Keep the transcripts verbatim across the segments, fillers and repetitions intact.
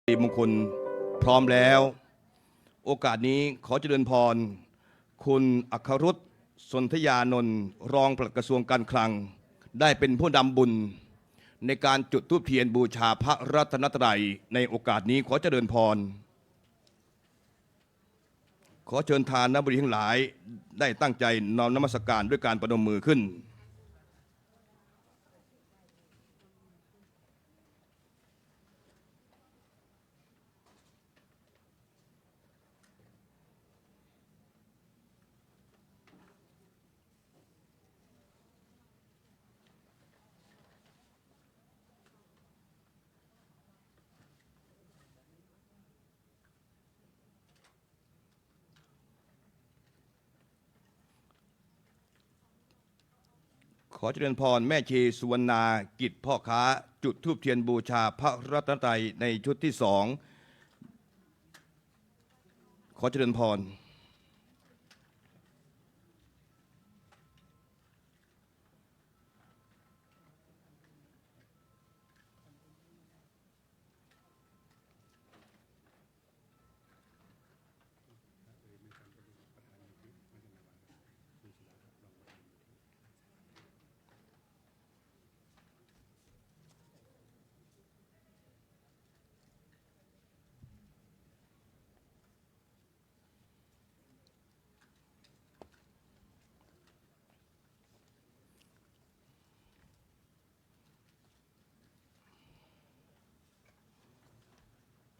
สิริมงคลพร้อมแล้ว โอกาสนี้ขอเจริญพร คุณอัครรุต สนธยานนท์ รองปลัดกระทรวงการคลัง ได้เป็นผู้นำบุญ ในการจุดธูปเทียนบูชาพระรัตนตรัย ในโอกาสนี้ขอเจริญพร ขอเชิญทานบดีทั้งหลาย ได้ตั้งใจน้อมนมัสการด้วยการประนมมือขึ้น ขอเจริญพรแม่ชีสุวรรณา กิจพ่อค้า จุดธูปเทียนบูชาพระรัตนตรัยในชุดที่สอง ขอเจริญพร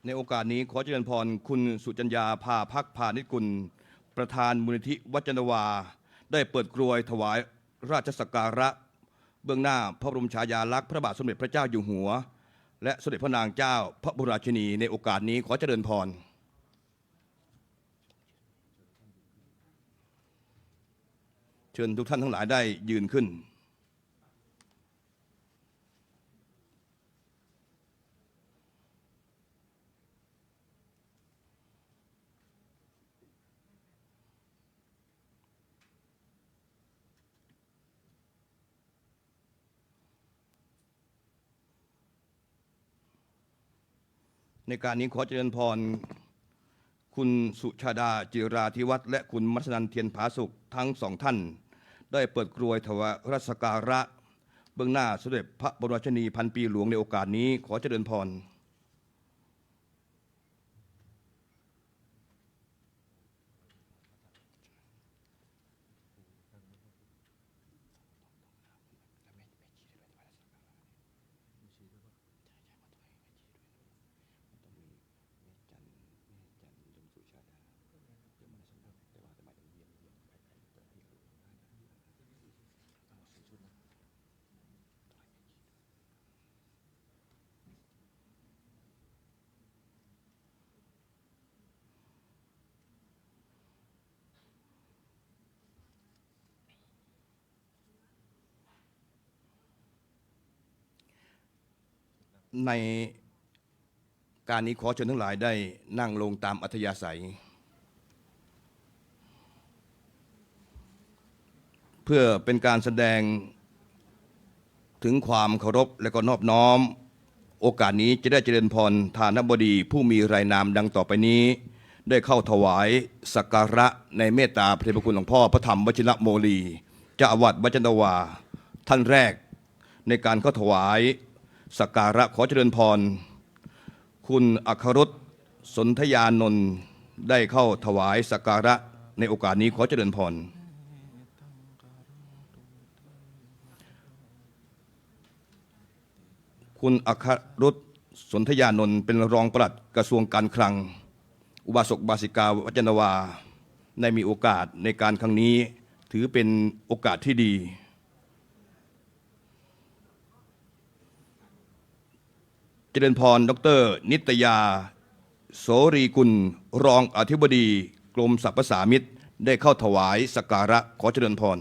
ในโอกาสนี้ขอเจริญพรคุณสุจัญญา ภาภักพานิชกุล ประธานมูลนิธิวัจจนวา ได้เปิดกรวยถวายราชสักการะ เบื้องหน้าพระบรมฉายาลักษณ์พระบาทสมเด็จพระเจ้าอยู่หัว และสมเด็จพระนางเจ้าพระบรมราชินี ในโอกาสนี้ขอเจริญพร เชิญทุกท่านทั้งหลายได้ยืนขึ้น ในการนี้ขอเจริญพร คุณสุชาดา จิราธิวัฒน์ และคุณมัสนัน เทียนผาสุก ทั้งสองท่าน ได้เปิดกรวยถวายราชสักการะ เบื้องหน้าสมเด็จพระบรมราชินีพันปีหลวงในโอกาสนี้ ขอเจริญพร ในการนี้ขอเชิญทั้งหลายได้นั่งลงตามอัธยาศัย เพื่อเป็นการแสดงถึงความเคารพและก็นอบน้อม โอกาสนี้จะได้เจริญพรทานบดีผู้มีรายนามดังต่อไปนี้ ได้เข้าถวายสักการะในเมตตาพระเดชพระคุณหลวงพ่อพระธรรมวชิระโมลี เจ้าอาวาสวัดวัจจนวา ท่านแรกในการเข้าถวายสักการะขอเจริญพร คุณอัครรุต สนธยานนท์ ได้เข้าถวายสักการะในโอกาสนี้ขอเจริญพร คุณอัครรุต สนธยานนท์ เป็นรองปลัดกระทรวงการคลัง อุบาสกอุบาสิกาวัจจนวา ได้มีโอกาสในการครั้งนี้ ถือเป็นโอกาสที่ดี เจริญพร ดอกเตอร์ นิตยา โสรีกุล รองอธิบดีกรมสรรพสามิต ได้เข้าถวายสักการะขอเจริญพร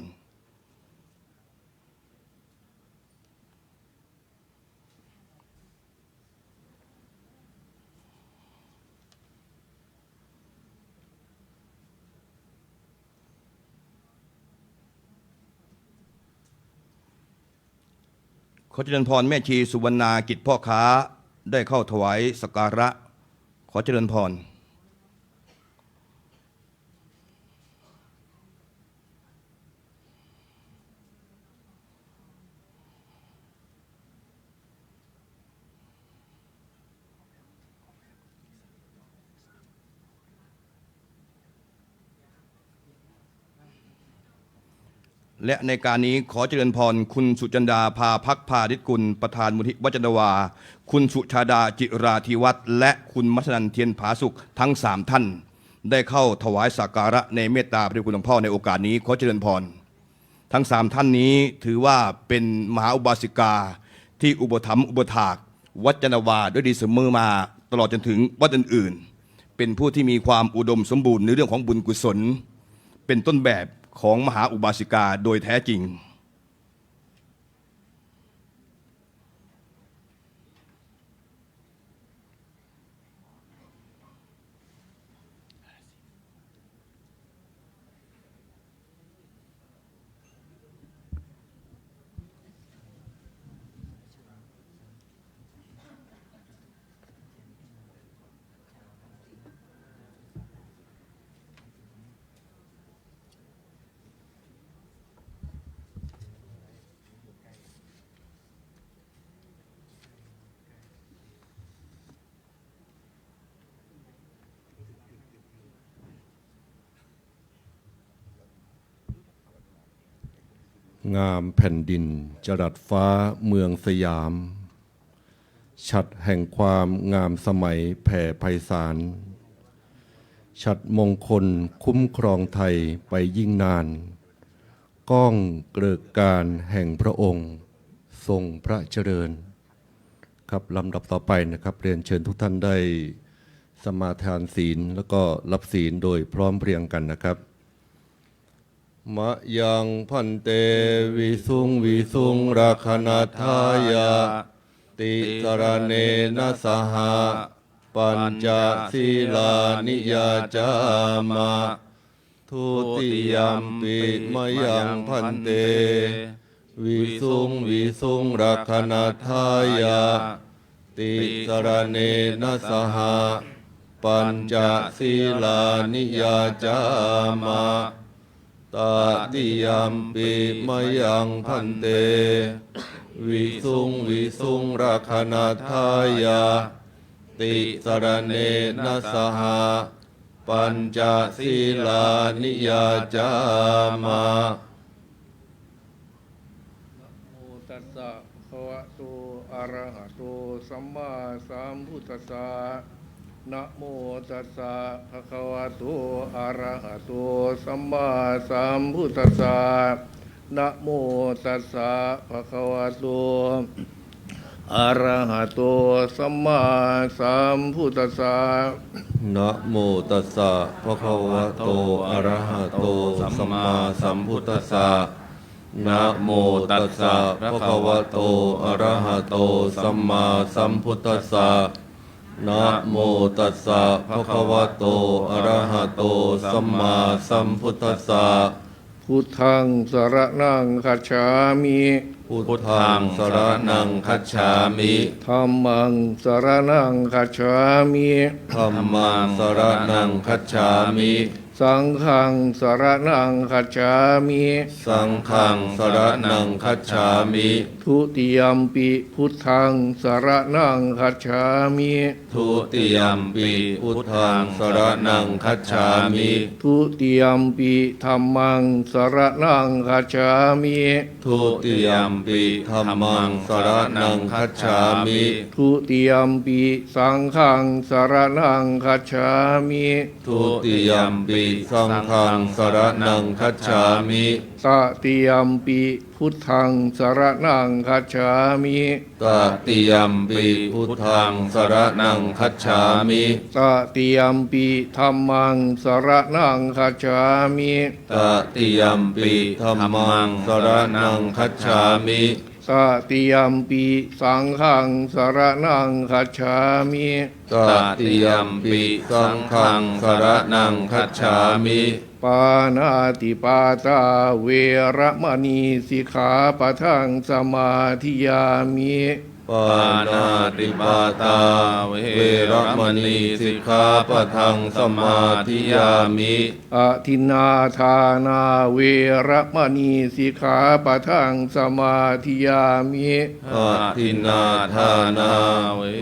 ขอเจริญพรแม่ชีสุวรรณา กิจพ่อค้า ได้เข้าถวายสักการะ ขอเจริญพร และในการนี้ขอเจริญพรคุณสุจันดา ภาพักพานิชกุล ประธานมูลนิธิวัจจนาวา คุณสุชาดา จิราธิวัฒน์ และคุณมัชนัน เทียนผาสุข ทั้งสามท่าน ได้เข้าถวายสักการะในเมตตาพระเดชคุณหลวงพ่อในโอกาสนี้ ขอเจริญพร ทั้งสามท่านนี้ถือว่าเป็นมหาอุบาสิกาที่อุปถัมภ์อุปถากวัจจนาวาด้วยดีเสมอมา ตลอดจนถึงวัดอื่นๆ เป็นผู้ที่มีความอุดมสมบูรณ์ในเรื่องของบุญกุศล เป็นต้นแบบของมหาอุบาสิกาโดยแท้จริง งามแผ่นดินจรัสฟ้าเมืองสยาม ฉัตรแห่งความงามสมัยแผ่ไพศาล ฉัตรมงคลคุ้มครองไทยไปยิ่งนาน ก้องเกริกการแห่งพระองค์ทรงพระเจริญ ครับ ลำดับต่อไปนะครับ เรียนเชิญทุกท่านได้สมาทานศีล แล้วก็รับศีลโดยพร้อมเพรียงกันนะครับ Mayaṃ bhante visuṃ visuṃ rakkhaṇatthāya tisaraṇena saha pañca sīlāni yācāma. Dutiyampi mayaṃ bhante visuṃ visuṃ rakkhaṇatthāya tisaraṇena saha pañca sīlāni yācāma. Tatiyampi mayaṃ bhante visuṃ visuṃ rakkhaṇatthāya tisaraṇena saha pañca sīlāni yācāma. Namo tassa bhagavato arahato sammāsambuddhassa. Namo tassa bhagavato arahato sammāsambuddhassa. Namo tassa bhagavato arahato sammāsambuddhassa. Namo tassa bhagavato arahato sammāsambuddhassa. Namo tassa bhagavato arahato sammāsambuddhassa. Namo tassa bhagavato arahato sammāsambuddhassa. Buddhaṃ saraṇaṃ gacchāmi. Buddhaṃ saraṇaṃ gacchāmi. Dhammaṃ saraṇaṃ gacchāmi. Dhammaṃ saraṇaṃ gacchāmi. Saṅghaṃ saraṇaṃ gacchāmi. Saṅghaṃ saraṇaṃ gacchāmi. Dutiyampi buddhaṃ saraṇaṃ gacchāmi. Dutiyampi buddhaṃ saraṇaṃ gacchāmi. Dutiyampi dhammaṃ saraṇaṃ gacchāmi. Dutiyampi dhammaṃ saraṇaṃ gacchāmi. Dutiyampi saṅghaṃ saraṇaṃ gacchāmi. Dutiyampi saṅghaṃ saraṇaṃ gacchāmi. Tatiyampi buddhaṃ saraṇaṃ gacchāmi. Tatiyampi buddhaṃ saraṇaṃ gacchāmi. Tatiyampi dhammaṃ saraṇaṃ gacchāmi. Tatiyampi dhammaṃ saraṇaṃ gacchāmi. Tatiyampi saṅghaṃ saraṇaṃ gacchāmi. Tatiyampi saṅghaṃ saraṇaṃ gacchāmi. Pāṇātipātā veramaṇī sikkhāpadaṃ samādiyāmi. Pāṇātipātā veramaṇī sikkhāpadaṃ samādiyāmi. Adinnādānā veramaṇī sikkhāpadaṃ samādiyāmi. Adinnādānā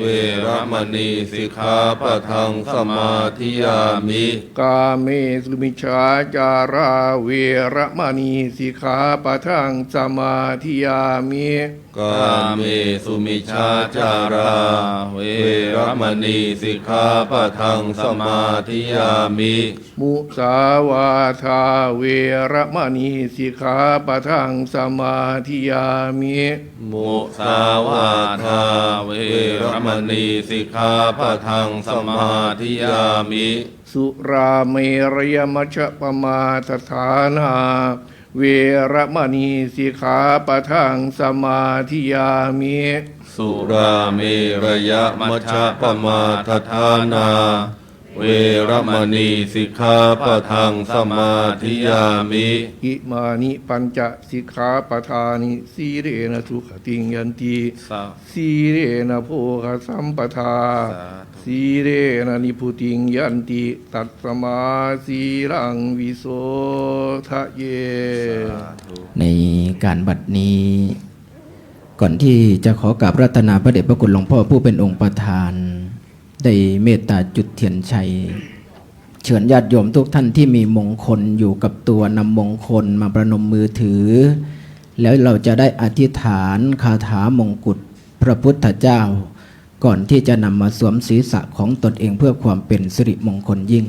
veramaṇī sikkhāpadaṃ samādiyāmi. Kāmesu micchācārā veramaṇī sikkhāpadaṃ samādiyāmi. Kāmesu micchācārā veramaṇī sikkhāpadaṃ samādiyāmi. Musāvādā veramaṇī sikkhāpadaṃ samādiyāmi. Musāvādā veramaṇī sikkhāpadaṃ samādiyāmi. Surāmerayamajjapamādaṭṭhānā veramaṇī sikkhāpadaṃ samādiyāmi. Surāmerayamajjapamādaṭṭhānā veramaṇī sikkhāpadaṃ samādiyāmi. Imāni pañca sikkhāpadāni. Sīlena sugatiṃ yanti. Sā- Sīlena bhogasampadā. Sādhu. Sīlena nibbutiṃ yanti. Tasmā sīlaṃ visodhaye. Sādhu. ในการบัดนี้ ก่อนที่จะขอกราบอาราธนาพระเดชพระคุณหลวงพ่อผู้เป็นองค์ประธาน ได้เมตตาจุดเทียนชัย เชิญญาติโยมทุกท่านที่มีมงคลอยู่กับตัวนำมงคลมาประนมมือถือ แล้วเราจะได้อธิษฐานคาถามงกุฎพระพุทธเจ้า ก่อนที่จะนำมาสวมศีรษะของตนเองเพื่อความเป็นสิริมงคลยิ่ง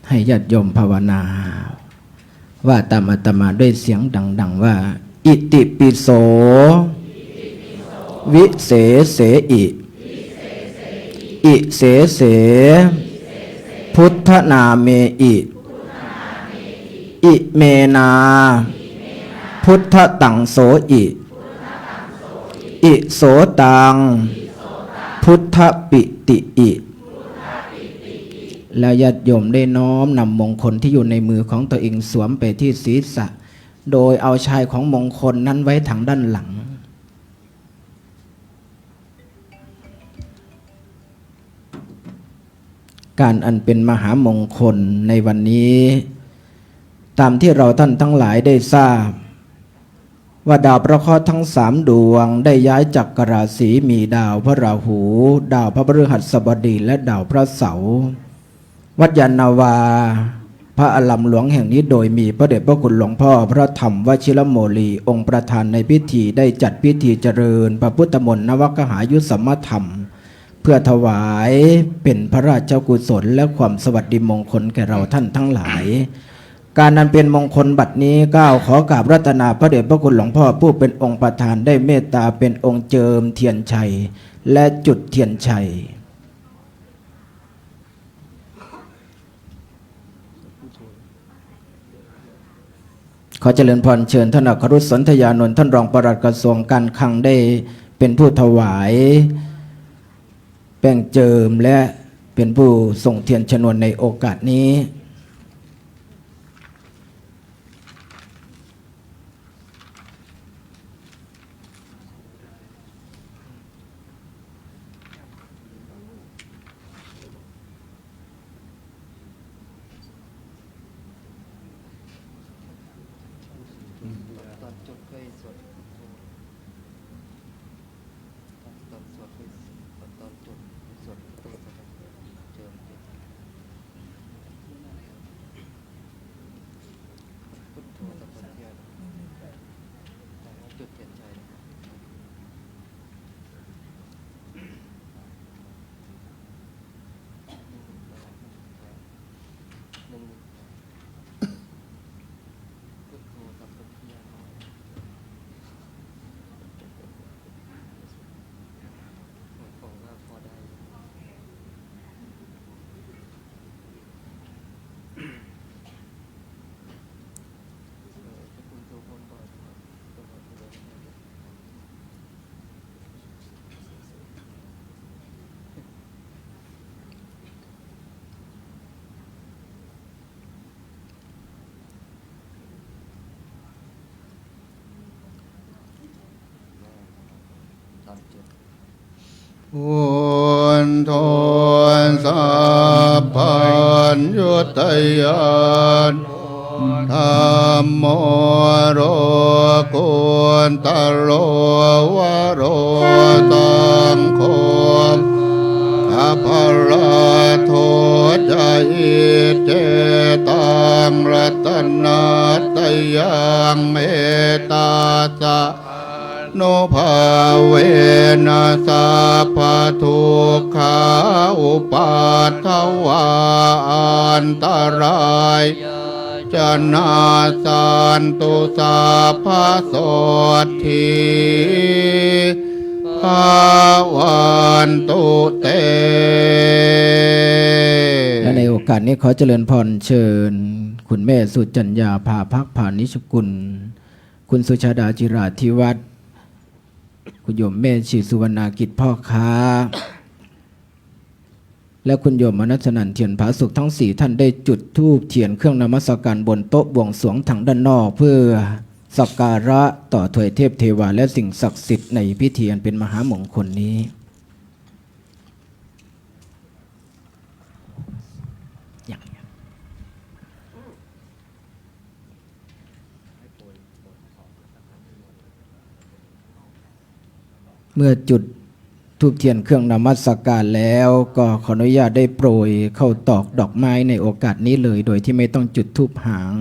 ให้ญาติโยมภาวนา ว่าตามอาตมาด้วยเสียงดังๆ ว่า Itipi so visesehi, isese buddhanāmehi, imenā buddhataṃsohi, iso taṃ buddhapītihi. แล้วญาติโยมได้น้อมนำมงคลที่อยู่ในมือของตัวเองสวมไปที่ศีรษะ โดยเอาชายของมงคลนั้นไว้ทางด้านหลัง การอันเป็นมหามงคลในวันนี้ ตามที่เราท่านทั้งหลายได้ทราบ ว่าดาวพระเคราะห์ทั้งสามดวงได้ย้ายจักรราศี มีดาวพระราหู ดาวพระพฤหัสบดี และดาวพระเสาร์ วัดยานนาวา พระอารามหลวงแห่งนี้ โดยมีพระเดชพระคุณหลวงพ่อพระธรรมวชิรโมลี องค์ประธานในพิธี ได้จัดพิธีเจริญพระพุทธมนต์นวกหายุสมธรรม เพื่อถวายเป็นพระราชกุศลและความสวัสดิมงคลแก่เราท่านทั้งหลาย การอันเป็นมงคลบัดนี้ เก้า ขอกราบอาราธนาพระเดชพระคุณหลวงพ่อผู้เป็นองค์ประธาน ได้เมตตาเป็นองค์เจิมเทียนชัย และจุดเทียนชัย ขอเจริญพรเชิญท่านอัครรุตสนธยานนท์ ท่านรองปลัดกระทรวงการคลัง ได้เป็นผู้ถวายแป้งเจิม และเป็นผู้ส่งเทียนชนวนในโอกาสนี้ ตอนจุดค่อยสวด ตอน ตอนสวดค่อย ตอน ตอนจุดสวดพุทโธสัพพัญญา เจิม พุทโธสัพพัญญา จุดเทียนชัย หนึ่ง หนึ่ง พุทโธสัพพัญญา ห Buddho sabbaññutañāṇo dhammo lokuttaro varo saṅgho pāpūjako ca iccetaṃ ratanattayaṃ etassa nubhāvena sabbadukkhā upaddavā antarāyā ca nassantu sabbasotthī bhavantu te. และในโอกาสนี้ขอเจริญพรเชิญ คุณแม่สุจัญญา ภาพักพานิชกุล คุณสุชาดา จิราธิวัฒน์ คุณโยมแม่ชีสุวรรณากิจพ่อค้า และคุณโยมมนัสนันท์เทียนผาสุก ทั้งสี่ท่านได้จุดธูปเทียนเครื่องนมัสการบนโต๊ะบวงสรวงทางด้านนอก เพื่อสักการะต่อถวายเทพเทวาและสิ่งศักดิ์สิทธิ์ในพิธีอันเป็นมหามงคลนี้ อย่าง เมื่อจุดธูปเทียนเครื่องนมัสการแล้ว ก็ขออนุญาตได้โปรยข้าวตอกดอกไม้ในโอกาสนี้เลย โดยที่ไม่ต้องจุดธูปหาง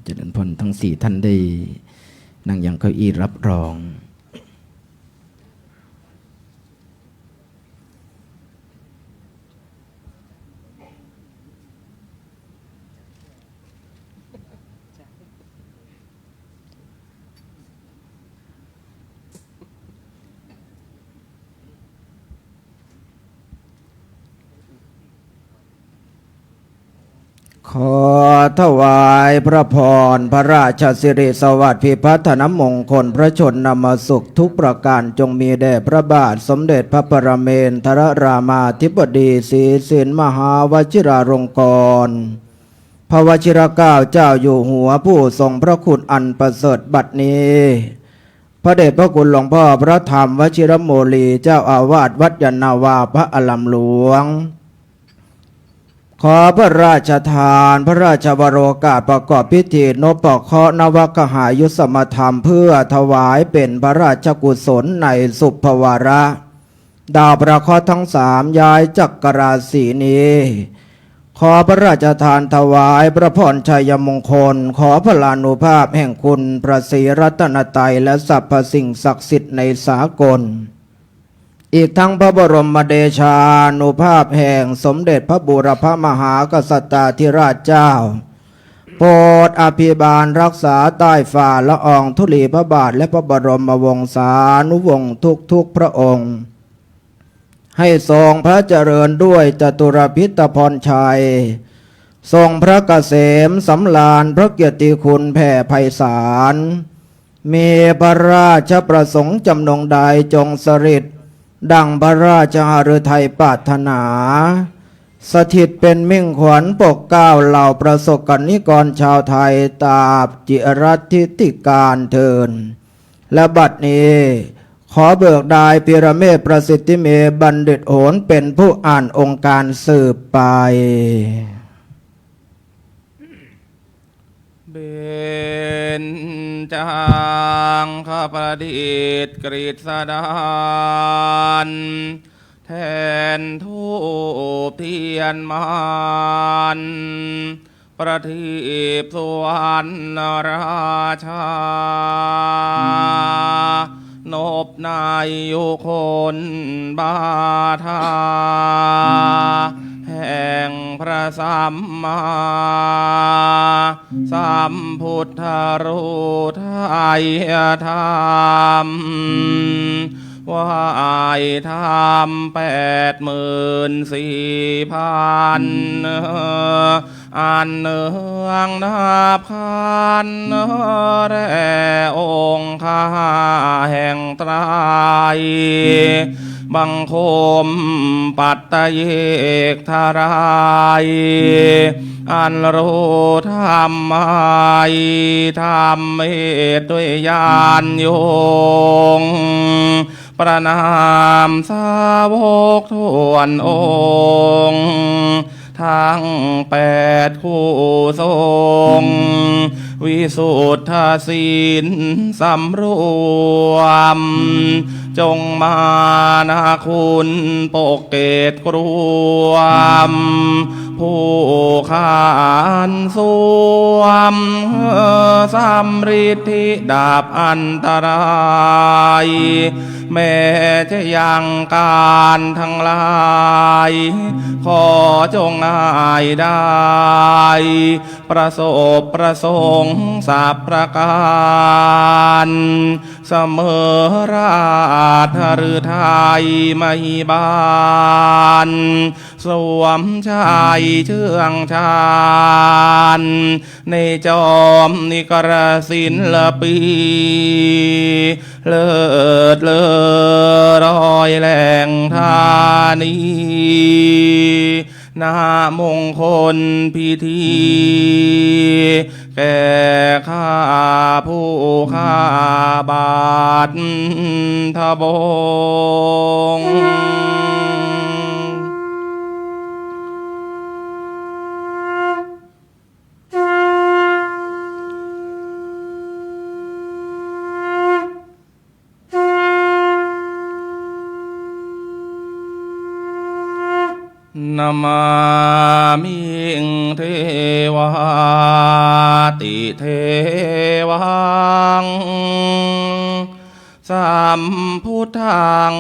เจริญพร ทั้งสี่ท่านได้นั่งยังเก้าอี้รับรอง ขอถวายพระพร พระราชสิริสวัสดิ์ พิพัฒนมงคล พระชนมสุขทุกประการ จงมีแด่พระบาทสมเด็จพระปรเมนทรรามาธิบดี ศรีสินมหาวชิราลงกรณ์ พระวชิรเกล้าเจ้าอยู่หัวผู้ทรงพระคุณอันประเสริฐบัดนี้ พระเดชพระคุณหลวงพ่อพระธรรมวชิรโมลี เจ้าอาวาสวัดยานนาวา พระอารามหลวง ขอพระราชทานพระราชวโรกาสประกอบพิธีนพเคราะห์นวกหายุสมธรรม เพื่อถวายเป็นพระราชกุศลในสุภวาระ ดาวพระเคราะห์ทั้งสามย้ายจักราศีนี้ ขอพระราชทานถวายพระพรชัยมงคล ขอพลานุภาพแห่งคุณพระศรีรัตนตรัยและสรรพสิ่งศักดิ์สิทธิ์ในสากล อีกทั้งพระบรมเดชานุภาพแห่งสมเด็จพระบูรพมหากษัตริย์เจ้า โปรดอภิบาลรักษาใต้ฝ่าละอองธุลีพระบาทและพระบรมวงศานุวงศ์ทุกๆพระองค์ ให้ทรงพระเจริญด้วยจตุรพิธพรชัย ทรงพระเกษมสำราญพระเกียรติคุณแผ่ไพศาล มีพระราชประสงค์จำนงใดจงสำเร็จ ดังพระราชหฤทัยปรารถนา สถิตเป็นมิ่งขวัญปกเกล้าเหล่าประสบกรณิกรชาวไทยตราบจิรัตน์นิติกาลเทอญ และบัดนี้ ขอเบิกดายปิระเมศประสิทธิเม บัณฑิตโหนเป็นผู้อ่านองค์การสืบไป เบญจางคประดิษฐ์กฤษดาน แทนธูปเทียนมาน ประทีปสุวรรณราชา นบในยุคนบาทา แห่งพระสัมมาสัมพุทธรูปไทยธรรม ไหว้ธรรมแปดหมื่นสี่พัน อันเนืองนับขันธ์แด่องค์ข้าแห่งไตร บังคมปัตตเยกทราย อันรู้ธรรมไมยธรรมเมตด้วยญาณโยง ประนามสาวกถ้วนองค์ ทั้งแปดคู่ทรง วิสุทธศีลสำรวม จงมานะคุณปกเกตกรวม ผู้ขานสวม สำริดที่ดับอันตราย แม้จะยังการทั้งหลาย ขอจงง่ายได้ ประสบประสงค์สัพประการ เสมอราชหฤทัยมหิบาล สวมชัยเชื่องชาญ ในจอมนิกรศิลปี เลิศเลอรอยแหล่งธานี ณ มงคลพิธี แก่ข้าผู้ข้าบาททบง Namāmiṃ devāti devaṃ sambuddhaṃ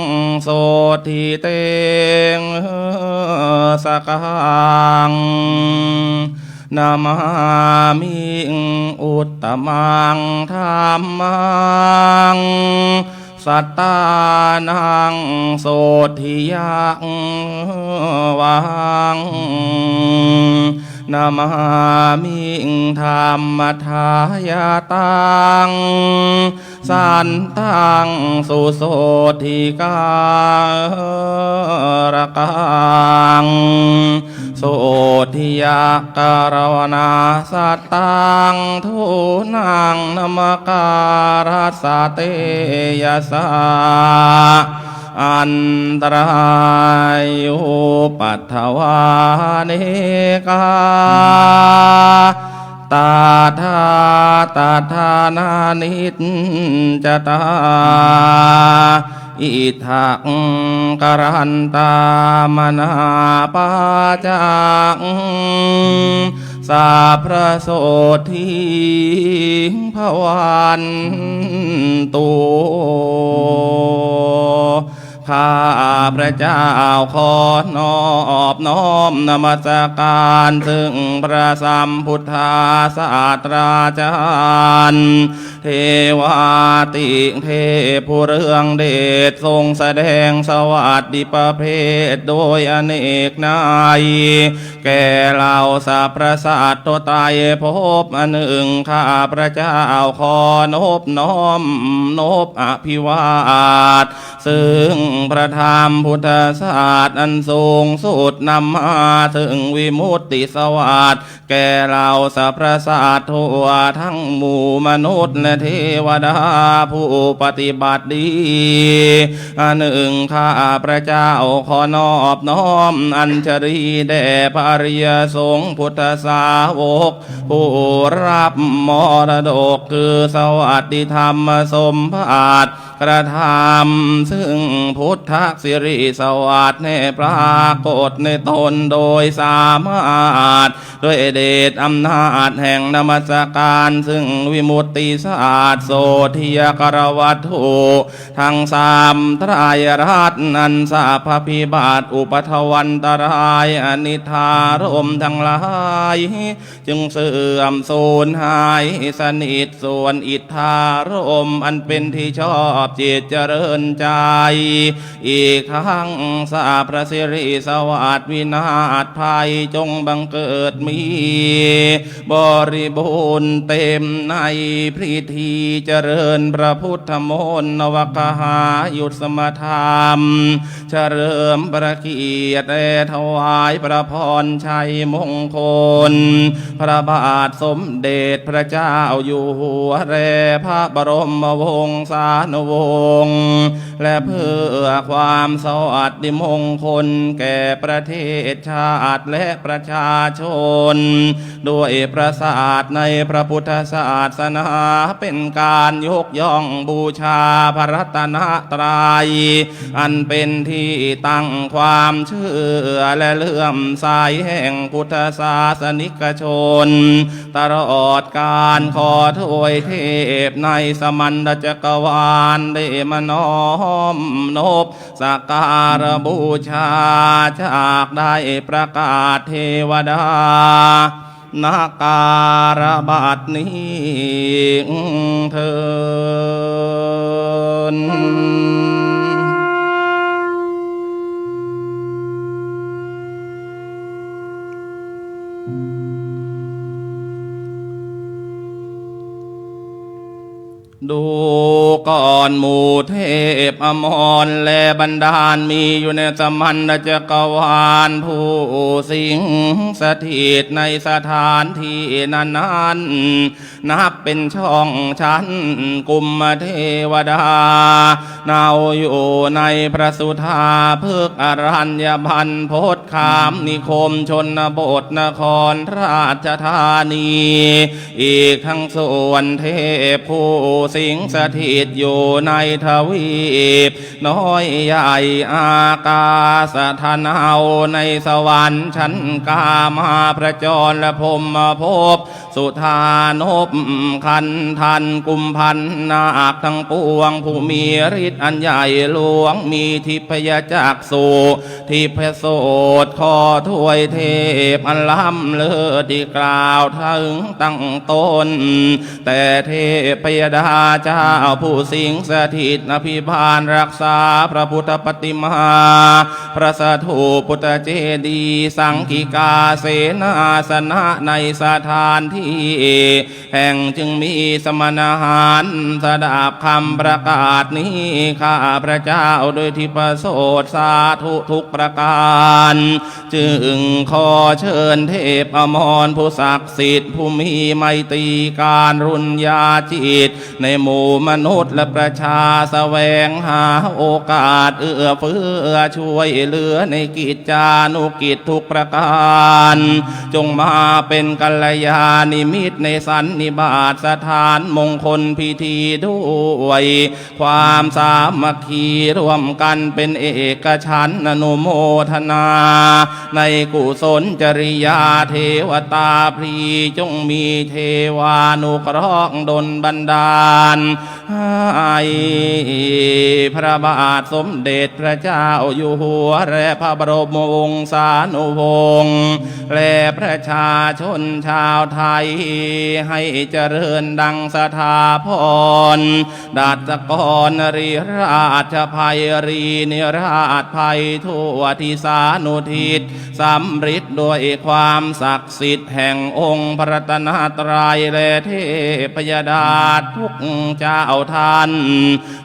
sotthi tejasakaṃ. Namāmiṃ uttamaṃ dhammaṃ sattānaṃ sotthiyavaṃ. Namāmiṃ dhammadāyakaṃ santaṃ susotthikārakaṃ. Sotthi yakkhagālagaṇā sattaṃ thūnaṃ namakārassa tejasā. Antarāyūpaddavā anekā tathātathānāniccatā idakkarattā manāpā ca sabbasotthiṃ bhavantu. ข้าพระเจ้าขอนอบน้อมนมัสการซึ่งพระสัมพุทธาศาสตราจารย์ เทวาติเทพผู้เรืองเดช ทรงแสดงสวัสดิประเภทโดยอเนกนัย แก่เหล่าสรรพสัตว์ทั่วไตรภพ อันหนึ่งข้าพระเจ้าขอนบน้อมนบอภิวาท ซึ่งพระธรรมพุทธศาสตร์อันสูงสุด นำมาซึ่งวิมุตติสวัสดิ์ แก่เหล่าสรรพสัตว์ทั่วทั้งหมู่มนุษย์และเทวดาผู้ปฏิบัติดี อันหนึ่งข้าพระเจ้าขอนอบน้อมอัญชลีแด่พระอริยสงฆ์พุทธสาวก ผู้รับมรดกคือสวัสดิธรรมสมบัติ กระทำซึ่งพุทธสิริสวัสดิ์ให้ปรากฏในตนโดยสามารถ ด้วยเดชอำนาจแห่งนมัสการซึ่งวิมุตติศาสตร์ โสธิยกรวัตถุ ทั้งสามไตรรัตน์ อันสัพพพิบัติอุปัทวันตรายอนิจจารมณ์ทั้งหลาย จึงเสื่อมสูญหายสนิท ส่วนอิทธารมณ์อันเป็นที่ชอบจิตเจริญใจ อีกทั้งสรรพสิริสวัสดิ์วินาศภัยจงบังเกิดมี บริบูรณ์เต็มในพิธีเจริญพระพุทธมนต์ นวกหายุตสมธรรม เฉลิมพระเกียรติและถวายพระพรชัยมงคล พระบาทสมเด็จพระเจ้าอยู่หัว และพระบรมวงศานุวงศ์ และเพื่อความสวัสดิมงคลแก่ประเทศชาติและประชาชน ด้วยประสาทในพระพุทธศาสนา เป็นการยกย่องบูชาพระรัตนตรัย อันเป็นที่ตั้งความเชื่อและเลื่อมใสแห่งพุทธศาสนิกชน ตลอดกาล ขอทวยเทพในสมันตจักรวาลได้มาน้อมนบสักการบูชา จากได้ประกาศเทวดา ณ กาลบัดนี้เทอญ ดูก่อนหมู่เทพอมรและบรรดาลมีอยู่ในสมันตจักรวาล ผู้สิงสถิตในสถานที่นั้นๆ นับเป็นช่องชั้นกุมเทวดา เนาอยู่ในพระสุธาพฤกษ์ อรัญญบรรพต คามนิคม ชนบท นครราชธานี อีกทั้งส่วนเทพผู้สิงสถิตอยู่ในทวีปน้อยใหญ่ อากาสธนาว ในสวรรค์ชั้นกามาพจรและพรหมภพ สุธานพคันธันกุมพันนาคทั้งปวง ผู้มีฤทธิ์อันใหญ่หลวง มีทิพยจักษุ ทิพโสต ขอทวยเทพอันล้ำเลิศที่กล่าวถึงตั้งต้น แต่เทพยดาเจ้าผู้สิงสถิตอภิบาลรักษาพระพุทธปฏิมา พระสถูปพุทธเจดีย์ สังฆิกาเสนาสนะในสถานที่ งจึงมีสมณะหารสดับคำประกาศนี้ ข้าพระเจ้าด้วยทิพโสตสาธุทุกประการ จึงขอเชิญเทพอมรผู้ศักดิ์สิทธิ์ ผู้มีไมตรีการุณยาจิต ในหมู่มนุษย์และประชา แสวงหาโอกาสเอื้อเฟื้อช่วยเหลือในกิจจานุกิจทุกประการ จงมาเป็นกัลยาณมิตรในสันนิบาตสถานมงคลพิธีด้วย ความสามัคคีร่วมกันเป็นเอกฉันท์อนุโมทนา ในกุศลจริยาเทวตาพรี จงมีเทวานุเคราะห์ดลบันดาล ให้พระบาทสมเด็จพระเจ้าอยู่หัว และพระบรมวงศานุวงศ์ และประชาชนชาวไทย ให้เจริญดังสถาพร ดัชกรนริราชภัยรี นิราชภัยทั่วทิศานุทิศ สำริดด้วยความศักดิ์สิทธิ์แห่งองค์พระรัตนตรัย และเทพยดาทุกเจ้าท่าน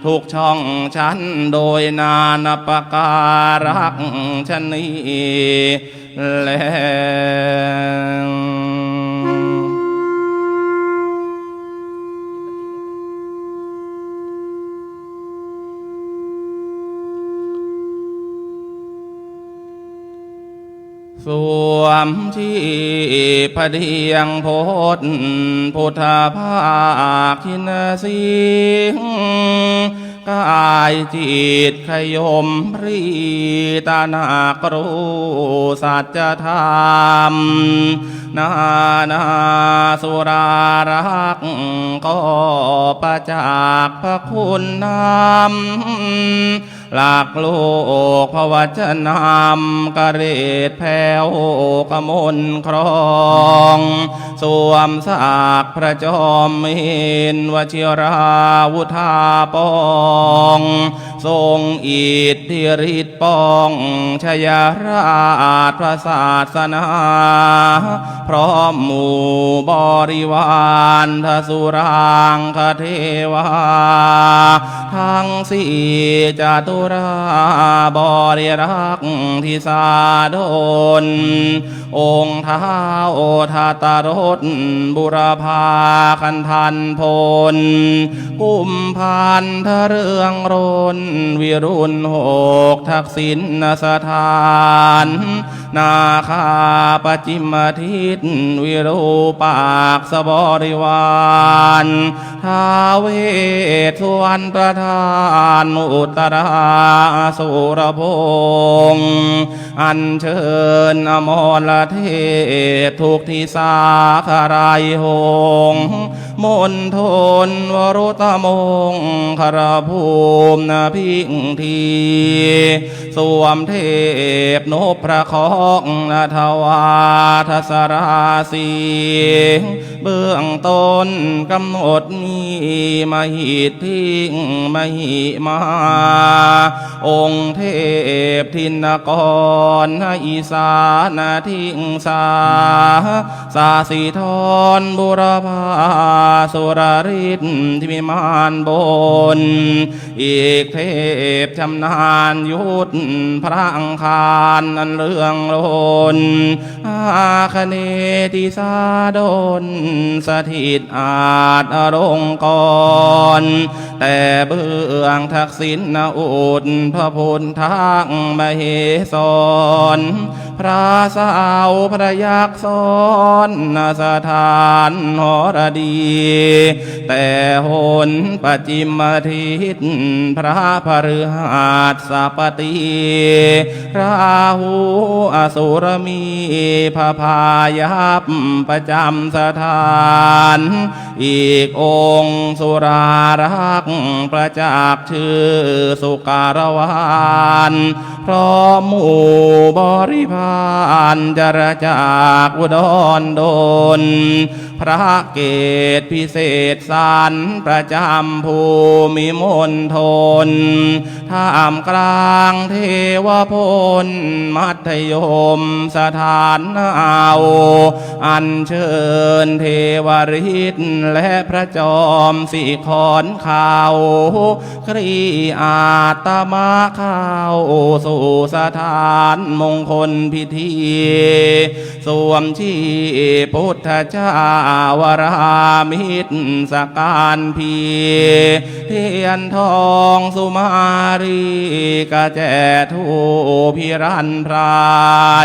ทุกช่องชั้นโดยนานาประการักชนีแล สวมชีพเดียงพดพุทธภาคินสิงห์ กายจิตขยมพรีตระหนักรู้สัจธรรม นานาสุรารักษ์ก็ประจักษ์พระคุณนำ หลักโลกพระวจนามกเรดแผ่วกมลครอง สวมศักดิ์พระจอมเมนวชิราวุธาปอง ทรงอิทธิฤทธิ์ปองชยราชพระศาสนา พร้อมหมู่บริวารทสุรางคเทวา ทั้งสี่จตุราบริรักษ์ทิสาดล องค์ท้าวทัตตรสบุรพาคันทันพล กุมภัณฑ์ทะเรืองรนวิรุณหกทักษิณสถาน นาคาปจิมทิศวิรูปากสบริวาร ท้าวเวสสุวรรณประธานอุตราสุรพงษ์ อัญเชิญอมรเทพทุกทิศาครายหงส์ มณฑลวรุตมงคลภูมิพิธี สวมเทพนพพระเคราะห์นทวาทสราสี เบื้องต้นกำหนดมีมหิทธิมหิมา องค์เทพทินกรอิสานทิงสา สาสิธรบุรพาสุรฤทธิวิมานบน อีกเทพชำนาญยุทธพระอังคารอันเรืองรน อาคเนย์ทิสาดลสถิตอาจอลงกรณ์ แต่เบื้องทักษิณอุทธพระพุทธมเหสร พระเสาพระยักษ์ซ้อนสถานหรดี แต่หนปจิมทิศพระพฤหัสบดี ราหูอสุรมีพระพายัพประจำสถาน อีกองค์สุรารักษ์ประจักษ์ชื่อสุการวาน พร้อมหมู่บริพารจรจักรอุดรดล พ พระเกศพิเศษสรรประจำภูมิมณฑล ท่ามกลางเทวพลมัธยมสถานเอา อัญเชิญเทวฤทธิ์และพระจอมสิขรเขา ครีอาตมาเข้าสู่สถานมงคลพิธี สวมชีพุทธเจ้าวรามิตรสการพี เทียนทองสุมาลีกระแจทูพิรันพรา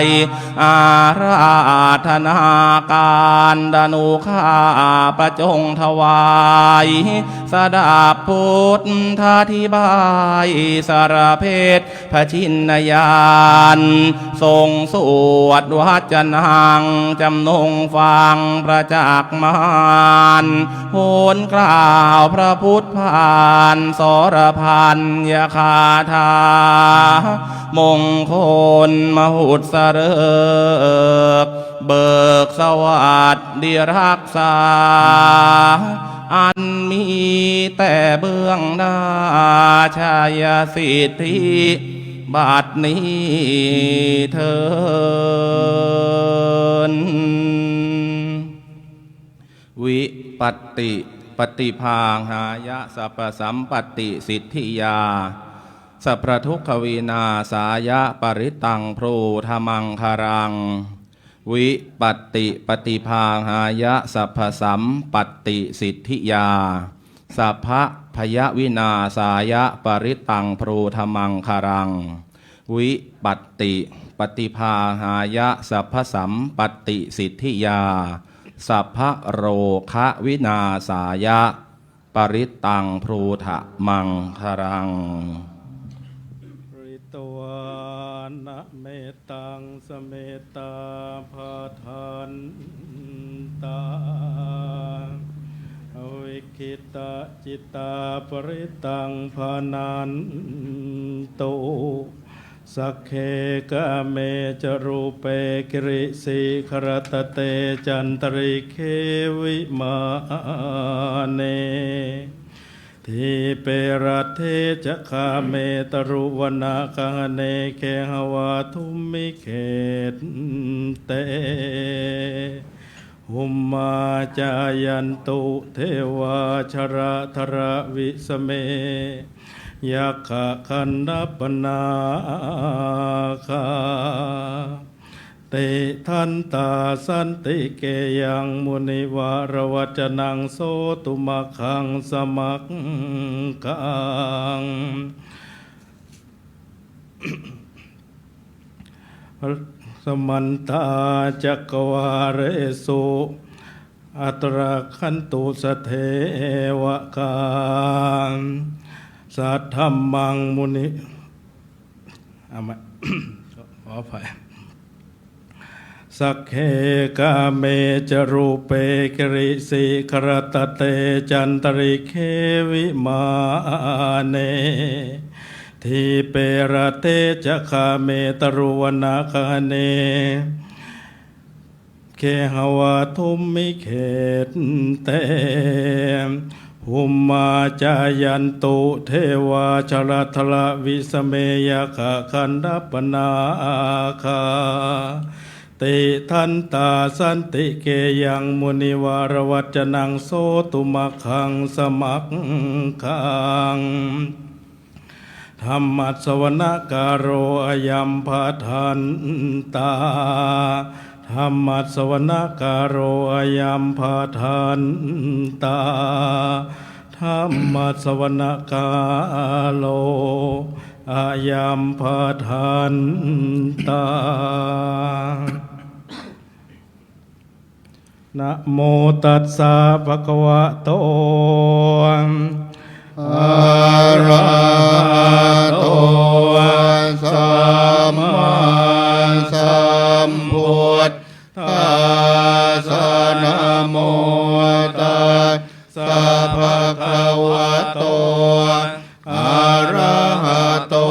ย อาราธนาการดานุคาประจงถวาย สดับพุทธาธิบายสารเพชรพระชินยาน ทรงสวดวัจนังจำนงฟังประจักษ์มาร โหนกล่าวพระพุทธพานสรพัญญคาถา มงคลมหุสเริก เบิกสวัสดิรักษา อันมีแต่เบื้องหน้า ชัยสิทธิบัดนี้เทอญ วิปัตติปฏิภาหายะ สัพพสัมปัตติสิทธิยา สัพพทุกขวินาสายะ ปริตตังพรูธมังคลัง วิปัตติปฏิภาหายะ สัพพสัมปัตติสิทธิยา สัพพะพยวินาสายะ ปริตตังพรูธมังคลัง วิปัตติปฏิภาหายะ สัพพสัมปัตติสิทธิยา สัพพะโรควินาสายะ ปริตตังพรูธมังคลัง Pharitvāna mettaṃ samettā bhadantā, avikkhittacittā parittaṃ bhaṇantu. Sagge kāme ca rūpe girisikharataṭe cantalikkhe vimāne, dīpe raṭṭhe ca gāme taruvanagahane gehavatthumhi khette, bhummā cāyantu devā jalathalavisame yakkhagandhabbanāgā, tiṭṭhantā santike yaṃ munivaravacanaṃ sotumaggaṃ samaggaṃ. Samantā cakkavāḷesu atrāgantu sadevakā, saddhammaṃ muni เอาใหม่ ขออภัย Sagge kāme ca rūpe girisikharataṭe cantalikkhe vimāne, dīpe raṭṭhe ca gāme taruvanagahane gehavatthumhi khette, bhummā cāyantu devā jalathalavisame yakkhagandhabbanāgā, tiṭṭhantā santike yaṃ munivaravacanaṃ sotumaggaṃ samaggaṃ. Dhammassavanakālo ayam bhadantā. Dhammassavanakālo ayam bhadantā. Dhammassavanakālo ayam bhadantā. Namo tassa bhagavato arahato sammāsambuddhassa. Namo tassa bhagavato arahato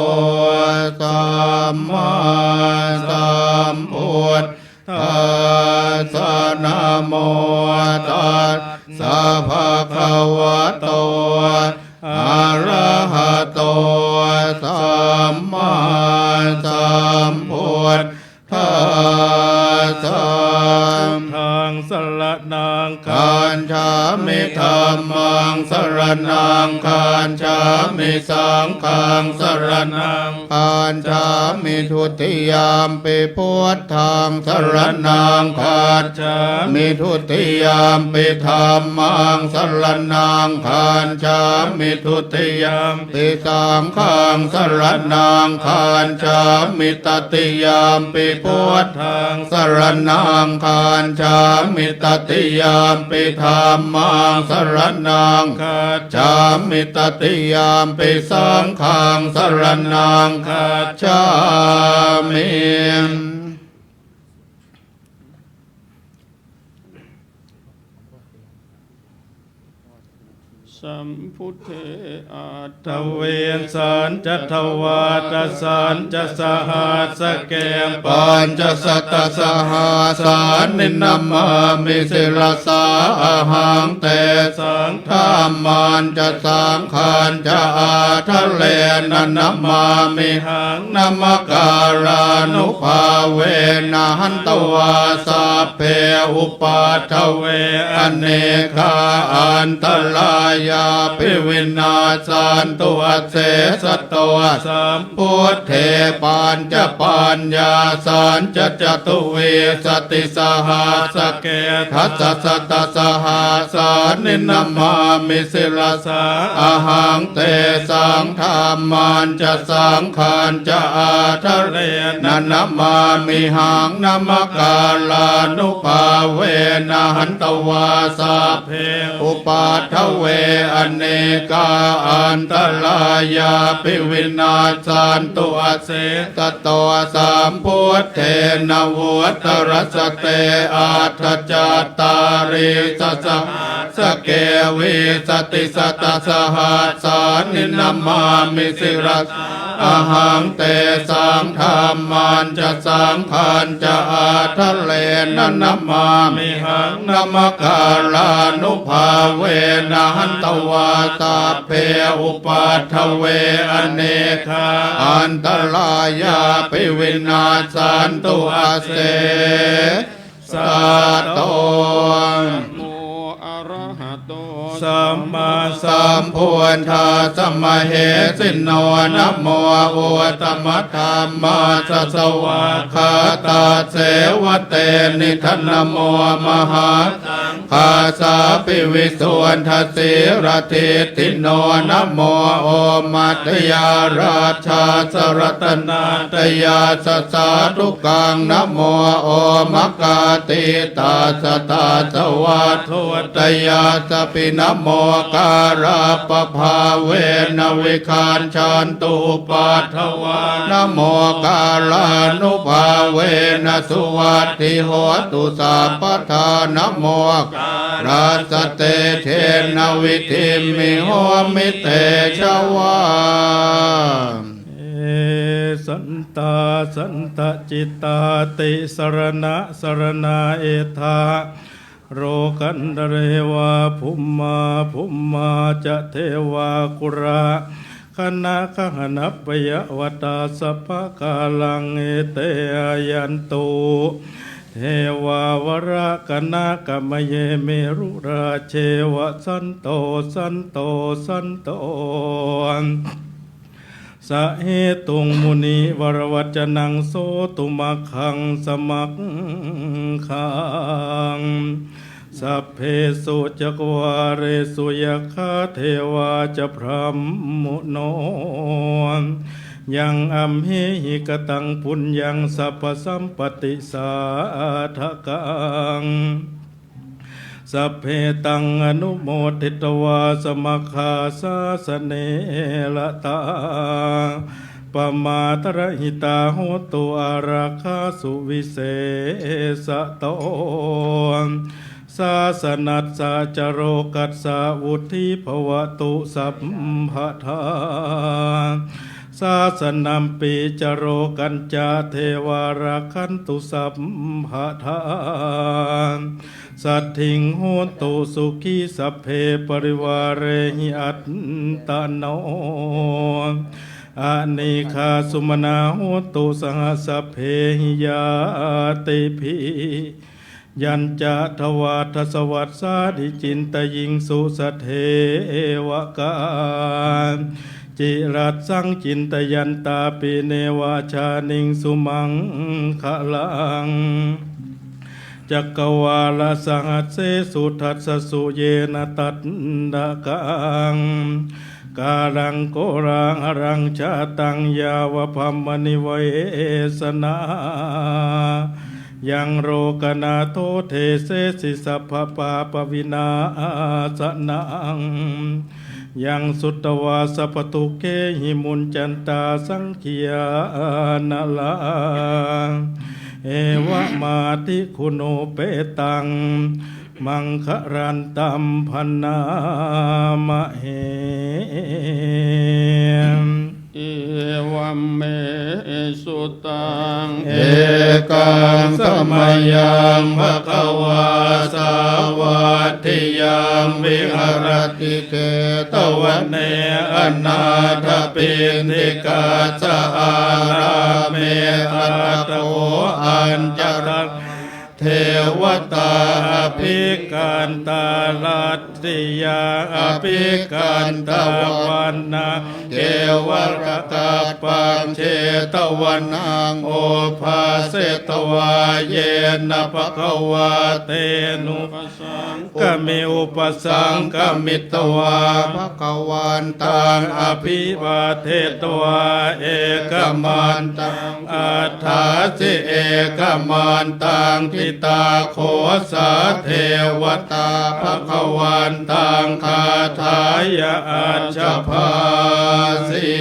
sammāsambuddhassa. Namo tassa bhagavato arahato sammāsambuddhassa. Buddhaṃ saraṇaṃ gacchāmi. Dhammaṃ saraṇaṃ gacchāmi. Saṅghaṃ saraṇaṃ gacchāmi. Dutiyampi buddhaṃ saraṇaṃ gacchāmi. Dutiyampi dhammaṃ saraṇaṃ gacchāmi. Dutiyampi saṅghaṃ saraṇaṃ gacchāmi. Tatiyampi buddhaṃ saraṇaṃ gacchāmi. Tatiyampi dhammaṃ saraṇaṃ gacchāmi. Tatiyampi saṅghaṃ saraṇaṃ gacchāmi. Sambuddhe aṭṭhavīsañca dvādasañca sahassake pañcasatasahassāni namāmi sirasā ahaṃ. Tesaṃ dhammañca saṅghañca ādarena namāmihaṃ. Namakārānubhāvena hantvā sabbe upaddave anekā antarāyāpi vinassantu asesato. Sambuddhe pañcapaññāsañca catuvīsatisahassake dasasatasahassāni namāmi sirasā ahaṃ. Tesaṃ dhammañca saṅghañca ādarena namāmihaṃ. Namakārānubhāvena hantvā sabbe upaddave anekā antarāyāpi vinassantu asesato. Sambuddhe navuttarasate aṭṭhacattāḷīsasahassake vīsatisatasahassāni namāmi sirasā ahaṃ. Tesaṃ dhammañca saṅghañca ādarena namāmihaṃ. Namakārānubhāvena hantvā sabbe upaddave anekā antarāyāpi vinassantu ase sato. Namo arahato sammāsambuddhassa mahesino. Namo uttamadhammassa svākkhātasseva tenidha. Namo mahāsaṅghassāpi visuddhasīladiṭṭhino. Namo omātyāraddhassa ratanattayassa sādhukaṃ. Namo omakātītassa tassa vatthuttayassapi. Namokārappabhāvena vigacchantu upaddavā. Namokārānubhāvena suvatthi hotu sabbadā. Namokārassa tejena vidhimhi homi tejavā. Esantā santacittā tisaraṇasaraṇā ettha lokandharevā brahmā brahmā ca devā kulla ganagahanapayavatā sabbakālaṃ ete āyantu devā varaganagahamaye merurāje vasanto santo santo sahetuṃ munivaravacanaṃ sotumaggaṃ samaggaṃ. Sabbesu cakkavāḷesu yakkhā devā ca brahmuno yaṃ amhehi kataṃ puññaṃ sabbasampattisiddhiyā sabbe taṃ anumoditvā samaggā sāsane ratā pamādarahitā hontu ārakkha suvisesato sāsanassa ca lokassa vuḍḍhī bhavatu sabbadā. sāsanampi ca lokañca devā rakkhantu sabbadā. Saddhiṃ hontu sukhī sabbe parivārehi attano. Anīghā sumanā hontu saha sabbehi ñātibhi. Yañca dvādasavassāni cintayiṃsu sadevakā, cirassaṃ cintayantā pi neva jānesuṃ maṅgalaṃ. Cakkavāḷasahassesu dasasu yena tattha kaṃ, kālaṃ kolāhalaṃ jātaṃ yāva brahmanivesanā. Yaṃ lokanato desesi sabbapāpavināsanaṃ, yaṃ sutvā sabbadukkhehi muñcantā saṅ khiyanarā. Evamādiguṇūpetaṃ maṅgalantaṃ bhaṇāma he. Evaṃ me sutaṃ. Ekaṃ samayaṃ bhagavā sāvatthiyaṃ viharati jetavane anāthapiṇḍikassa ārāme. Atha kho añjalikaraṇe devatā abhikkantā dakkhiṇā abhikkantā vāmāya kevalakappaṃ jetavanaṃ obhāsetvā. Yena bhagavā tenupasaṅkami, upasaṅkamitvā bhagavantaṃ abhivādetvā ekamantaṃ aṭṭhāsi. Ekamantaṃ ṭhitā kho sā devatā bhagavantaṃ gāthāya ājjhabhāsi.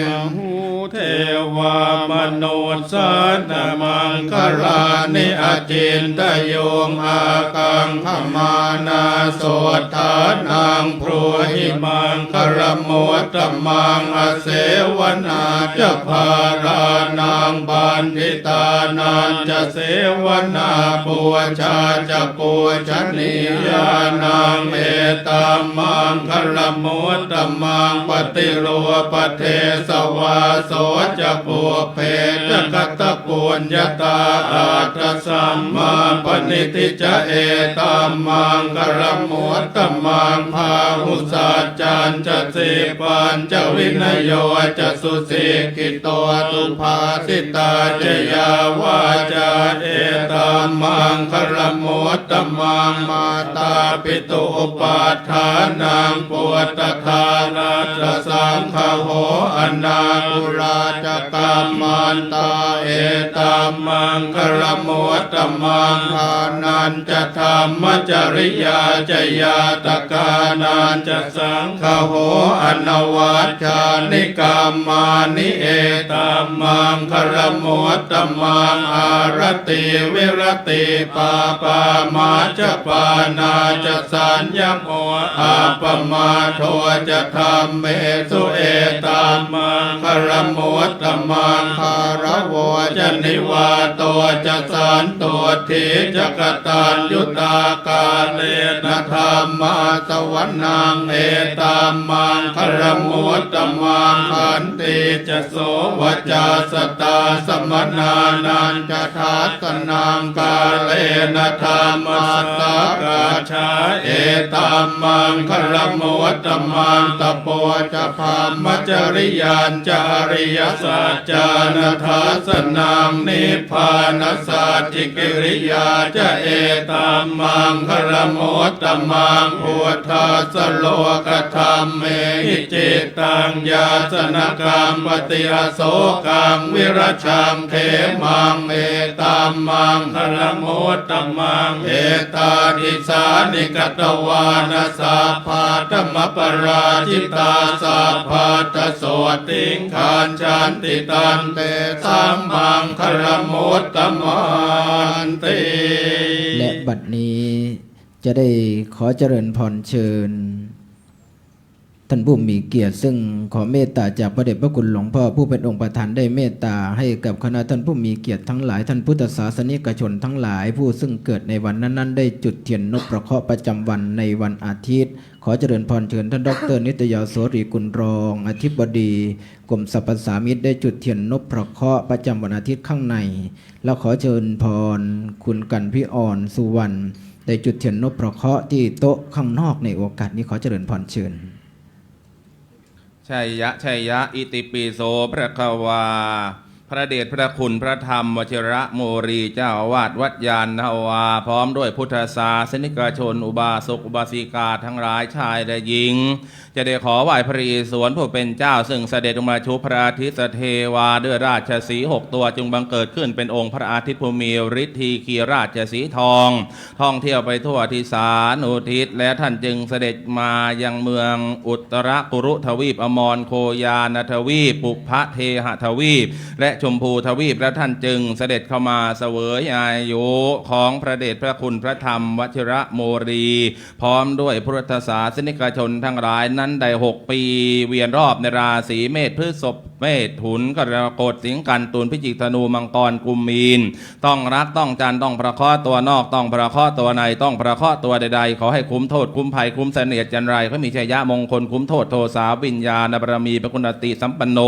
Bahū devā manussānaṃ maṅgalāni acintayuṃ, ākaṅkhamānā sotthānaṃ brūhi maṅgalamuttamaṃ. Asevanā ca bālānaṃ paṇḍitānañca sevanā, pūjā ca pūjanīyānaṃ etammaṅgalamuttamaṃ. Paṭirūpadesavāso ca pubbe ca katapuññatā, attasammāpaṇidhi ca etammaṅgalamuttamaṃ. Bāhusaccañca sippañca vinayo ca susikkhito, subhāsitā ca yā vācā etammaṅgalamuttamaṃ. Mātāpituupaṭṭhānaṃ puttadārassa saṅgaho, anākulā ca kammantā etammaṅgalamuttamaṃ. Dānañca dhammacariyā ca ñātakānañca saṅgaho, anavajjāni kammāni etammaṅgalamuttamaṃ. Āratī viratī pāpā majjapānā ca saññamo, appamādo ca dhammesu etammaṅgalamuttamaṃ. Gāravo ca nivāto ca santuṭṭhī ca kataññutā, kālena dhammassavanaṃ etammaṅgalamuttamaṃ. Khantī ca sovacassatā samaṇānañca dassanaṃ, kālena dhammasākacchā etammaṅgalamuttamaṃ. Tapo ca brahmacariyañca ariyasaccāna dassanaṃ, nibbānasacchikiriyā ca etammaṅgalamuttamaṃ. Phuṭṭhassa lokadhammehi cittaṃ yassa na kampati, asokaṃ virajaṃ khemaṃ etammaṅgalamuttamaṃ. Etādisāni katvāna sabbatthamaparājitā, sabbattha sotthiṃ gacchanti, tantesaṃ maṅgalamuttamanti. และบัดนี้จะได้ขอเจริญพรเชิญ ท่านผู้มีเกียรติ ซึ่งขอเมตตาจากพระเดชพระคุณหลวงพ่อผู้เป็นองค์ประธานได้เมตตาให้กับคณะท่านผู้มีเกียรติทั้งหลาย ท่านพุทธศาสนิกชนทั้งหลาย ผู้ซึ่งเกิดในวันนั้นๆ ได้จุดเทียนนพเคราะห์ประจำวันในวันอาทิตย์ ขอเจริญพรเชิญท่านดอกเตอร์นิตยา โสรีกุล รองอธิบดีกรมสรรพสามิตได้จุดเทียนนพเคราะห์ประจำวันอาทิตย์ข้างใน และขอเชิญพรคุณกันพิออน สุวรรณ ได้จุดเทียนนพเคราะห์ที่โต๊ะข้างนอกในโอกาสนี้ ขอเจริญพรเชิญ Jaya jaya itipi so bhagavā พระเดชพระคุณพระธรรมวชิระโมรีเจ้าอาวาสวัดยานนาวา พร้อมด้วยพุทธศาสนิกชน อุบาสกอุบาสิกาทั้งหลายชายและหญิง จะได้ขอไหว้พระอิศวรผู้เป็นเจ้า ซึ่งเสด็จลงมาชุบพระอาทิตย์สเทวาด้วยราชสีห์หกตัว จึงบังเกิดขึ้นเป็นองค์พระอาทิตย์ผู้มีฤทธิ์ทีฆีราชสีห์ทอง ท่องเที่ยวไปทั่วทิศานุทิศ และท่านจึงเสด็จมายังเมืองอุตรกุรุทวีป อมรโคยานทวีป ปุพพะเทหทวีป และชมพูทวีป และท่านจึงเสด็จเข้ามาเสวยอายุของพระเดชพระคุณพระธรรมวชิระโมรี พร้อมด้วยพุทธศาสนิกชนทั้งหลายนั้นได้หกปี เวียนรอบในราศีเมษ พฤษภ เมถุน กรกฎ สิงห์ กัน ตุล พิจิก ธนู มังกร กุม มีน ต้องรักต้องจันต้องประเคราะห์ตัวนอก ต้องประเคราะห์ตัวใน ต้องประเคราะห์ตัวใดๆ ขอให้คุ้มโทษคุ้มภัยคุ้มเสนียดจัญไร ขอให้มีชัยยะมงคลคุ้มโทษโทสาวิญญาณบารมี พระคุณอติสัมปันโน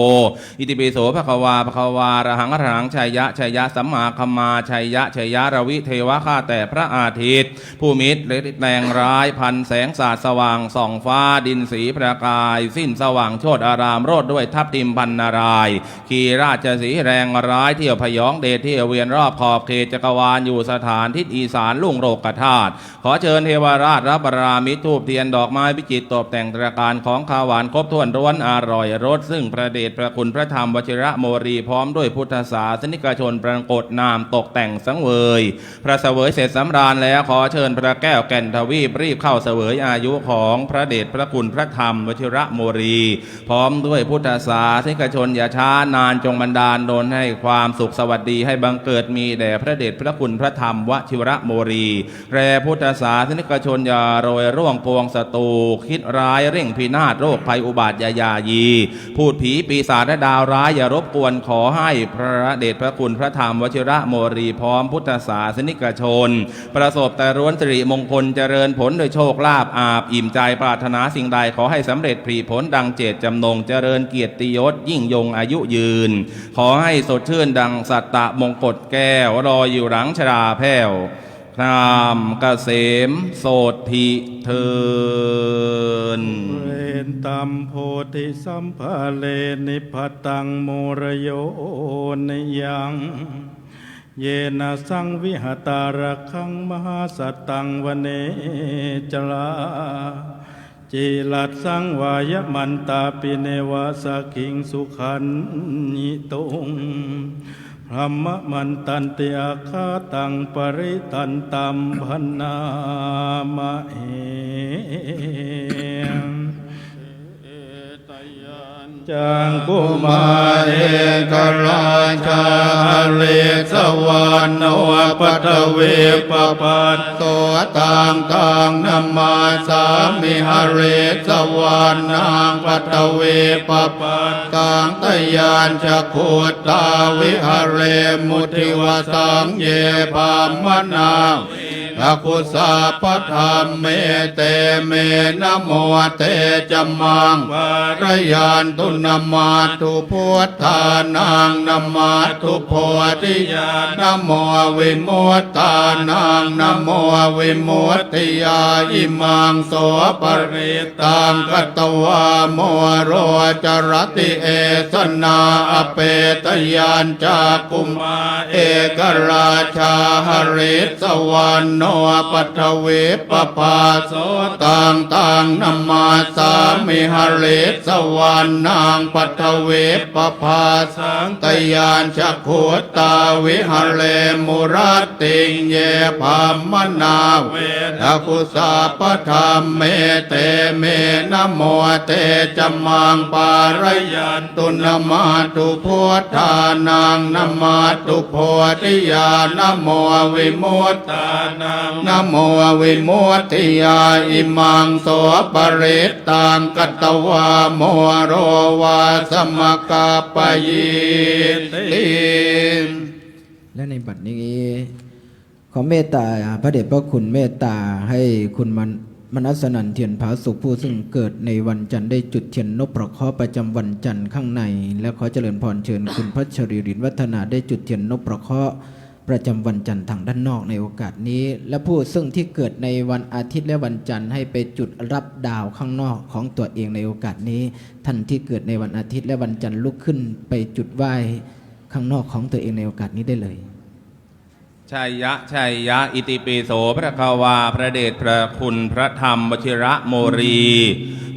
อิติปิโส ภะคะวา ภะคะวา อะระหัง อะระหัง ชัยยะ ชัยยะ สัมมาคัมมา ชัยยะ ชัยยะ รวิเทวะ ข้าแต่พระอาทิตย์ ผู้มีฤทธิ์แรงร้าย พันแสงสาดสว่างส่องฟ้า ดินสีประกาย สิ้นสว่างโชติอาราม โรจน์ด้วยทับทิมพันนารายณ์ ขี่ราชสีห์แรงร้าย เที่ยวพยองเดช เที่ยวเวียนรอบขอบเขตจักรวาล อยู่สถานทิศอีสานลุ่งโลกธาตุ ขอเชิญเทวราชรับปรามิตร ธูปเทียนดอกไม้วิจิตรตกแต่งตระการของคาวหวานครบถ้วนร้วนอร่อยรส ซึ่งพระเดชพระคุณพระธรรมวชิระโมรี พร้อมด้วยพุทธศาสนิกชนปรากฏนามตกแต่งสังเวย พระเสวยเสร็จสำราญแล้ว ขอเชิญพระแก้วแก่นทวีปรีบเข้าเสวยอายุของพระเดชพระคุณพระธรรมวชิระโมรี พร้อมด้วยพุทธศาสนิกชนอย่าช้านาน จงบันดาลดลให้ความสุขสวัสดีให้บังเกิดมีแด่พระเดชพระคุณพระธรรมวชิระโมรี แด่พุทธศาสนิกชนอย่าโรยร่วงพวงศัตรู คิดร้ายเร่งพินาศ โรคภัยอุบัติอย่าหย่ายี พูดผีปีศาจและดาวร้ายอย่ารบกวน ขอให้พระเดชพระคุณพระธรรมวชิระโมรี พร้อมพุทธศาสนิกชน ประสบแต่ล้วนสิริมงคล เจริญผลด้วยโชคลาภ อาบอิ่มใจ ปรารถนาสิ่งใดขอให้สำเร็จผลิผลดังเจตจำนง เจริญเกียรติยศยิ่งยงอายุยืน ขอให้สดชื่นดังสัตตมงกตแก้ว ลอยอยู่หลังชราแผ้ว นามเกษมโสตถิเทอญ Pūrentam bodhisambhare nibbatang mūlayo niyaṃ, yena saṃvihatā rakkhaṃ mahāsattaṃ vanecarā, cīlaṃ saṃvāyamantā pī neva sakkiṃ sukhaṇi tuṃ, brahmamantanti āgataṃ parittaṃ taṃ bhaṇāma he. Cakkhumā ekarājā harissavaṇṇo paṭhavippabhāso, taṃ taṃ namassāmi harissavaṇṇaṃ paṭhavippabhāsaṃ, tayajja guttā viharemu divasaṃ. Ye brāhmaṇā vedagū sabbadhamme, te me namo te ca maṃ pālayantu. Namatthu buddhānaṃ, namatthu bodhiyā, namo vimuttānaṃ, namo vimuttiyā. Imaṃ so parittaṃ katvā moro carati esanā, apetayañcakkhumā ekarājā harissavaṇṇo paṭhavippabhāso, taṃ taṃ namassāmi harissavaṇṇaṃ paṭhavippabhāsaṃ, tayajja guttā viharemu rattiṃ. Ye brāhmaṇā vedagū sabbadhamme, te me namo te ca maṃ pālayantu. Namatthu buddhānaṃ, namatthu bodhiyā, namo vimuttānaṃ, Namo vimuttiyā imaṃ so parittaṃ katvā moro vāsamakappayi ti. และในบัดนี้ ขอเมตตาพระเดชพระคุณเมตตาให้คุณมน- มนัสสนันท์ เทียนผาสุข ผู้ซึ่งเกิดในวันจันทร์ได้จุดเทียนนพเคราะห์ประจำวันจันทร์ข้างใน และขอเจริญพรเชิญคุณพัชรี รินวัฒนา ได้จุดเทียนนพเคราะห์ประจำวันจันทร์ทางด้านนอกในโอกาสนี้ และผู้ซึ่งที่เกิดในวันอาทิตย์และวันจันทร์ให้ไปจุดรับดาวข้างนอกของตัวเองในโอกาสนี้ ท่านที่เกิดในวันอาทิตย์และวันจันทร์ลุกขึ้นไปจุดไหว้ข้างนอกของตัวเองในโอกาสนี้ได้เลย Jaya jaya itipi so พระกวา พระเดชพระคุณพระธรรมวชิระโมลี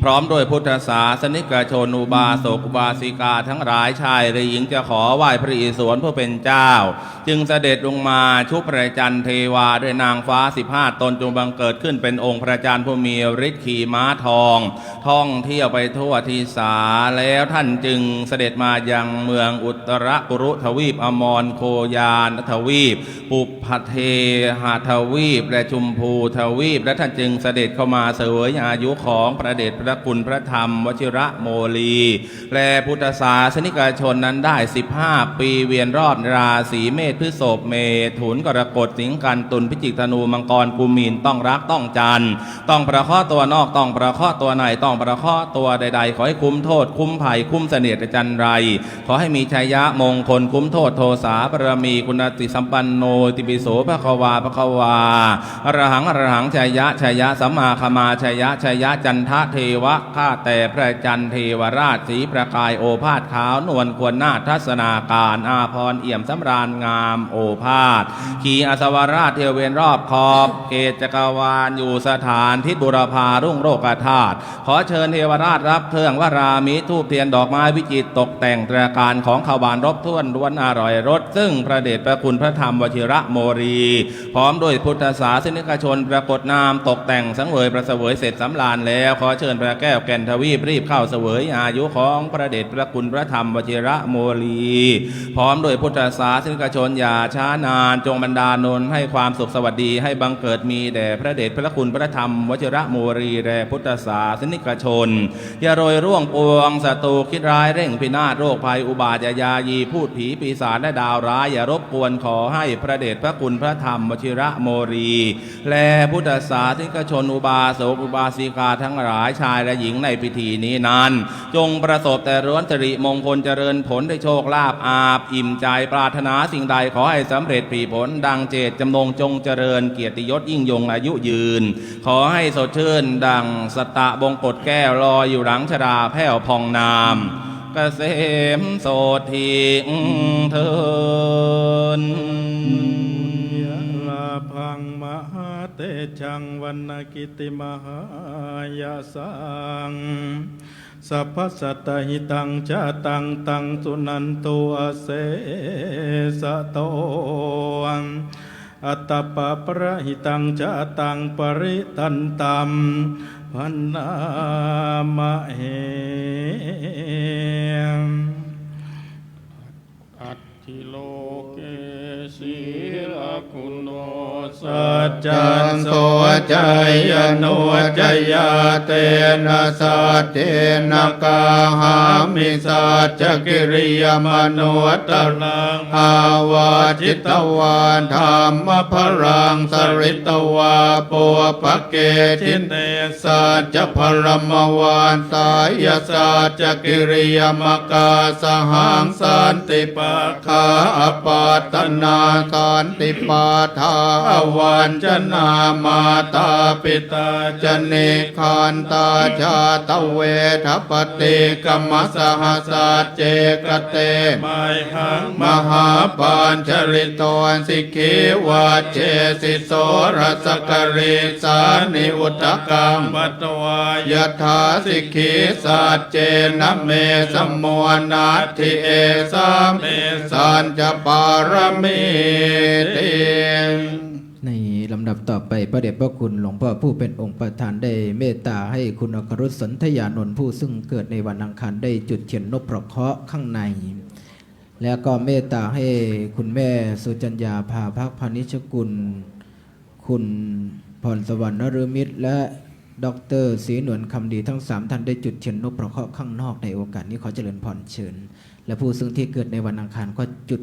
พร้อมด้วยพุทธศาสนิกชน อุบาสกอุบาสิกาทั้งหลายชายและหญิง จะขอไหว้พระอิศวรผู้เป็นเจ้า จึงเสด็จลงมาชุบพระจันทร์เทวาด้วยนางฟ้าสิบห้าตน จงบังเกิดขึ้นเป็นองค์พระจันทร์ผู้มีฤทธิ์ขี่ม้าทอง ท่องเที่ยวไปทั่วทิสา แล้วท่านจึงเสด็จมายังเมืองอุตรกุรุทวีป อมรโคยานทวีป ปุพพเทหทวีป และชุมพูทวีป และท่านจึงเสด็จเข้ามาเสวยอายุของพระเดชพระคุณพระธรรมวชิระโมลี และพุทธศาสนิกชนนั้นได้สิบห้าปี เวียนรอบราศีเมษ พฤษภ เมถุน กรกฎ สิงห์ กัน ตุล พิจิก ธนู มังกร กุมภ ต้องรักต้องจันทร์ ต้องประเคราะห์ตัวนอก ต้องประเคราะห์ตัวใน ต้องประเคราะห์ตัวใดๆ ขอให้คุ้มโทษ คุ้มภัย คุ้มเสนียดจัญไร ขอให้มีชัยมงคล คุ้มโทษโทสาบารมี คุณติสัมปันโน ติปิโส ภะคะวา ภะคะวา อะระหัง อะระหัง ชัยยะ ชัยยะ สัมมาคมา ชัยยะ ชัยยะ จันทะเทวะ ข้าแต่พระจันทร์เทวราช สีประกายโอภาส ขาวนวลควรนาถ ทัศนาการ อาภรณ์เอี่ยมสำราญงามโอภาส ขี่อัศวราชเที่ยวเวียนรอบขอบเขตจักรวาล อยู่สถานทิศบุรพารุ่งโรจน์ธาตุ ขอเชิญเทวราชรับเครื่องวรามิ ธูปเทียนดอกไม้วิจิตรตกแต่งตราการของขาวหวาน รบถ้วนล้วนอร่อยรส ซึ่งพระเดชพระคุณพระธรรมวชิระโมลี พร้อมด้วยพุทธศาสนิกชน ปรากฏนามตกแต่งสังเวยประเสวยเสร็จสำราญแล้ว ขอเชิญพระแก้วแก่นทวีปรีบเข้าเสวยอายุของพระเดชพระคุณพระธรรมวชิระโมลี พร้อมด้วยพุทธศาสนิกชนอย่าช้านาน จงบันดาลดลให้ความสุขสวัสดีให้บังเกิดมีแด่พระเดชพระคุณพระธรรมวชิระโมลี และพุทธศาสนิกชน อย่าโรยร่วงปวงศัตรูคิดร้ายเร่งพินาศ โรคภัยอุบาทอย่ายายี พูดผีปีศาจและดาวร้ายอย่ารบกวน ขอให้พระเดชพระคุณพระธรรมวชิระโมลี และพุทธศาสนิกชน อุบาสกอุบาสิกาทั้งหลายชายและหญิงในพิธีนี้นั้น จงประสบแต่ล้วนสิริมงคลเจริญผลได้โชคลาภอาบอิ่มใจ ปรารถนาสิ่งใดขอให้สำเร็จผลดังเจตจำนง จงเจริญเกียรติยศยิ่งยงอายุยืน ขอให้สดชื่นดังสตะบงกตแก้วลอยอยู่หลังชราแผ้วพองนาม เกษมโสตถิเทอญ Puññalābhaṃ mahātejaṃ vaṇṇakittiyamahāyasaṃ, sabbasattahiताṃ jātaṃ taṃ suṇantu asesato, attappamārahiताṃ jātaṃ parittaṃ taṃ bhaṇāmahe. Atthi loke sīlaguṇo saccaṃ soceyyanuddayā, tena saccena kāhāmi saccakiriyamanuttaraṃ. Āvajjitvā dhammabalaṃ saritvā pubbake jine saccabalamavassāya saccakiriyamakāsahaṃ. Santi pakkhā apattanā, santi pādā avañcanā, mātā pitā ca nikkhantā, jātaveda paṭikkama. Saha sacce kate mayhaṃ mahāpañjarito, sikhī vajjesi soḷasa karīsāni, udakaṃ patvā yathā sikhī, saccena me samo natthi, esā me saccapāramīti. ในลำดับต่อไป พระเดชพระคุณหลวงพ่อผู้เป็นองค์ประธานได้เมตตาให้คุณอัครสนธยานนท์ ผู้ซึ่งเกิดในวันอังคารได้จุดเทียนนพเคราะห์ข้างใน แล้วก็เมตตาให้คุณแม่สุจัญญา ภาพักพานิชกุล ค คุณพรสวรรค์นฤมิตร และดอกเตอร์ศรีนวลคำดี ทั้งสามท่านได้จุดเทียนนพเคราะห์ข้างนอกในโอกาสนี้ ขอเจริญพรเชิญ และผู้ซึ่งที่เกิดในวันอังคารก็จุด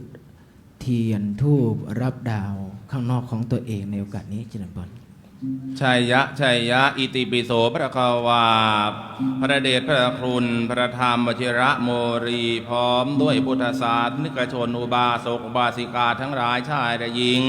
เทียนธูปรับดาวข้างนอกของตัวเองในโอกาสนี้ เจริญพร ชัยยะ ชัยยะ อิติปิโส ภะคะวา พระเดชพระคุณ พระธรรมวชิระโมรี พร้อมด้วยพุทธศาสนิกชน อุบาสกอุบาสิกาทั้งหลาย ชายและหญิง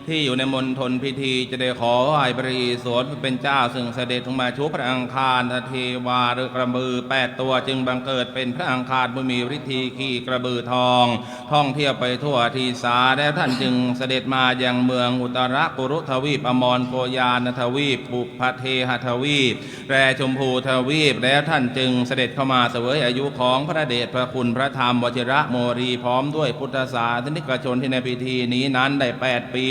ที่อยู่ในมณฑลพิธี จะได้ขอไหว้พระอิศวรผู้เป็นเจ้า ซึ่งเสด็จลงมาชุบพระอังคาร ทเทวาหรือกระบือแปดตัว จึงบังเกิดเป็นพระอังคารผู้มีฤทธิ์ขี่กระบือทอง ท่องเที่ยวไปทั่วทีสา แล้วท่านจึงเสด็จมายังเมืองอุตรกุรุทวีป อมรโกยานทวีป ปุพพเทหทวีป และชมพูทวีป แล้วท่านจึงเสด็จเข้ามาเสวยอายุของพระเดชพระคุณพระธรรมวชิระโมรี พร้อมด้วยพุทธศาสนิกชนที่ในพิธีนี้นั้นได้แปดปี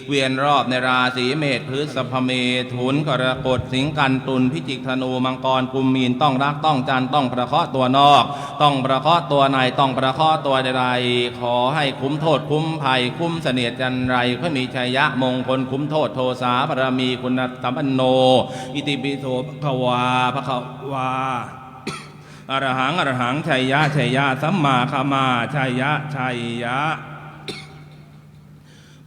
เวียนรอบในราศีเมษ พฤษภ เมถุน กรกฎ สิงห์ กัน ตุล พิจิก ธนู มังกร กุม มีน ต้องรัก ต้องจัน ต้องประเคราะห์ตัวนอก ต้องประเคราะห์ตัวใน ต้องประเคราะห์ตัวใดๆ ขอให้คุ้มโทษคุ้มภัย คุ้มเสนียดจัญไร ขอให้มีชัยยะมงคล คุ้มโทษโทสาบารมี คุณสัมปันโน อิติปิโส ภะคะวา ภะคะวา อะระหัง อะระหัง ชัยยะ ชัยยะ สัมมาคามา ชัยยะ ชัยยะ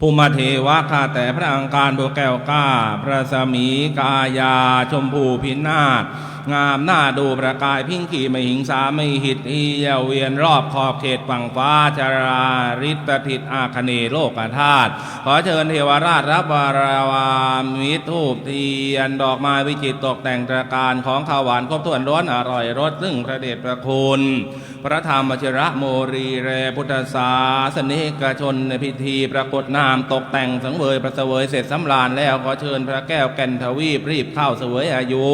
ภูมิเทวะ ข้าแต่พระอังคารผู้แก้วกล้า พระสมีกายา ชมพูพินาศ งามน่าดู ประกายพิงคี มหิงสา มหิทธิ เวียนรอบขอบเขตฝั่งฟ้า จาราริสถิตอาคเนย์โลกธาตุ ขอเชิญเทวราชรับวราวามิตร ธูปเทียน ดอกไม้วิจิตรตกแต่งตระการ ของข้าวหวานครบถ้วนล้นอร่อยรส ซึ่งพระเดชพระคุณ พระธรรมวชิระโมรี และพุทธศาสนิกชนในพิธีปรากฏนามตกแต่งสังเวยประเสวยเสร็จสำราญแล้ว ขอเชิญพระแก้วแก่นทวีปรีบเข้าเสวยอายุ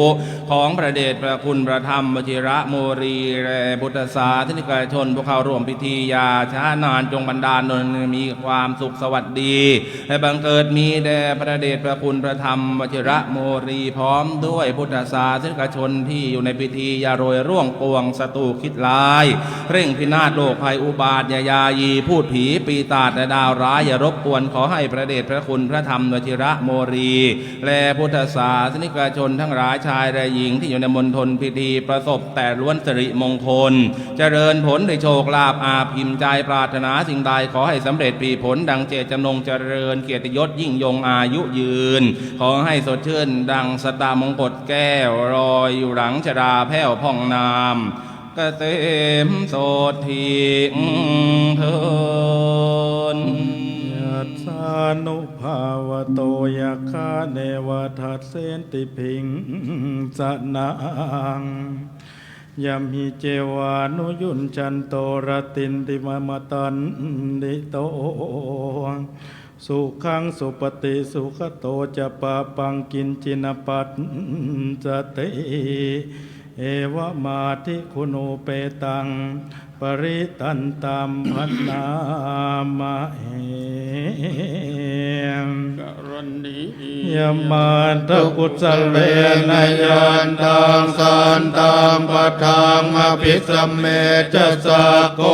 ของพระเดชพระคุณพระธรรมวชิระโมรี และพุทธศาสนิกชนผู้เข้าร่วมพิธี อย่าช้านาน จงบันดาลดลให้มีความสุขสวัสดี ให้บังเกิดมีแด่พระเดชพระคุณพระธรรมวชิระโมรี พร้อมด้วยพุทธศาสนิกชนที่อยู่ในพิธี อย่าโรยร่วงปวงศัตรูคิดร้าย เร่งพินาศโรคภัยอุบาท อย่ายายีพูดผีปีศาจและดาวร้าย อย่ารบกวน ขอให้พระเดชพระคุณพระธรรมวชิระโมรี และพุทธศาสนิกชนทั้งหลาย ชายและหญิงที่อยู่ในมณฑลพิธี ประสบแต่ล้วนสิริมงคล เจริญผลด้วยโชคลาภ อาภอิ่มใจปรารถนาสิ่งใด ขอให้สำเร็จผลดังเจตจำนง เจริญเกียรติยศยิ่งยงอายุยืน ขอให้สดชื่นดังสตามงกตแก้ว ลอยอยู่หลังชราแผ้วพองนาม เกษมสดทิงเทิน Yassānubhāvato yakkhā neva dassenti piṃsanaṃ, yamhi cevānuyuñjanto ratindimamatanti to, sukhaṃ supati sukhato ca pāpaṃ kiñci na passati. Evamādiguṇūpetaṃ parittaṃ taṃ bhaṇāma he. Karaṇīyamatthakusalena yantaṃ santaṃ padaṃ abhisamecca, sakko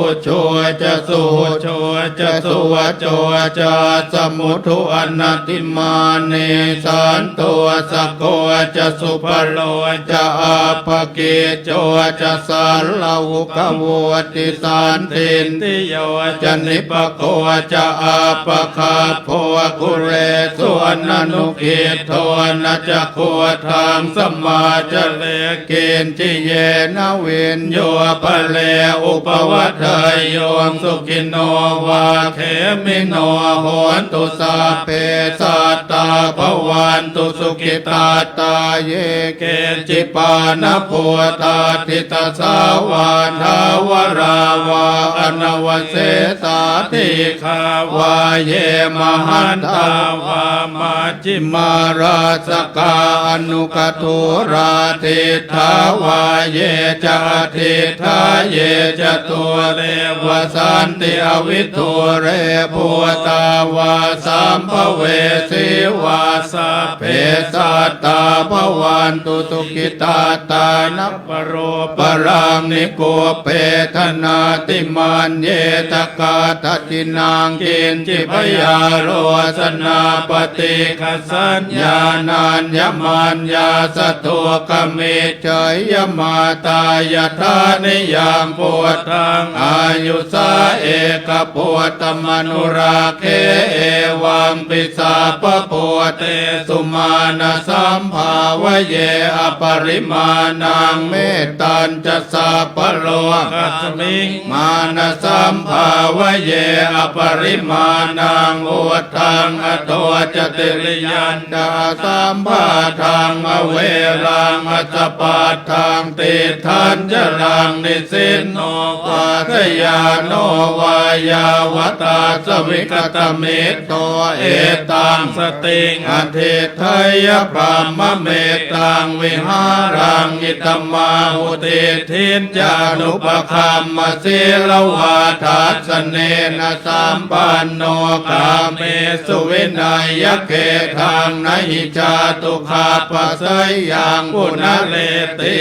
ujū ca suhujū ca suvaco cassa mudu anatimānī, santussako ca subharo ca appakicco ca sallahukavutti, sandiṭṭhiyo ca nipako ca appagabbho kulesu ananugiddho. Na ca khuddaṃ samācare kiñci yena viññū pare upavadeyyuṃ. Sukhino vā khemino hontu, sabbe sattā bhavantu sukhitattā. Ye keci pāṇabhūtatthi, tasā vā thāvarā vā anavasesā, dīghā vā ye mahantā vā, maj jhimā rassakā aṇukathūlā, diṭṭhā vā ye ca adiṭṭhā ye ca dūre vasanti avidūre, bhūtā vā sambhavesī vā sabbe sattā bhavantu sukhitattā na paro paraṃ nikubbetha nātimaññetha katthaci naṃ kiñci byārosanā paṭighasaññā nāññamaññassa dukkhamiccheyya. Mātā yathā niyaṃ puttaṃ āyusā ekaputtamanurakkhe evampi sabbabhūtesu mānasambhāvaye aparimāṇaṃ. Mettañca sabbalokasmiṃ mānasambhāvaye aparimāṇaṃ uddhaṃ adho ca tiriyañca asambādhaṃ averaṃ asapattaṃ. Tiṭṭhañcaraṃ nisinno vā sayāno vā yāvatassa vigatamiddho etaṃ satiṃ adhiṭṭheyya brahmametaṃ vihāraṃ idhamāhu. Diṭṭhiñca anupagamma sīlavā dassanena sampanno kāmesu vineyya gedhaṃ na hi jātu gabbhaseyyaṃ punaretīti.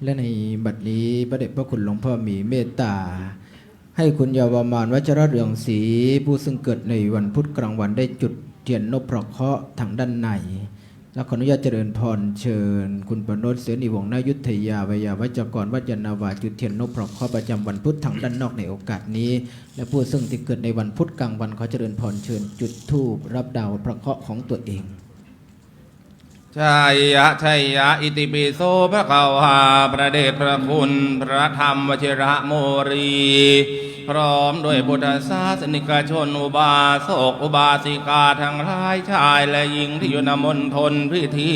และในบัดนี้พระเดชพระคุณหลวงพ่อมีเมตตา ให้คุณเยาวมาน วัชรเรืองศรี ผู้ซึ่งเกิดในวันพุธกลางวันได้จุดเทียนนพเคราะห์ทางด้านใน และขออนุญาตเจริญพรเชิญคุณประโนชเสนีวงศ์ ณ อยุธยา ไวยาวัจกรวัดยานนาวา จุดเทียนนพเคราะห์ประจำวันพุธทางด้านนอกในโอกาสนี้ และผู้ซึ่งที่เกิดในวันพุธกลางวันขอเจริญพรเชิญจุดธูปรับดาวพระเคราะห์ของตัวเอง Jaya jaya itipi so bhagavā พระเดชพระคุณพระธรรมวชิระโมลี พร้อมด้วยพุทธศาสนิกชน อุบาสกอุบาสิกาทั้งหลายชายและหญิงที่อยู่ณมณฑลพิธี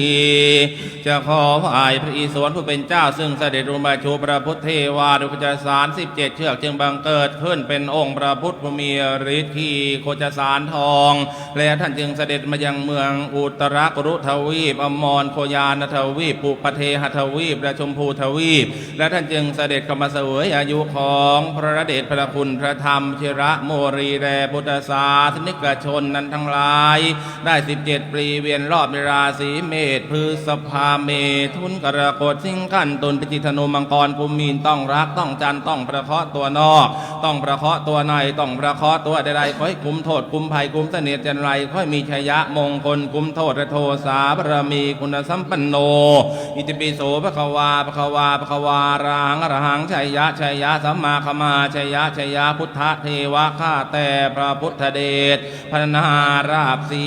จะขอไหว้พระอิศวรผู้เป็นเจ้าซึ่งเสด็จอุบัติชุพระพุทธเทวานุปัจจสารสิบเจ็ดเชือกจึงบังเกิดขึ้นเป็นองค์พระพุทธผู้มีฤทธิ์ขี่โคจสารทอง และท่านจึงเสด็จมายังเมืองอุตรกุรุทวีป อมรโคยานทวีป ปุพเทหทวีป และชมพูทวีป และท่านจึงเสด็จเข้ามาเสวยอายุของพระเดชพระคุณพระธรรมวชิระโมลี และพุทธศาสนิกชนนั้นทั้งหลาย ได้สิบเจ็ดปีเวียนรอบในราศีเมษ พฤษภา เมถุน กรกฎ สิงห์ กัน ตุล พิจิก ธนู มังกร กุม มีน ต้องรัก ต้องจันทร์ ต้องประเคราะห์ตัวนอก ต้องประเคราะห์ตัวใน ต้องประเคราะห์ตัวใดๆ ขอให้กุมโทษ กุมภัย กุมเสนียดจัญไร ขอให้มีชัยมงคล กุมโทษและโทสาบารมีคุณสัมปันโน อิติปิโส ภะคะวา ภะคะวา ภะคะวา อะระหัง อะระหัง ชัยยะ ชัยยะ สัมมาคัมมา ชัยยะ ชัยยะ พุทธเทวะ ข้าแต่พระพุทธเดช พรรณนาราบสี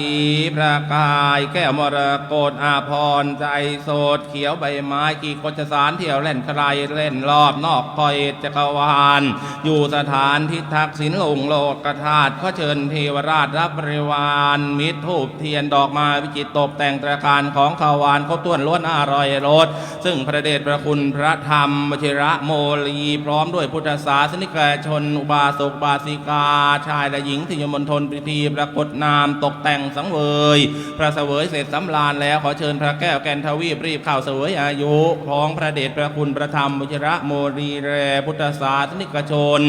ประกาย แก้วมรกตอาภรณ์ ใจสดเขียวใบไม้ ขี่โคจสารเที่ยวแล่นไคลเล่นรอบนอกคอยจักรวาล อยู่สถานที่ทักษิณลงโลกธาตุ ขอเชิญเทวราชและบริวาร มิตรธูปเทียนดอกไม้วิจิตรตกแต่งตระการของขาวหวานครบถ้วนล้วนอร่อยรส ซึ่งพระเดชพระคุณพระธรรมวชิระโมลี พร้อมด้วยพุทธศาสนิกชน อุบาสกอุบาสิกา ชายและหญิงที่อยู่มณฑลพิธีปรากฏนามตกแต่งสังเวย พระเสวยเสร็จสำราญแล้ว ขอเชิญพระแก้วแก่นทวีปรีบเข้าเสวยอายุ ของพระเดชพระคุณพระธรรมวชิระโมลี และพุทธศาสนิกชน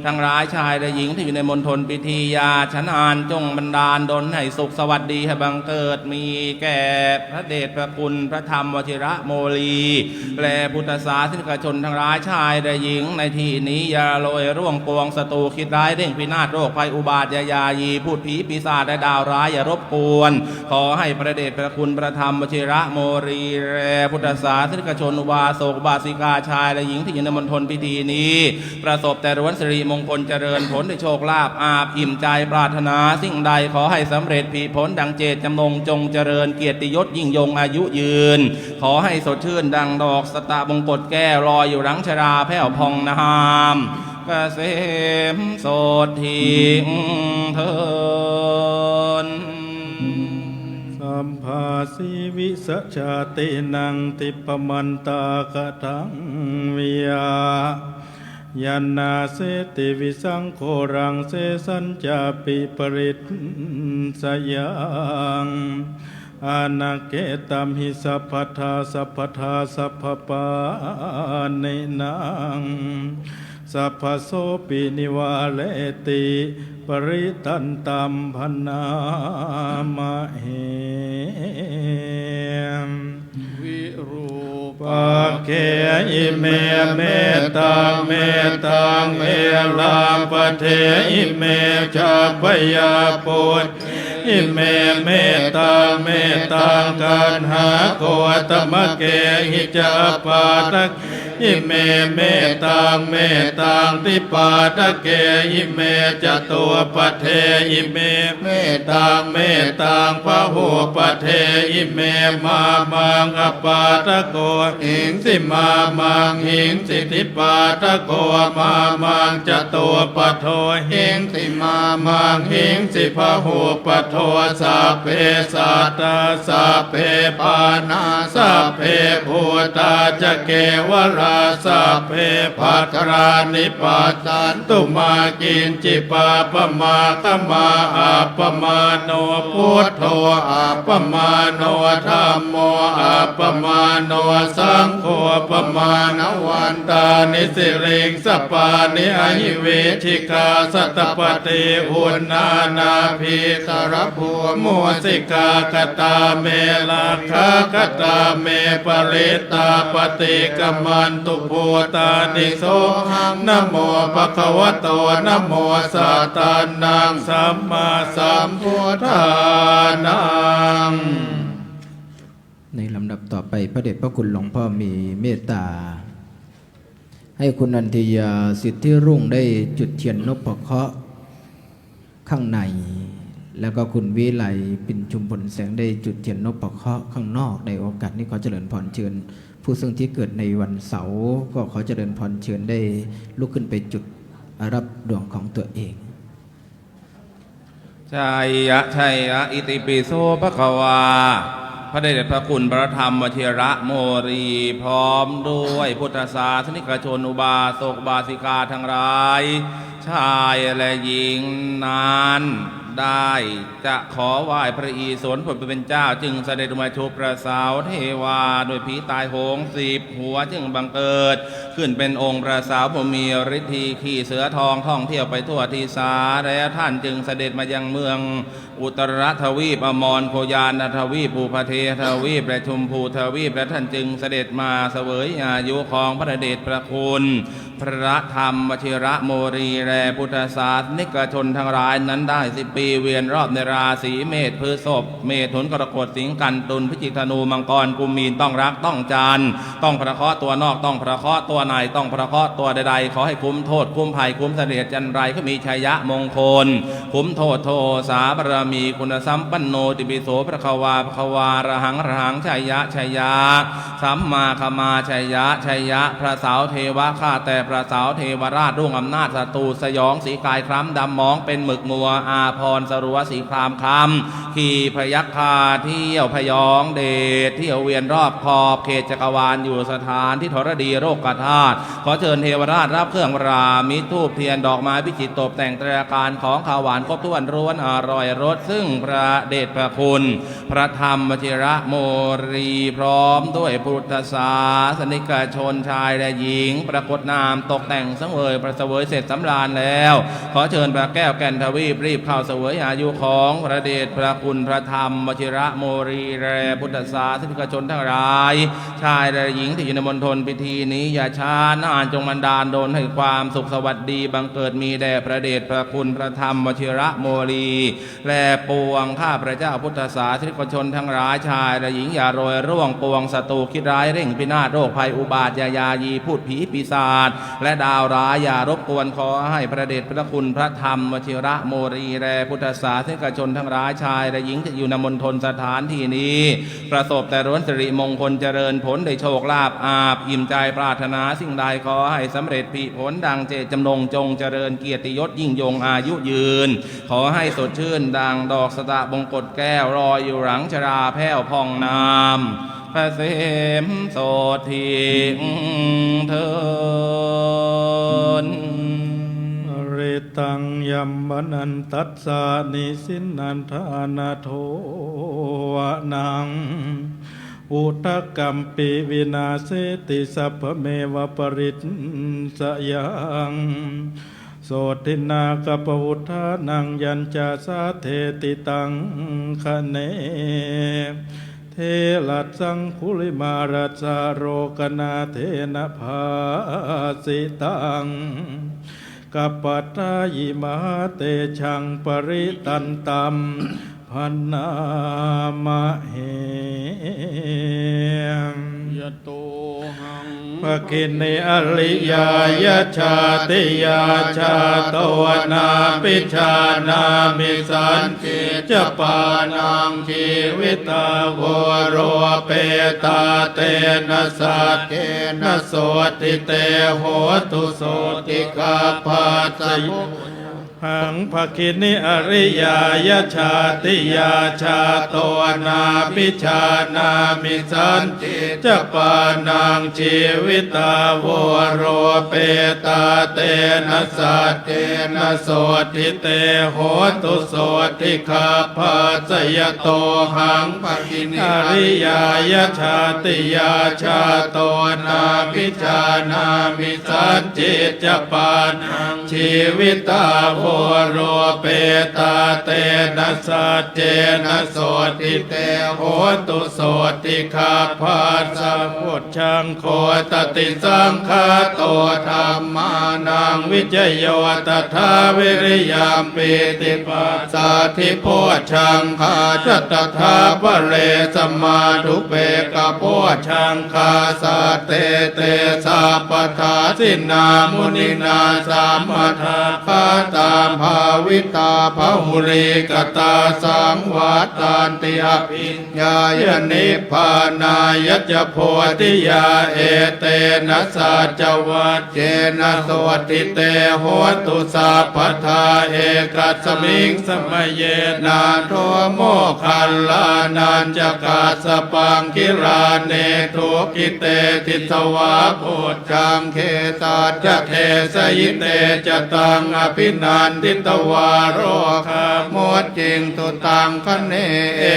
ทั้งหลายชายและหญิงที่อยู่ในมณฑลพิธี อย่าช้านาน จงบันดาลดลให้สุขสวัสดีให้บังเกิดมีแก่พระเดชพระคุณพระธรรมวชิระโมลี และพุทธศาสนิกชนทั้งหลายชายและหญิงในที่นี้ อย่าโรยร่วงปวงศัตรูคิดร้ายเร่งพินาศโรคภัยอุบาทยายีพูดผีปีศาจและดาวร้ายอย่ารบกวน ขอให้พระเดชพระคุณพระธรรมวชิระโมลี และพุทธศาสนิกชนอุบาสกอุบาสิกาชายและหญิงที่อยู่ในมณฑลพิธีนี้ ประสบแต่ล้วนสิริมงคลเจริญผลด้วยโชคลาภอาบอิ่มใจปรารถนาสิ่งใดขอให้สำเร็จผลิผลดังเจตจำนงจงเจริญเกียรติยศยิ่งยงอายุยืน ขอให้สดชื่นดังดอกสตะบงกตแก้วลอยอยู่หลังชราแผ้วพองนามเกษมสดทิ้งเทิน Sabbāsīvisajātīnaṃ tippamantākathaṃ viyā yaṃ nāseti visaṃ ghoraṃ sesañcāpi parissayaṃ anakkhetamhi sabbadā sabbadā sabbapāṇinaṃ sabbasopi nivāreti parittaṃ taṃ bhaṇāma he. Virūpakkhe ime mettaṃ mettaṃ, Erāpaṭhe ime ca abyāputte, ime mettaṃ mettaṃ, Kaṇhāgotamake hi ca apādake ime mettaṃ mettaṃ, Dipādake ime catupaṭhe ime mettaṃ mettaṃ, Bahūpaṭhe ime mā maṃ apādako hiṃsi, mā maṃ hiṃsi Dipādako mā maṃ catupaṭho hiṃsi, mā maṃ hiṃsi Bahūpaṭho. Sabbe sattā sabbe pāṇā sabbe bhūtā ca kevalā, sabbe bhadrāni passantu mā kiñci pāpamāgamā. Appamāṇo Buddho, appamāṇo Dhammo, appamāṇo Saṅgho, pamāṇavantāni siriṃsapāni ahi vicchikā satapadī uṇṇānābhī sarabū mūsikā. Katā me rakkhā, katā me parittā, paṭikkamantu bhūtāni. Sohaṃ namo bhagavato, namo sattannaṃ sammāsambuddhānaṃ. ในลำดับต่อไป พระเดชพระคุณหลวงพ่อมีเมตตา ให้คุณนันทิยา สิทธิรุ่ง ได้จุดเทียนนพเคราะห์ข้างใน แล้วก็คุณวิไล ปิ่นชุมพลแสง ได้จุดเทียนนพเคราะห์ข้างนอก ในโอกาสนี้ขอเจริญพรเชิญ ผู้ซึ่งที่เกิดในวันเสาร์ ก็ขอเจริญพรเชิญได้ลุกขึ้นไปจุดรับดวงของตัวเอง Jaya jaya itipi so bhagavā. พระเดชพระคุณพระธรรมวชิระโมลี พร้อมด้วยพุทธศาสนิกชน อุบาสกอุบาสิกาทั้งหลาย ชายและหญิงนั้น ได้จะขอไหว้พระอิศวรผู้เป็นเจ้า จึงเสด็จมาชุบพระเสาเทวา ด้วยผีตายโหงสิบหัว จึงบังเกิด ขึ้นเป็นองค์พระเสาผู้มีฤทธิ์ขี่เสือทองท่องเที่ยวไปทั่วทิศา แล้วท่านจึงเสด็จมายังเมืองอุตรทวีป อมรโคยานทวีป อุพเททวีป และชมพูทวีป และท่านจึงเสด็จมาเสวยอายุของพระเดชพระคุณ พระธรรมวชิระโมลี และพุทธศาสนิกชนทั้งหลายนั้นได้สิบปี เวียนรอบในราศีเมษ พฤษภ เมถุน กรกฎ สิงห์ กัน ตุล พิจิก ธนู มังกร กุม มีน ต้องรักต้องจัน ต้องพระเคราะห์ตัวนอก ต้องพระเคราะห์ตัวใน ต้องพระเคราะห์ตัวใดๆ ขอให้คุ้มโทษ คุ้มภัย คุ้มเสนียดจัญไร ก็มีชัยมงคล คุ้มโทษโทสาบารมี คุณสัมปันโน ติปิโส ภะคะวา ภะคะวา อะระหัง อะระหัง ชัยยะ ชัยยะ สัมมาคมา ชัยยะ ชัยยะ พระเสาเทวะ ข้าแต่พระเสาเทวราช รุ่งอำนาจศัตรู สยองสีกายคล้ำดำหมองเป็นหมึกมัว อาภรณ์สลัวสีครามคล้ำ ขี่พยัคฆาเที่ยวพยองเดช เที่ยวเวียนรอบขอบเขตจักรวาล อยู่สถานที่ทรดีโรคธาตุ ขอเชิญเทวราชรับเครื่องประดับมิตรธูปเทียนดอกไม้วิจิตรตกแต่งไตรอาการของข้าวหวานครบถ้วนร้วนอร่อยรส ซึ่งพระเดชพระคุณ พระธรรมวชิระโมลี พร้อมด้วยพุทธศาสนิกชนชายและหญิง ปรากฏนามตกแต่งสังเวยประเสวยเสร็จสำราญแล้ว ขอเชิญพระแก้วแก่นทวีปรีบเข้าเสวยอายุของพระเดชพระคุณพระธรรมวชิระโมลี และพุทธศาสนิกชนทั้งหลาย ชายและหญิงที่อยู่ในมณฑลพิธีนี้ อย่าช้านาน จงบันดาลดลให้ความสุขสวัสดีบังเกิดมีแด่พระเดชพระคุณพระธรรมวชิระโมลี และปวงข้าพระเจ้าพุทธศาสนิกชนทั้งหลาย ชายและหญิง อย่าโรยร่วงปวงศัตรูคิดร้ายเร่งพินาศ โรคภัยอุบาทยายายี พูดผีปีศาจ และดาวร้ายอย่ารบกวน ขอให้พระเดชพระคุณพระธรรมวชิระโมลี และพุทธศาสนิกชนทั้งหลาย ชายและหญิงที่อยู่ในมณฑลสถานที่นี้ ประสบแต่ล้วนสิริมงคลเจริญผล ได้โชคลาภอาบอิ่มใจ ปรารถนาสิ่งใดขอให้สำเร็จผลิผลดังเจตจำนง จงเจริญเกียรติยศยิ่งยงอายุยืน ขอให้สดชื่นดังดอกสะตะบงกตแก้ว ลอยอยู่หลังชราแผ้วพองนามเกษมโสตถิงเทิน Parittaṃ yāmanantassa nisinnaṃ dānadhovanaṃ, udakampi vināseti sabbameva parissayaṃ. Sotthinā kappavutthānaṃ yañca sātheti taṅkhaṇe. Therassaṅghulimālassa lokanathena bhāsitaṃ. Kappaṭṭhāyi mahātejaṃ parittaṃ taṃ bhaṇāma he. Yatohaṃ bhagini ariyāya jātiyā jāto nābhijānāmi sañcicca pāṇaṃ jīvitā voropetā tena saccena sotthi te hotu sotthigabbhassa. Haṃ bhagini ariyāya jātiyā jāto nābhijānāmi sañcicca pāṇaṃ jīvitā voropetā tena saccena sotthi te hotu sotthigabbhassa. Yatohaṃ bhagini ariyāya jātiyā jāto nābhijānāmi sañcicca pāṇaṃ jīvitā voropetā tena saccena sotthi te hotu sotthigabbhassa. Bojjhaṅgo satisaṅkhāto dhammānaṃ vicayo tathā viriyampīti passaddhi bojjhaṅgā ca tathāpare samādhupekkhabojjhaṅgā sattete sabbadā jinā muninā sammadakkhātā bhāvitā bahulīkatā saṃvattanti abhiññāya nibbānāya ca bodhiyā. Etena saccavajjena sotthi te hotu sabbadā. Ekasmiṃ samaye nātho moggallānañca kassapaṃ gilāne dukkhite disvā bojjhaṅge satta desayi te ca taṃ abhinanditvā rogā mucciṃsu taṅkhaṇe.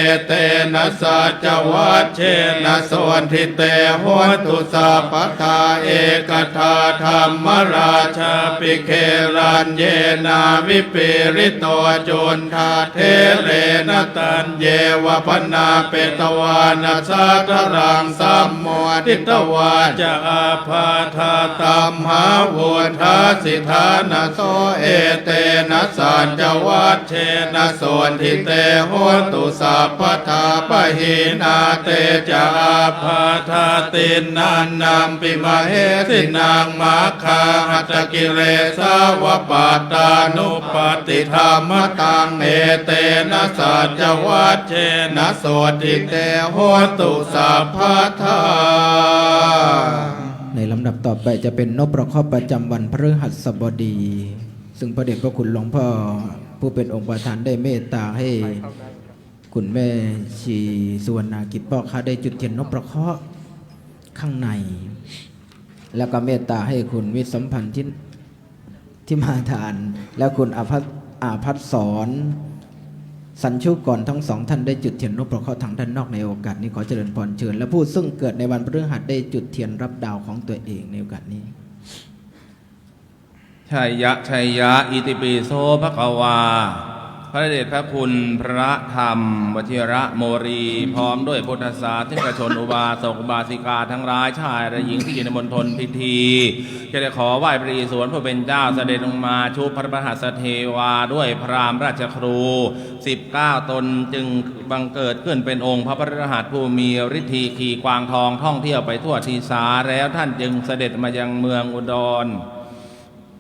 Etena saccavajjena sotthi te hotu sabbadā. Ekadā dhammarājāpi gelaññenā vipīḷito cundattherena taññeva bhaṇāpetvāna sādaraṃ sammoditvā ca ābādhā tamhā vuṭṭhāsi ṭhānaso. Etena saccavajjena sotthi te hotu sabbadā. Pahīnā te ca ābādhā tiṇṇannampi mahesinaṃ maggāhatakilesā va pattānuppattidhammataṃ. Etena saccavajjena sotthi te hotu sabbadā. ในลำดับต่อไปจะเป็นนพเคราะห์ประจำวันพฤหัสบดี ซึ่งพระเดชพระคุณหลวงพ่อผู้เป็นองค์ประธานได้เมตตาให้คุณแม่ชีสุวรรณากิจพ่อค้าได้จุดเทียนนพเคราะห์ข้างใน แล้วก็เมตตาให้คุณวิทย์สัมพันธ์ที่ ที่มาทาน และคุณอาภัส- อาภัสสร สัญชุกร ทั้งสองท่านได้จุดเทียนนพเคราะห์ทางด้านนอกในโอกาสนี้ ขอเจริญพรเชิญ และผู้ซึ่งเกิดในวันพฤหัสได้จุดเทียนรับดาวของตัวเองในโอกาสนี้ Jaya jaya itipi so bhagavā พระเดชพระคุณพระธรรมวชิระโมลี พร้อมด้วยพุทธศาสนิกชน อุบาสกอุบาสิกาทั้งหลาย ชายและหญิงที่อยู่ในมณฑลพิธี จะได้ขอไหว้พระอิศวรผู้เป็นเจ้า เสด็จลงมาชุบพระพฤหัสเทวาด้วยพราหมณ์ราชครู สิบเก้า ตน จึงบังเกิดขึ้นเป็นองค์พระพฤหัสผู้มีฤทธีขี่กวางทองท่องเที่ยวไปทั่วทิศา แล้วท่านจึงเสด็จมายังเมืองอุดร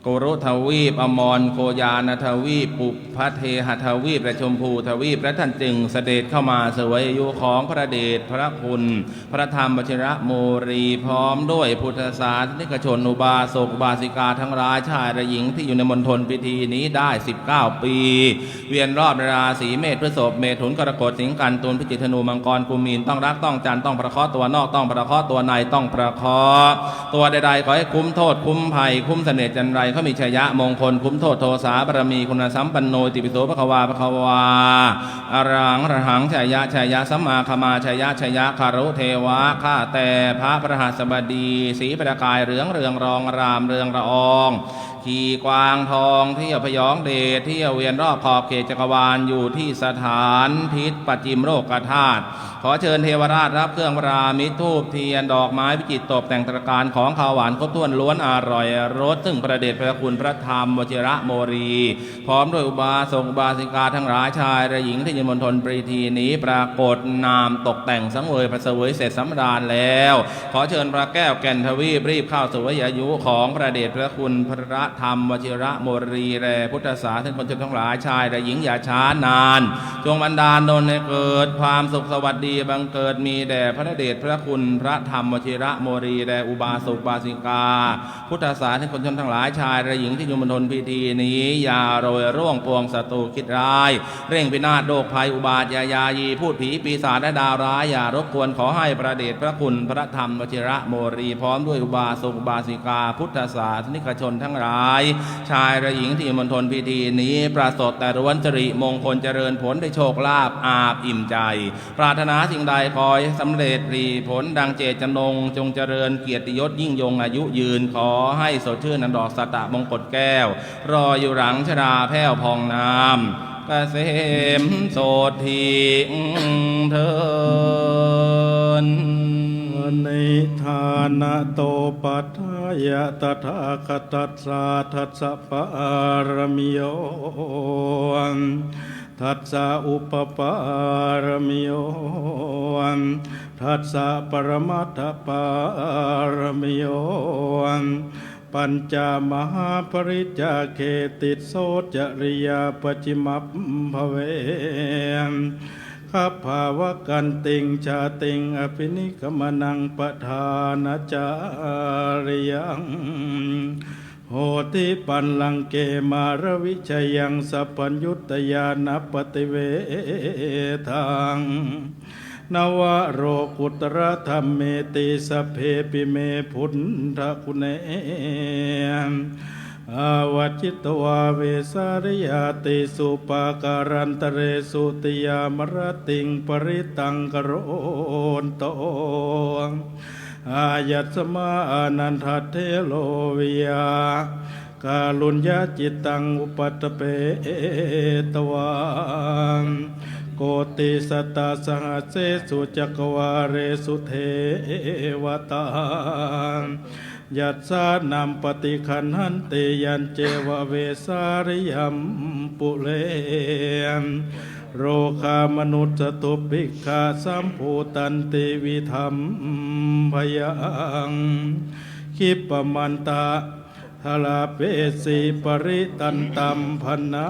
กุรุทวีป อมรโคยานทวีป ปุพพเทหทวีป และชมพูทวีป และท่านจึงเสด็จเข้ามาเสวยอายุของพระเดชพระคุณ พระธรรมวชิระโมลี พร้อมด้วยพุทธศาสนิกชน อุบาสกอุบาสิกาทั้งหลาย ชายและหญิงที่อยู่ในมณฑลพิธีนี้ได้ สิบเก้า ปี เวียนรอบในราศีเมษ พฤษภ เมถุน กรกฎ สิงห์ กัน ตุล พิจิก ธนู มังกร กุม มีน ต้องรัก ต้องจัน ต้องพระเคราะห์ตัวนอก ต้องพระเคราะห์ตัวใน ต้องพระเคราะห์ตัวใดๆ ขอให้คุ้มโทษ คุ้มภัย คุ้มเสน่ห์จันไร เขามีชัยมงคล คุ้มโทษโทสาบารมี คุณสัมปันโน อิติปิโส ภะคะวา ภะคะวา อะระหัง อะระหัง ชยะ ชยะ สัมมาคมา ชยะ ชยะ คารุเทวะ ข้าแต่พระพฤหัสบดี สีประกายเหลืองเรืองรอง อารามเรืองรอง ขี่กวางทองเที่ยวพยองเดช เที่ยวเวียนรอบขอบเขตจักรวาล อยู่ที่สถานทิศปัจจิมโลกธาตุ ขอเชิญเทวราชรับเครื่องพราหมณ์ธูปเทียนดอกไม้วิจิตรตกแต่งตระการของคาวหวานครบถ้วนล้วนอร่อยรส ซึ่งพระเดชพระคุณพระธรรมวชิระโมลี พร้อมด้วยอุบาสกอุบาสิกาทั้งหลายชายและหญิงที่อยู่มณฑลพิธีนี้ ปรากฏนามตกแต่งสังเวยพระเสวยเสร็จสำราญแล้ว ขอเชิญพระแก้วแก่นทวีปรีบเข้าเสวยอายุของพระเดชพระคุณพระธรรมวชิระโมลี และพุทธศาสนิกชนทั้งหลายชายและหญิงอย่าช้านาน จงบันดาลดลให้เกิดความสุขสวัสดีบังเกิดมีแด่พระเดชพระคุณพระธรรมวชิระโมลี และอุบาสกอุบาสิกา พุทธศาสนิกชนทั้งหลายชายและหญิงที่อยู่มณฑลพิธีนี้ อย่าโรยร่วงปวงศัตรูคิดร้าย เร่งพินาศโรคภัยอุบาทยายายีพูดผีปีศาจและดาวร้าย อย่ารบกวน ขอให้พระเดชพระคุณพระธรรมวชิระโมลี พร้อมด้วยอุบาสกอุบาสิกาพุทธศาสนิกชนทั้งหลาย ชายและหญิงที่อยู่มณฑลพิธีนี้ ประสบแต่ล้วนสิริมงคลเจริญผลได้โชคลาภอาบอิ่มใจ ปรารถนาสิ่งใดขอให้สำเร็จผลีผลดังเจตจำนง จงเจริญเกียรติยศยิ่งยงอายุยืน ขอให้สดชื่นดังดอกสัตตมงกตแก้ว รอยอยู่หลังชราแผ้วพองน้ำเกษมโสดทิงเทิน Niṭṭhānatopaṭṭhāya tathāgatassa dassapāramiyo, dassa upapāramiyo, dassa paramatthapāramiyo, pañca mahāpariccāge tisso cariyā pacchimabbhave. Gabbhāvakkantiṃ jātiṃ abhinikkhamanaṃ padhānacariyaṃ, bodhipallaṅke māravijayaṃ sabbaññutañāṇappaṭivedhaṃ, navalokuttaradhammeti sabbepime buddhaguṇe āvajjitvā vesāliyā tīsu pākārantaresu tiyāmarattiṃ parittaṃ karonto, āyasmā ānandatthero viya kāruññacittaṃ upaṭṭhapetvā koṭisatasahassesu cakkavāḷesu devatā, yassāṇaṃ paṭiggaṇhanti yañceva vesāliyaṃ pure, rogā manussā dubbhikkhā sambhūtantividhaṃ bhayaṃ, khippamantaṃ labhesi parittaṃ taṃ bhaṇāmahe.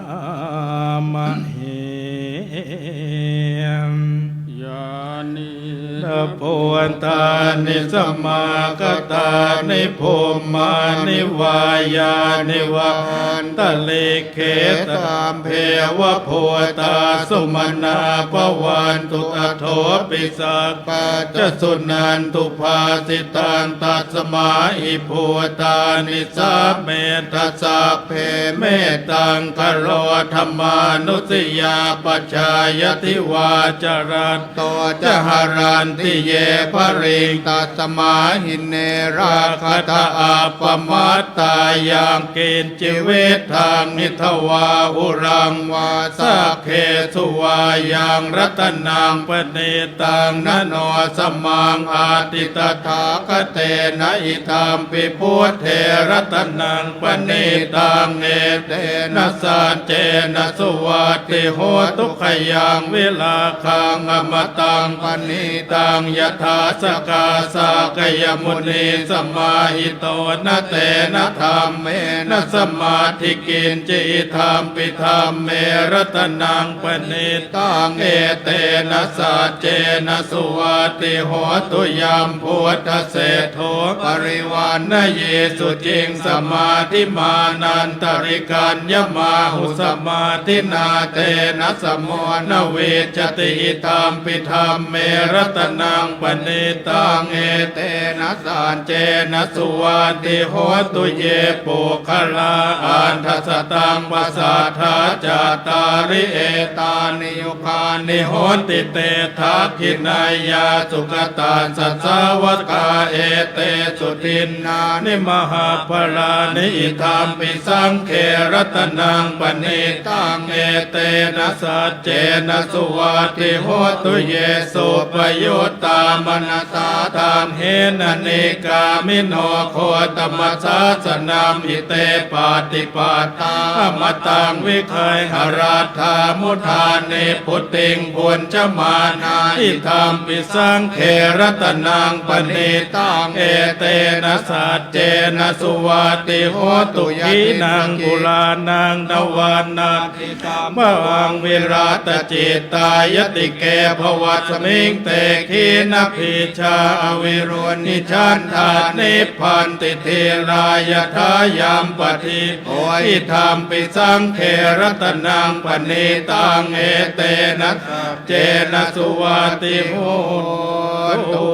Yānīdha bhūtāni samāgatāni bhummāni vā yāni va antalikkhe, sabbeva bhūtā sumanā bhavantu athopi sakkacca suṇantu bhāsitaṃ. Tasmā hi bhūtā nisāmetha sabbe mettaṃ karotha mānusiyā pajāya divā ca ratto ca haranti ye baliṃ, tasmā hi ne rakkhatha appamattā. Yaṃ kiñci vittaṃ idha vā huraṃ vā saggesu vā yaṃ ratanaṃ paṇītaṃ na no samaṃ atthi tathāgatena, idampi buddhe ratanaṃ paṇītaṃ etena saccena suvatthi hotu. Khayaṃ virāgaṃ amataṃ paṇītaṃ yadajjhagā sakyamunī samāhito, na tena dhammena samatthi kiñci, idampi dhamme ratanaṃ paṇītaṃ etena saccena suvatthi hotu. Yambuddhaseṭṭho parivaṇṇayī suciṃ samādhimānantarikaññamāhu, samādhinā tena samo na vijjati, idampi dhamme ratanaṃ naṃ paṇītaṃ etena saccena suvatthi hotu. Ye puggalā aṭṭha sataṃ pasatthā cattāri etāni yugāni honti te dakkhiṇeyyā sugatassa sāvakā etesu dinnāni mahapphalāni idampi saṅghe ratanaṃ paṇītaṃ etena saccena suvatthi hotu. Ye suppayuttā manasā daḷhena nikkāmino gotamasāsanamhi te pattipattā amataṃ vigayha laddhā mudhā nibbutiṃ bhuñjamānā idampi saṅghe ratanaṃ paṇītaṃ etena saccena suvatthi hotu. Khīṇaṃ purāṇaṃ navaṃ natthi sambhavaṃ virattacittāyatike bhavasmiṃ te khīṇabījā avirūḷhichandā nibbanti dhīrā yathāyampadīpo idampi saṅghe ratanaṃ paṇītaṃ etena saccena suvatthi hotu.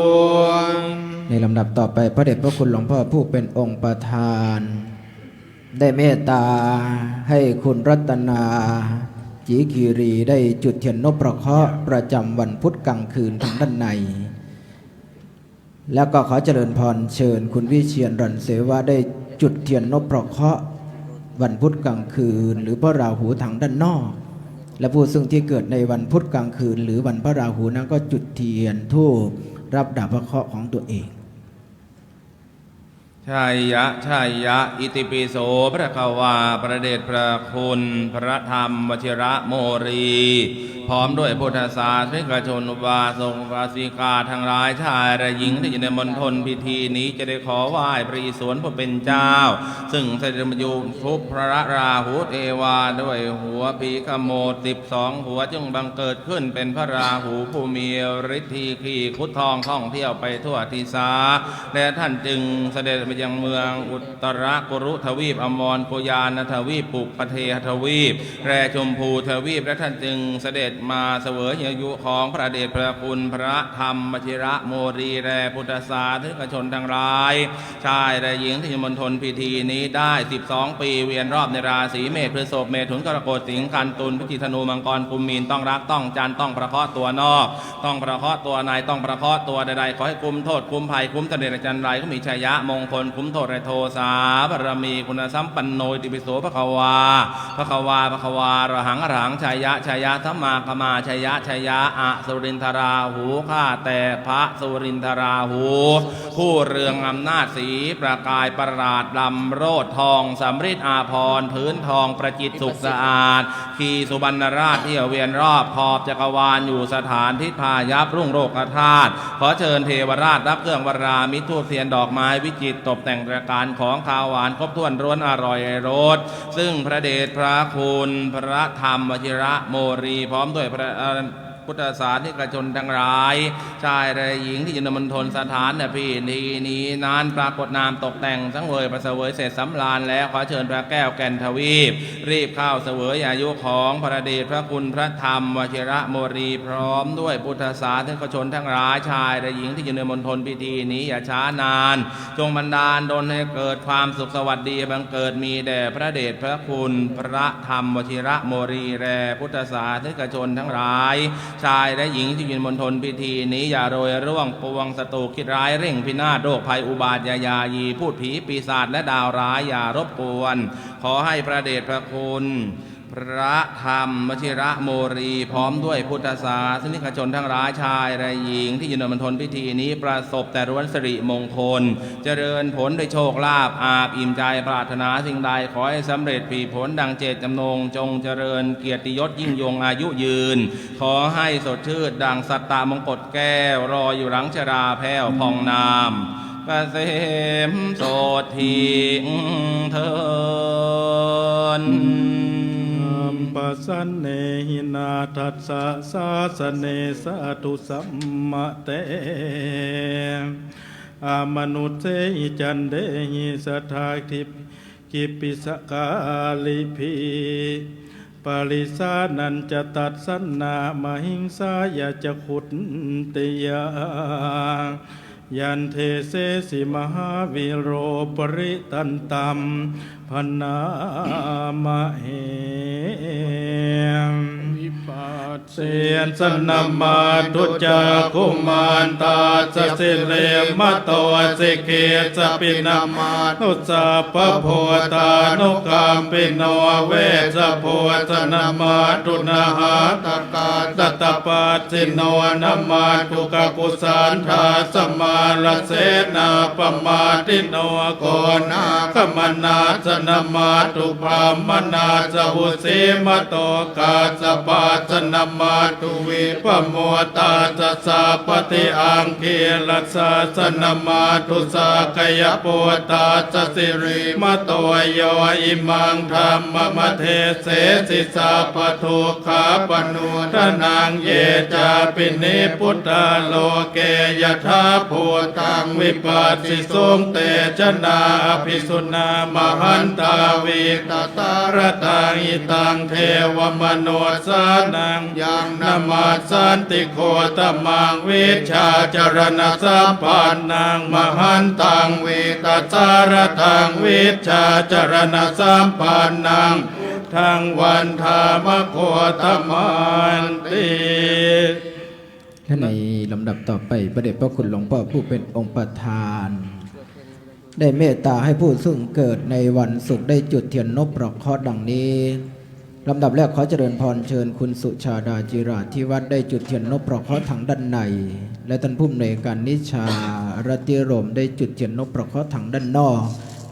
ในลำดับต่อไปพระเดชพระคุณหลวงพ่อผู้เป็นองค์ประธาน ได้เมตตาให้คุณรัตนา จีคีรี ได้จุดเทียนนพเคราะห์ประจำวันพุธกลางคืนทางด้านใน แล้วก็ขอเจริญพรเชิญคุณวิเชียร รันเสวะ ได้จุดเทียนนพเคราะห์วันพุธกลางคืน หรือพระราหูทางด้านนอก และผู้ซึ่งที่เกิดในวันพุธกลางคืน หรือวันพระราหูนั้นก็จุดเทียนธูปรับดาบพระเคราะห์ของตัวเอง Jaya jaya itipi so พระกวา พระเดชพระคุณพระธรรมวชิระโมลี พร้อมด้วยพุทธศาสนิกชน อุบาสกอุบาสิกาทั้งหลาย ชายและหญิงที่อยู่ในมณฑลพิธีนี้ จะได้ขอไหว้พระอิศวรผู้เป็นเจ้า ซึ่งเสด็จมาอยู่ทุพพระราหูเทวา ด้วยหัวผีขโมดสิบสองหัว จึงบังเกิดขึ้นเป็นพระราหูผู้มีฤทธิ์ที่ขี่ครุฑทองท่องเที่ยวไปทั่วทิศา และท่านจึงเสด็จมายังเมืองอุตรกุรุทวีป อมรกุยานทวีป ปุพพเทหทวีป และชมพูทวีป และท่านจึงเสด็จมาเสวยอายุของพระเดชพระคุณพระธรรมวชิระโมลี และพุทธศาสนิกชนทั้งหลาย ชายและหญิงที่อยู่มณฑลพิธีนี้ได้สิบสองปี เวียนรอบในราศีเมษ พฤษภ เมถุน กรกฎ สิงห์ กัน ตุล พิจิก ธนู มังกร กุม มีน ต้องรัก ต้องจันทร์ ต้องประเคราะห์ตัวนอก ต้องประเคราะห์ตัวใน ต้องประเคราะห์ตัวใดๆ ขอให้คุ้มโทษ คุ้มภัย คุ้มเสนียดจัญไร คุ้มอิจฉายะมงคล คุ้มโทษและโทสาบารมี คุณสัมปันโน อิติปิโส ภะคะวา ภะคะวา ภะคะวา อะระหัง อะระหัง ชายะ ชายะ สัมมากัมมา ชายะ ชายะ อสุรินทราหู ข้าแต่พระสุรินทราหู ผู้เรืองอำนาจสีประกายประหลาด ลำโรจน์ทองสำริดอาภรณ์ พื้นทองประจิตสุขสะอาด ขี่สุบรรณราชเที่ยวเวียนรอบขอบจักรวาลอยู่ สถานทิศพายัพรุ่งโรกธาตุ ขอเชิญเทวราชรับเครื่องวรามิตร ธูปเทียนดอกไม้วิจิตร ตกแต่งตระการของคาวหวานครบถ้วนร้วนอร่อยรส ซึ่งพระเดชพระคุณพระธรรมวชิระโมลี พร้อมด้วยพระพุทธศาสนิกชนทั้งหลาย ชายและหญิงที่อยู่ในมณฑลสถานพิธีนี้นั้น ปรากฏนามตกแต่งสังเวยประเสวยเสร็จสำราญแล้ว ขอเชิญพระแก้วแก่นทวีป รีบเข้าเสวยอายุของพระเดชพระคุณพระธรรมวชิระโมลี พร้อมด้วยพุทธศาสนิกชนทั้งหลาย ชายและหญิงที่อยู่ในมณฑลพิธีนี้ อย่าช้านาน จงบันดาลดลให้เกิดความสุขสวัสดีบังเกิดมีแด่พระเดชพระคุณพระธรรมวชิระโมลี และพุทธศาสนิกชนทั้งหลาย ชายและหญิงที่อยู่ในมณฑลพิธีนี้ อย่าโรยร่วงปวงศัตรูคิดร้ายเร่งพินาศ โรคภัยอุบาทอย่าหย่าหยี่ พูดผีปีศาจและดาวร้ายอย่ารบกวน ขอให้พระเดชพระคุณพระธรรมวชิระโมลี พร้อมด้วยพุทธศาสนิกชนทั้งหลาย ชายและหญิงที่อยู่ในมณฑลพิธีนี้ ประสบแต่ล้วนสิริมงคล เจริญผลด้วยโชคลาภ อาบอิ่มใจปรารถนาสิ่งใด ขอให้สำเร็จผลดังเจตจำนง จงเจริญเกียรติยศยิ่งยงอายุยืน ขอให้สดชื่นดังสัตตมงกตแก้ว ลอยอยู่หลังชราแผ้วพองนาม เกษมโสดถิงเทิน Sampajānehi nāthassa sāsane sādhu sammate. Amanussehi candehi saddhammehi kippāsakālibhi. parisānañca dassana mahiṃsāya ca khuttiyā, yandesesi mahāvīro parittaṃ bhaṇāma he. Vipassanā namatthu cakkhumantassa sirīmato, sikhissapi namatthu sabbabhūtānukampino, vessabhussa namatthu nhātakassa tapassino, namatthu kakusandhassa mārasenāpamaddino, konāgamanassa namatthu brāhmaṇassa vusīmato, kassapassa namatthu vippamuttassa sabbadhi, aṅgīrasassa namatthu sakyaputtassa sirīmato, yo imaṃ dhammamdesesi sabbadukkhāpanūdanaṃ. Ye cāpi nibbutā loke yathābhūtaṃ vipassisuṃ, te janā apisuṇā mahantā vītasāradā, hitaṃ devamanussānaṃ yaṃ namassanti gotamaṃ, vijjācaraṇasampannaṃ mahantaṃ vītasāradaṃ, vijjācaraṇasampannaṃ buddhaṃ vandāma gotamanti. และในลำดับต่อไป พระเดชพระคุณหลวงพ่อผู้เป็นองค์ประธาน ได้เมตตาให้ผู้ซึ่งเกิดในวันศุกร์ได้จุดเทียนนพเคราะห์ดังนี้ ลำดับแรกขอเจริญพรเชิญคุณสุชาดาจิราธิวัฒน์ได้จุดเทียนนพเคราะห์ทางด้านใน และท่านผู้อำนวยการนิชารัตติรมย์ได้จุดเทียนนพเคราะห์ทางด้านนอก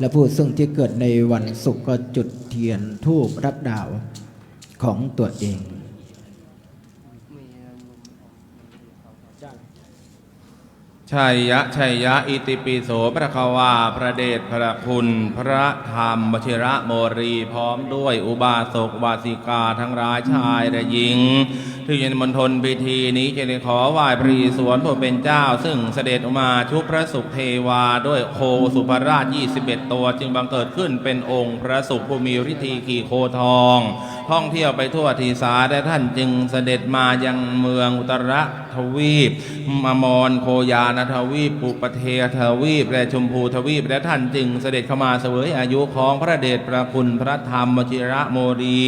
และผู้ซึ่งที่เกิดในวันศุกร์ก็จุดเทียนธูปรับดาวของตัวเอง Jaya jaya itipi so bhagavā พระเดชพระคุณพระธรรมวชิระโมลี พร้อมด้วยอุบาสกอุบาสิกาทั้งหลายชายและหญิง ที่อยู่ในมณฑลพิธีนี้ จะได้ขอไหว้พระอิศวรผู้เป็นเจ้า ซึ่งเสด็จมาชุบพระศุกร์เทวาด้วยโคสุภราช ยี่สิบเอ็ด ตัว จึงบังเกิดขึ้นเป็นองค์พระศุกร์ผู้มีฤทธีขี่โคทอง ท่องเที่ยวไปทั่วทีสา และท่านจึงเสด็จมายังเมืองอุตรทวีป อมรโคยานทวีป ปุปเททวีป และชมพูทวีป และท่านจึงเสด็จเข้ามาเสวยอายุของพระเดชพระคุณพระธรรมวชิระโมลี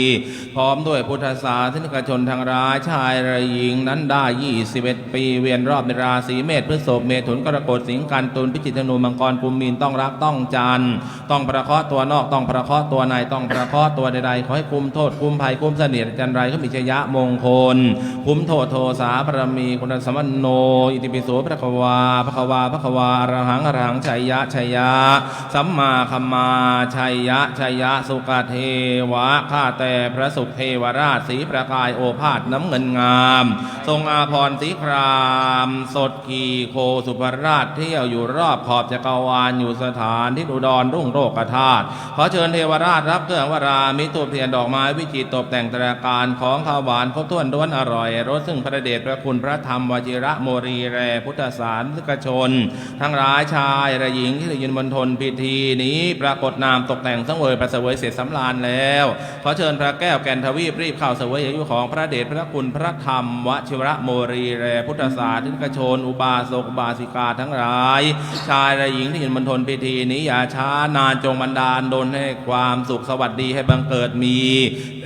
พร้อมด้วยพุทธศาสนิกชนทั้งหลายชายและหญิงนั้นได้ ยี่สิบเอ็ด ปี เวียนรอบในราศีเมษ พฤษภ เมถุน กรกฎ สิงห์ กัน ตุล พิจิก ธนู มังกร กุม มีน ต้องรัก ต้องจันทร์ ต้องพระเคราะห์ตัวนอก ต้องพระเคราะห์ตัวใน ต้องพระเคราะห์ตัวใดๆ ขอให้คุ้มโทษ คุ้มภัย คุ้มเสนียดจัญไร คุ้มอิจฉยมงคล คุ้มโทษโทสาบารมี คุณสมปันโน อิติปิโส ภะคะวา ภะคะวา ภะคะวา อะระหัง อะระหัง ชัยยะ ชัยยะ สัมมาคัมมา ชัยยะ ชัยยะ สุกะเทวะ ข้าแต่พระศุกร์เทวราช สีประกายโอภาสน้ำเงินงาม ทรงอาภรณ์สีคราม สด ขี่โคสุภราชเที่ยวอยู่รอบขอบจักรวาล อยู่สถานทิศอุดรรุ่งโรจน์ธาตุ ขอเชิญเทวราชรับเครื่องวรามิตร ธูปเทียนดอกไม้วิจิตรตกแต่งตราการของข้าวหวานครบถ้วนล้วนอร่อยรส ซึ่งพระเดชพระคุณพระธรรมวชิระโมลีแลพุทธศาสนิกชน ทั้งหลายชายและหญิงที่ได้ยินมณฑลพิธีนี้ ปรากฏนามตกแต่งสังเวยประเสวยเสร็จสำราญแล้ว ขอเชิญพระแก้วแก่นทวีปรีบเข้าเสวยอายุของพระเดชพระคุณพระธรรมวชิระโมลีแลพุทธศาสนิกชน อุบาสกอุบาสิกาทั้งหลาย ชายและหญิงที่อยู่มณฑลพิธีนี้ อย่าช้านาน จงบันดาลดลให้ความสุขสวัสดีให้บังเกิดมี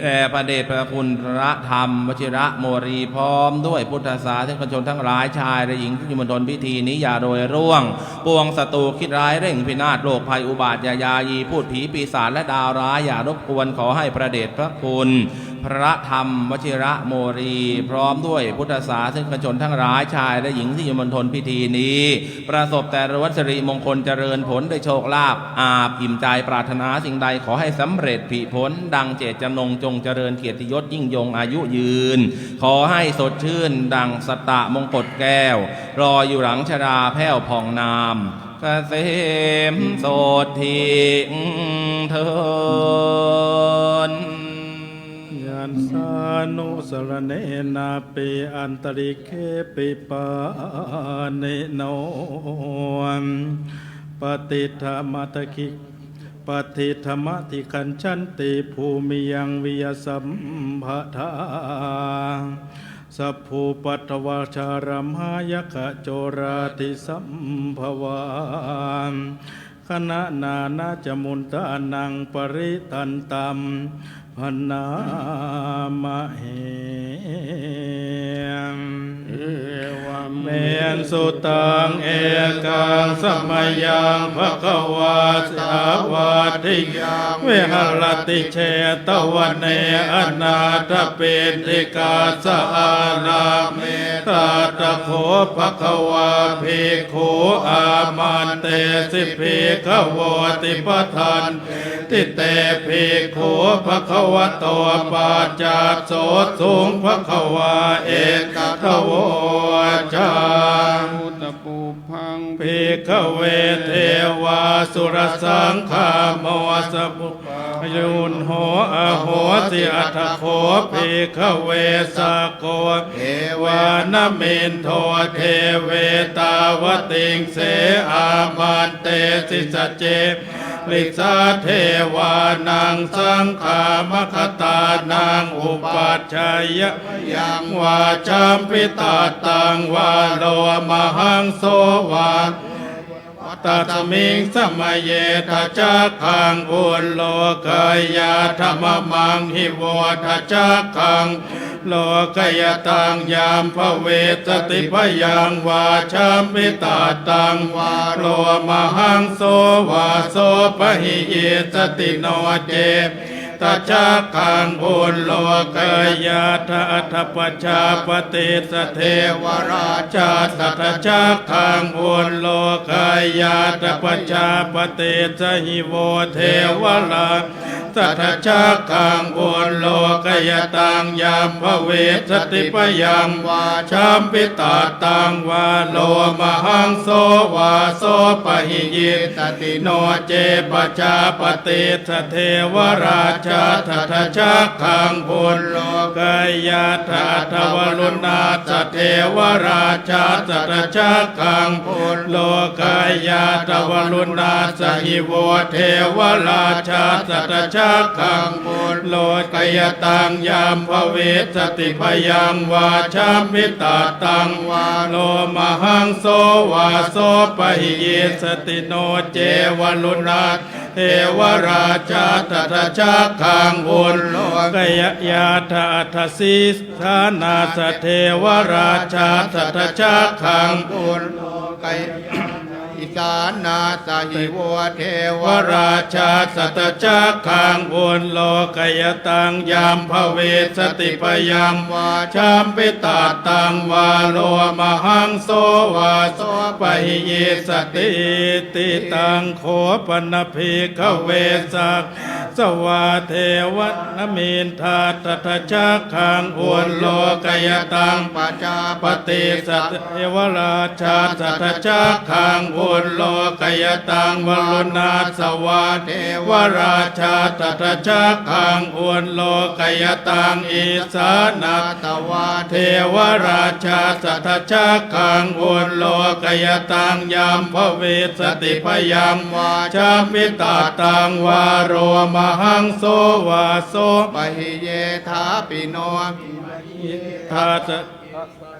แด่พระเดชพระคุณพระธรรมวชิระโมลี พร้อมด้วยพุทธศาสนิกชนทั้งหลาย ชายและหญิงที่อยู่มณฑลพิธีนี้ อย่าโรยร่วง ปวงศัตรูคิดร้ายเร่งพินาศ โรคภัยอุบาทอย่ายายี พูดผีปีศาจและดาวร้ายอย่ารบกวน ขอให้พระเดชพระคุณ พระธรรมวชิระโมลี พร้อมด้วยพุทธศาสนิกชนทั้งหลาย ชายและหญิงที่อยู่มณฑลพิธีนี้ ประสบแต่ล้วนสิริมงคลเจริญผลด้วยโชคลาภ อาบอิ่มใจปรารถนาสิ่งใดขอให้สำเร็จผลิผลดังเจตจำนง จงเจริญเกียรติยศยิ่งยงอายุยืน ขอให้สดชื่นดังสตะมงกตแก้ว ลอยอยู่หลังชราแผ้วผ่องนาม เกษมสดถิเทิน Yassānusaraṇenapi antalikkhepi pāṇino patiṭṭhamattaki paṭidhamatigacchanti bhūmiyaṃ viyasambhadā. Sabbūpaddavā jārāmāyakajorāti sambhavā, gaṇanā nāñca muddhānaṃ parittaṃ taṃ bhaṇāma he. Evaṃ me sutaṃ. Ekaṃ samayaṃ bhagavā sāvatthiyaṃ viharati jetavane anāthapiṇḍikassa ārāme. Tatra kho bhagavā bhikkhū āmantesi bhikkhavoti. Bhadanteti te bhikkhū bhagavato paccassosuṃ. Bhagavā etadavoca. Bhikkhave devā surasaṅgamo sakuṇho ahosi. Atha kho bhikkhave sakko devānaminto deve tāvatiṃse āmantesi sace risā devānaṃ saṅghamaggatānaṃ upajjhāyā mayaṃ vācampi tattaṃ vā lomahaṃso vā. Tasmiṃ samaye dhajaggaṃ ullokayātha mamaṃ hi vo dhajaggaṃ lokayataṃ yam bhavissati bhayaṃ vācampi tattaṃ vā lomahaṃso vā so pahiyissati no ce dhajaggaṃ ullokayātha atha pajāpatissa devarājassa dhajaggaṃ ullokayātha pajāpatissa hi vo devarā dhajaggaṃ ullokayataṃ yam bhavissati bhayaṃ vācampi tattaṃ vā lomahaṃso vā so pahiyissati no ce pajāpatissa devarājassa dhajaggaṃ ullokayātha atha varuṇassa devarājassa dhajaggaṃ ullokayātha varuṇassa hi vo devarājassa dhajaggaṃ ullokayataṃ yam bhavissati bhayaṃ vācampi tattaṃ vā lomahaṃso vā so pahiyissati no ce varuṇassa devarājassa dhajaggaṃ ullokayātha atha sī sānassa devarājassa dhajaggaṃ ullokayātha isānassa hi vo devarājassa dhajaggaṃ ullokayataṃ yam bhavissati bhayaṃ vācampi tattaṃ vā lomahaṃso vā so pahiyissati. Iti taṃ kho pana bhikkhave sak sā vā devānaminthassa dhajaggaṃ ullokayataṃ pajāpatissa devarājassa dhajaggaṃ ullokayataṃ varuṇassa vā devarājassa dhajaggaṃ ullokayataṃ isānassa vā devarājassa dhajaggaṃ ullokayataṃ yam bhavissati bhayaṃ vācampi tattaṃ vā lomahaṃso vā so pahiyye thāpi no thassa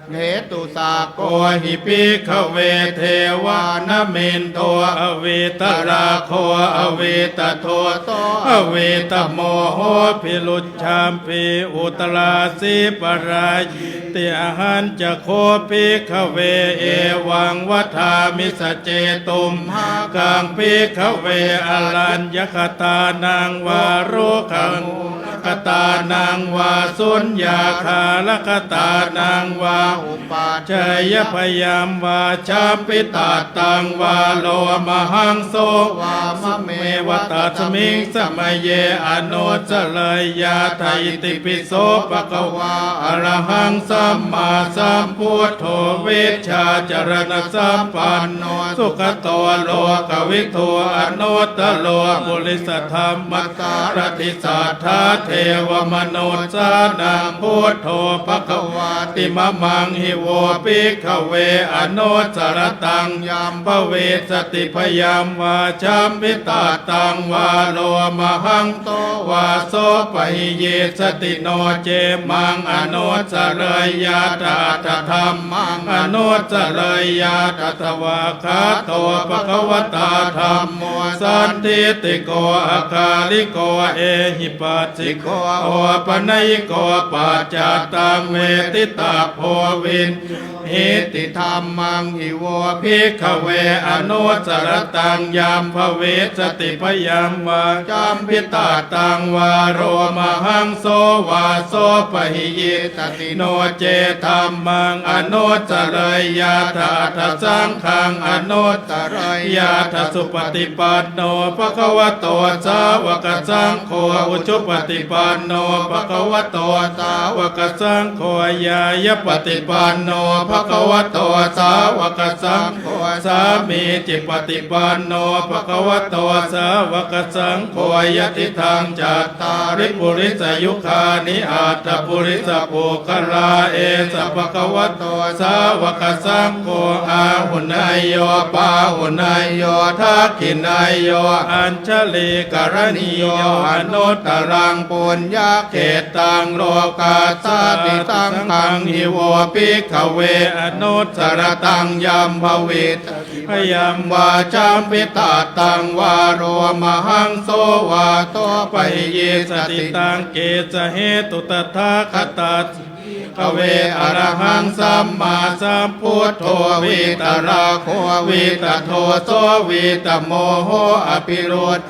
hetu sakko hi bhikkhave devānaminto avītarāgo avītadoso avītamoho viruj jhampi uttarāsi parāyiti. Ahañca kho bhikkhave evaṃ vadāmi: Sacce tumhākaṃ bhikkhave araññakatānaṃ vā rukkhamo gatānaṃ vā suññāgāragatānaṃ vā upajjhāyā bhayaṃ vācampi tattaṃ vā lomahaṃso vā mameva tasmiṃ samaye anussareyyātha. Itipi so bhagavā arahaṃ sammāsambuddho vijjācaraṇasampanno sugato lokavidū anuttaro purisadammasārathi satthā devamanussānaṃ buddho bhagavāti. Mamaṃ hi vo bhikkhave anussarattaṃ yam bhavissati bhayaṃ vā chambhitattaṃ vā lomahaṃso vā so pahiyissati no cemaṃ anussareyya tattha dhammaṃ anussareyya tattha svākkhāto bhagavatā dhammo sandiṭṭhiko akāliko ehipassiko opanayiko paccattaṃ veditabbo viññūhīti. Dhammaṃ hi vo bhikkhave anussarattaṃ yam bhavissati bhayaṃ vā chambhitattaṃ vā lomahaṃso vā so pahiyissati no ce dhammaṃ anussareyya tattha saṅghaṃ anussareyya tattha supaṭipanno bhagavato sāvakasaṅgho ujupaṭipanno bhagavato sāvakasaṅgho ñāyapaṭipanno bhagavato sāvakasaṅgho sāmīcipaṭipanno bhagavato sāvakasaṅgho yadidaṃ cattāri purisayugāni aṭṭha purisapuggalā esa bhagavato sāvakasaṅgho āhuneyyo pāhuneyyo dakkhiṇeyyo añjalikaraṇīyo anuttaraṃ puññakkhettaṃ lokassāti. Saṅghaṃ hi vo bhikkhave anussarattaṃ yam bhavissati bhayaṃ vā chambhitattaṃ vā lomahaṃso vā so pahiyissati taṃ kiñci hetu tathāgatassa bhikkhave arahaṃ sammāsambuddho vītarāgo vītadoso vītamoho apirud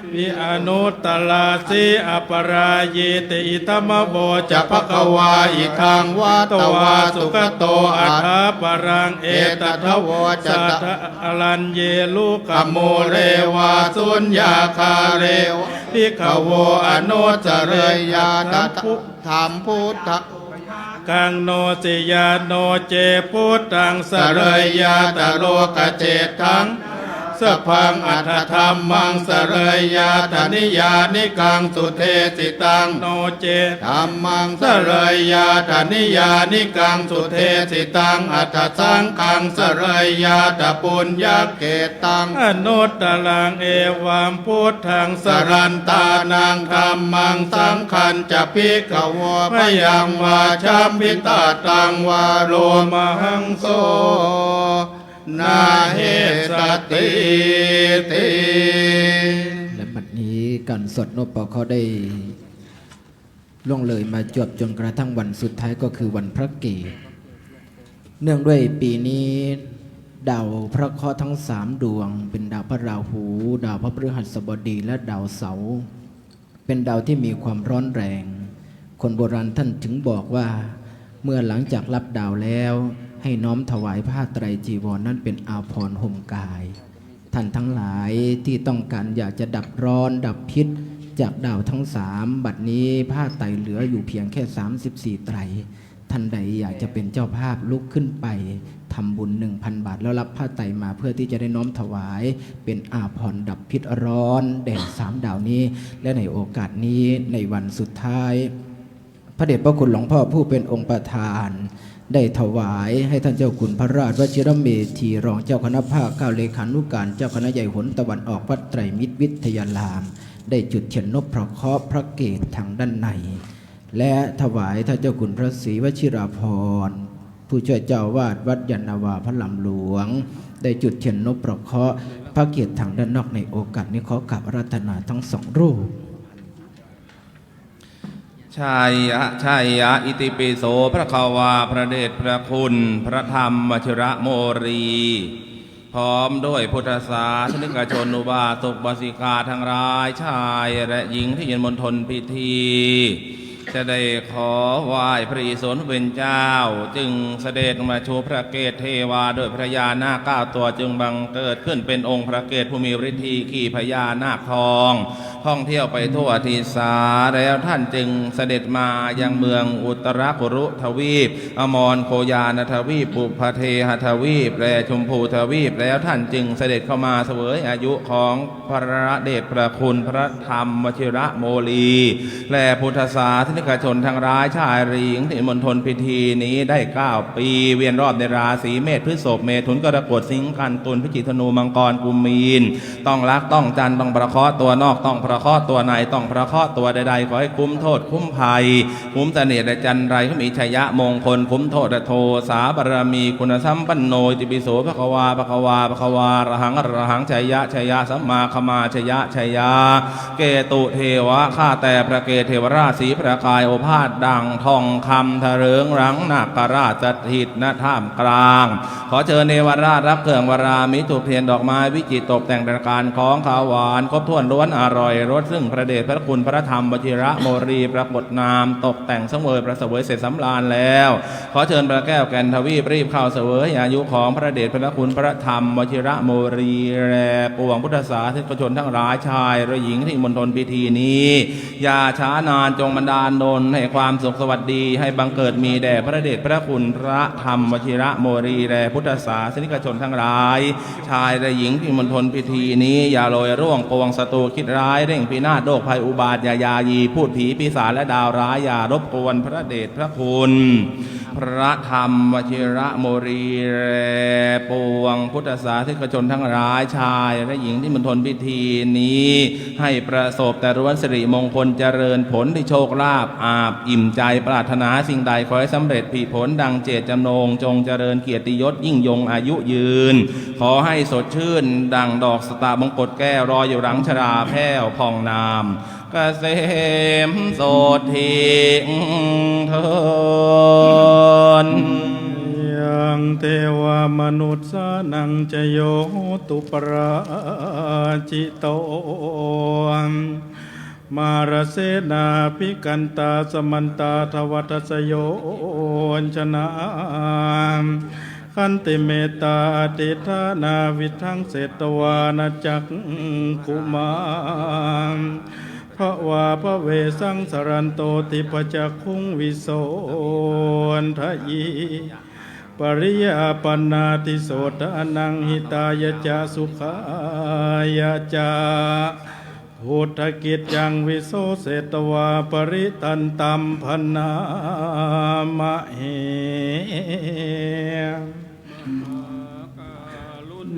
vi anuttarāsi aparājiti. Idamavoca bhagavā idaṃ vatvā sugato athaparaṃ etadavoca athāraññe rukkhamūle vā suññāgāre vā bhikkhavo anussareyya tattha dhammabuddha kaṃ no siyā no ce buddhaṃ sareyya ta lokachettaṃ sabbaṃ aṭṭha dhammaṃ sareyya ta niyyānikaṃ sudesitaṃ no ce dhammaṃ sareyya ta niyyānikaṃ sudesitaṃ aṭṭha saṅghaṃ sareyya ta puññakkhettaṃ anuttaraṃ evaṃ buddhaṃ sarantānaṃ dhammaṃ saṅghañca bhikkhavo bhayaṃ vā chambhitattaṃ vā lomahaṃso na hessati. และบัดนี้การสวดนพเคราะห์ได้ล่วงเลยมาจวบจนกระทั่งวันสุดท้ายก็คือวันพระเกศ เนื่องด้วยปีนี้ดาวพระเคราะห์ทั้งสามดวง เป็นดาวพระราหู ดาวพระพฤหัสบดี และดาวเสาร์ เป็นดาวที่มีความร้อนแรง คนโบราณท่านถึงบอกว่า เมื่อหลังจากรับดาวแล้ว ให้น้อมถวายผ้าไตรจีวรนั้นเป็นอาภรณ์ห่มกาย ท่านทั้งหลายที่ต้องการอยากจะดับร้อนดับพิษจากดาวทั้งสาม บัดนี้ผ้าไตรเหลืออยู่เพียงแค่ สามสิบสี่ ไตร ท่านใดอยากจะเป็นเจ้าภาพลุกขึ้นไปทำบุญ หนึ่งพัน บาท แล้วรับผ้าไตรมาเพื่อที่จะได้น้อมถวายเป็นอาภรณ์ดับพิษร้อนแด่สามดาวนี้ และในโอกาสนี้ในวันสุดท้าย พระเดชพระคุณหลวงพ่อผู้เป็นองค์ประธาน ได้ถวายให้ท่านเจ้าคุณพระราชวชิรเมธีรองเจ้าคณะภาคเก้าเลขานุการเจ้าคณะใหญ่หนตะวันออกวัดไตรมิตรวิทยาราม ได้จุดเทียนนพเคราะห์พระเกศทางด้านใน และถวายท่านเจ้าคุณพระศรีวชิราภรณ์ ผู้ช่วยเจ้าอาวาสวัดยานนาวาพระลำหลวง ได้จุดเทียนนพเคราะห์พระเกศทางด้านนอกในโอกาสนี้ขอกราบอาราธนาทั้งสองรูป Jaya jaya itipi so พระกวาพระเดชพระคุณพระธรรมวชิระโมรี พร้อมด้วยพุทธศาสนิกชนอุบาสกอุบาสิกาทั้งหลายชายและหญิงที่ยืนมณฑลพิธี จะได้ขอไหว้พระอิศวรผู้เป็นเจ้า จึงเสด็จมาชูพระเกศเทวา โดยพญานาคเก้าตัว จึงบังเกิดขึ้นเป็นองค์พระเกศผู้มีฤทธิ์ ขี่พญานาคทอง ท่องเที่ยวไปทั่วทิศา แล้วท่านจึงเสด็จมายังเมืองอุตรกุรุทวีป อมรโคยานทวีป ปุพพเทหทวีป และชมพูทวีป แล้วท่านจึงเสด็จเข้ามาเสวยอายุของพระเดชพระคุณพระธรรมวชิระโมลี และพุทธศาสนิกชนทั้งหลาย ชายหรือหญิง ที่มณฑลพิธีนี้ได้เก้าปี เวียนรอบในราศีเมษ พฤษภ เมถุน กรกฎ สิงห์ กัน ตุล พิจิก ธนู มังกร กุม มีน ต้องรักต้องจัน ต้องประเคราะห์ตัวนอก ต้องประเคราะห์ตัวใน ต้องประเคราะห์ตัวใดๆ ขอให้คุ้มโทษคุ้มภัย คุ้มเสนียดจัญไร เขามีชัยมงคล คุ้มโทษโทสาบารมี คุณสัมปันโน อิติปิโส ภะคะวา ภะคะวา ภะคะวา อะระหัง อะระหัง ชัยยะ ชัยยะ สัมมาคมา ชัยยะ ชัยยะ เกตุเทวะ ข้าแต่พระเกศเทวราชสีประกาย โอภาสดังทองคำ ทะเริงรังนาคราช สถิต ณ ท่ามกลาง ขอเชิญเทวราชรับเครื่องวรา มีธูปเทียนดอกไม้วิจิตรตกแต่งประการของขาวหวาน ครบถ้วนล้วนอร่อยรส ซึ่งพระเดชพระคุณพระธรรมวชิระโมลี ปรากฏนาม ตกแต่งสังเวยประเสวยเสร็จสำราญแล้ว ขอเชิญพระแก้วแก่นทวีปรีบเข้าเสวยอายุของพระเดชพระคุณพระธรรมวชิระโมลี และปวงพุทธศาสนิกชนทั้งหลาย ชายและหญิง ที่มณฑลพิธีนี้ อย่าช้านาน จงบันดาลดลให้ความสุขสวัสดี ให้บังเกิดมีแด่พระเดชพระคุณพระธรรมวชิระโมลี และพุทธศาสนิกชนทั้งหลาย ชายและหญิง ที่มณฑลพิธีนี้ อย่าโรยร่วงปวงศัตรูคิดร้าย เร่งพินาศโรคภัยอุบาท อย่ายายี พูดผีปีศาจและดาวร้าย อย่ารบกวนพระเดชพระคุณพระธรรมวชิระโมลี และปวงพุทธศาสนิกชนทั้งหลาย ชายและหญิง ที่มณฑลพิธีนี้ ให้ประสบแต่ล้วนสิริมงคล เจริญผลด้วยโชคลาภ อาบอิ่มใจ ปรารถนาสิ่งใดขอให้สำเร็จผลิผลดังเจตจำนง จงเจริญเกียรติยศยิ่งยงอายุยืน ขอให้สดชื่นดังดอกสตะบงกตแก้ว ลอยอยู่หลังชราแผ้วพองนาม เกษมสดทิงเทิน Yaṃ devamanussānaṃ ca yo hotu parājito, mārasenā abhikkantā samantā dhāvantasayojanā, khantimettābhiṭhānā viṭṭhaṃ chetvā naccakkhumā, bhavābhavesaṃ saranto dibbacakkhuṃ visuddhijānā, pariyāpannā diso dānaṃ hitāya ca sukhāya ca, buddhakiccaṃ visosetvā parittaṃ taṃ bhaṇāma he.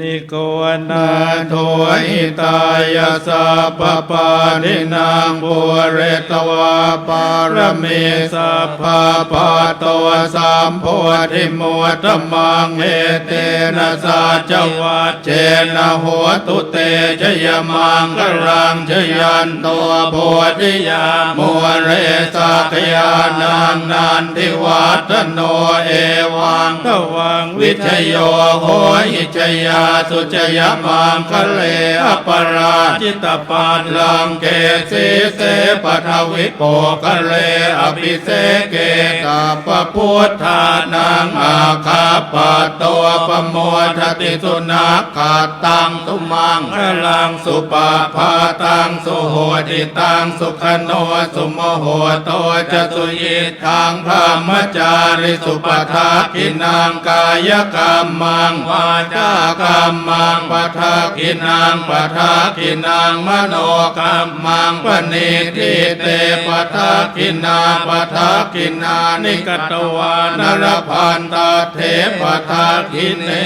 Niko nātho hitāya sabbapāṇinaṃ pūretvā pāramī sabbā patto sambodhimuttamaṃ etena saccavajjena hotu te jayamaṅgalaṃ. Jayanto bodhiyā mūle sakyānaṃ nandivaḍḍhano evaṃ tvaṃ vijayo hohi jayassu jayamaṅgale aparājitapallaṅke sīse paṭhavipokkhare abhiseke sabbabuddhānaṃ aggappatto pamodati. Sunakkhattaṃ sumaṅgalaṃ supabhātaṃ suhuṭṭhitaṃ sukhaṇo sumuhutto ca suyiṭ ṭhaṃ brahmacārisu padakkhiṇaṃ kāyakammaṃ vācākammaṃ padakkhiṇaṃ padakkhiṇaṃ manokammaṃ paṇidhī te padakkhiṇā padakkhiṇāni katvāna labhantatthe padakkhiṇe.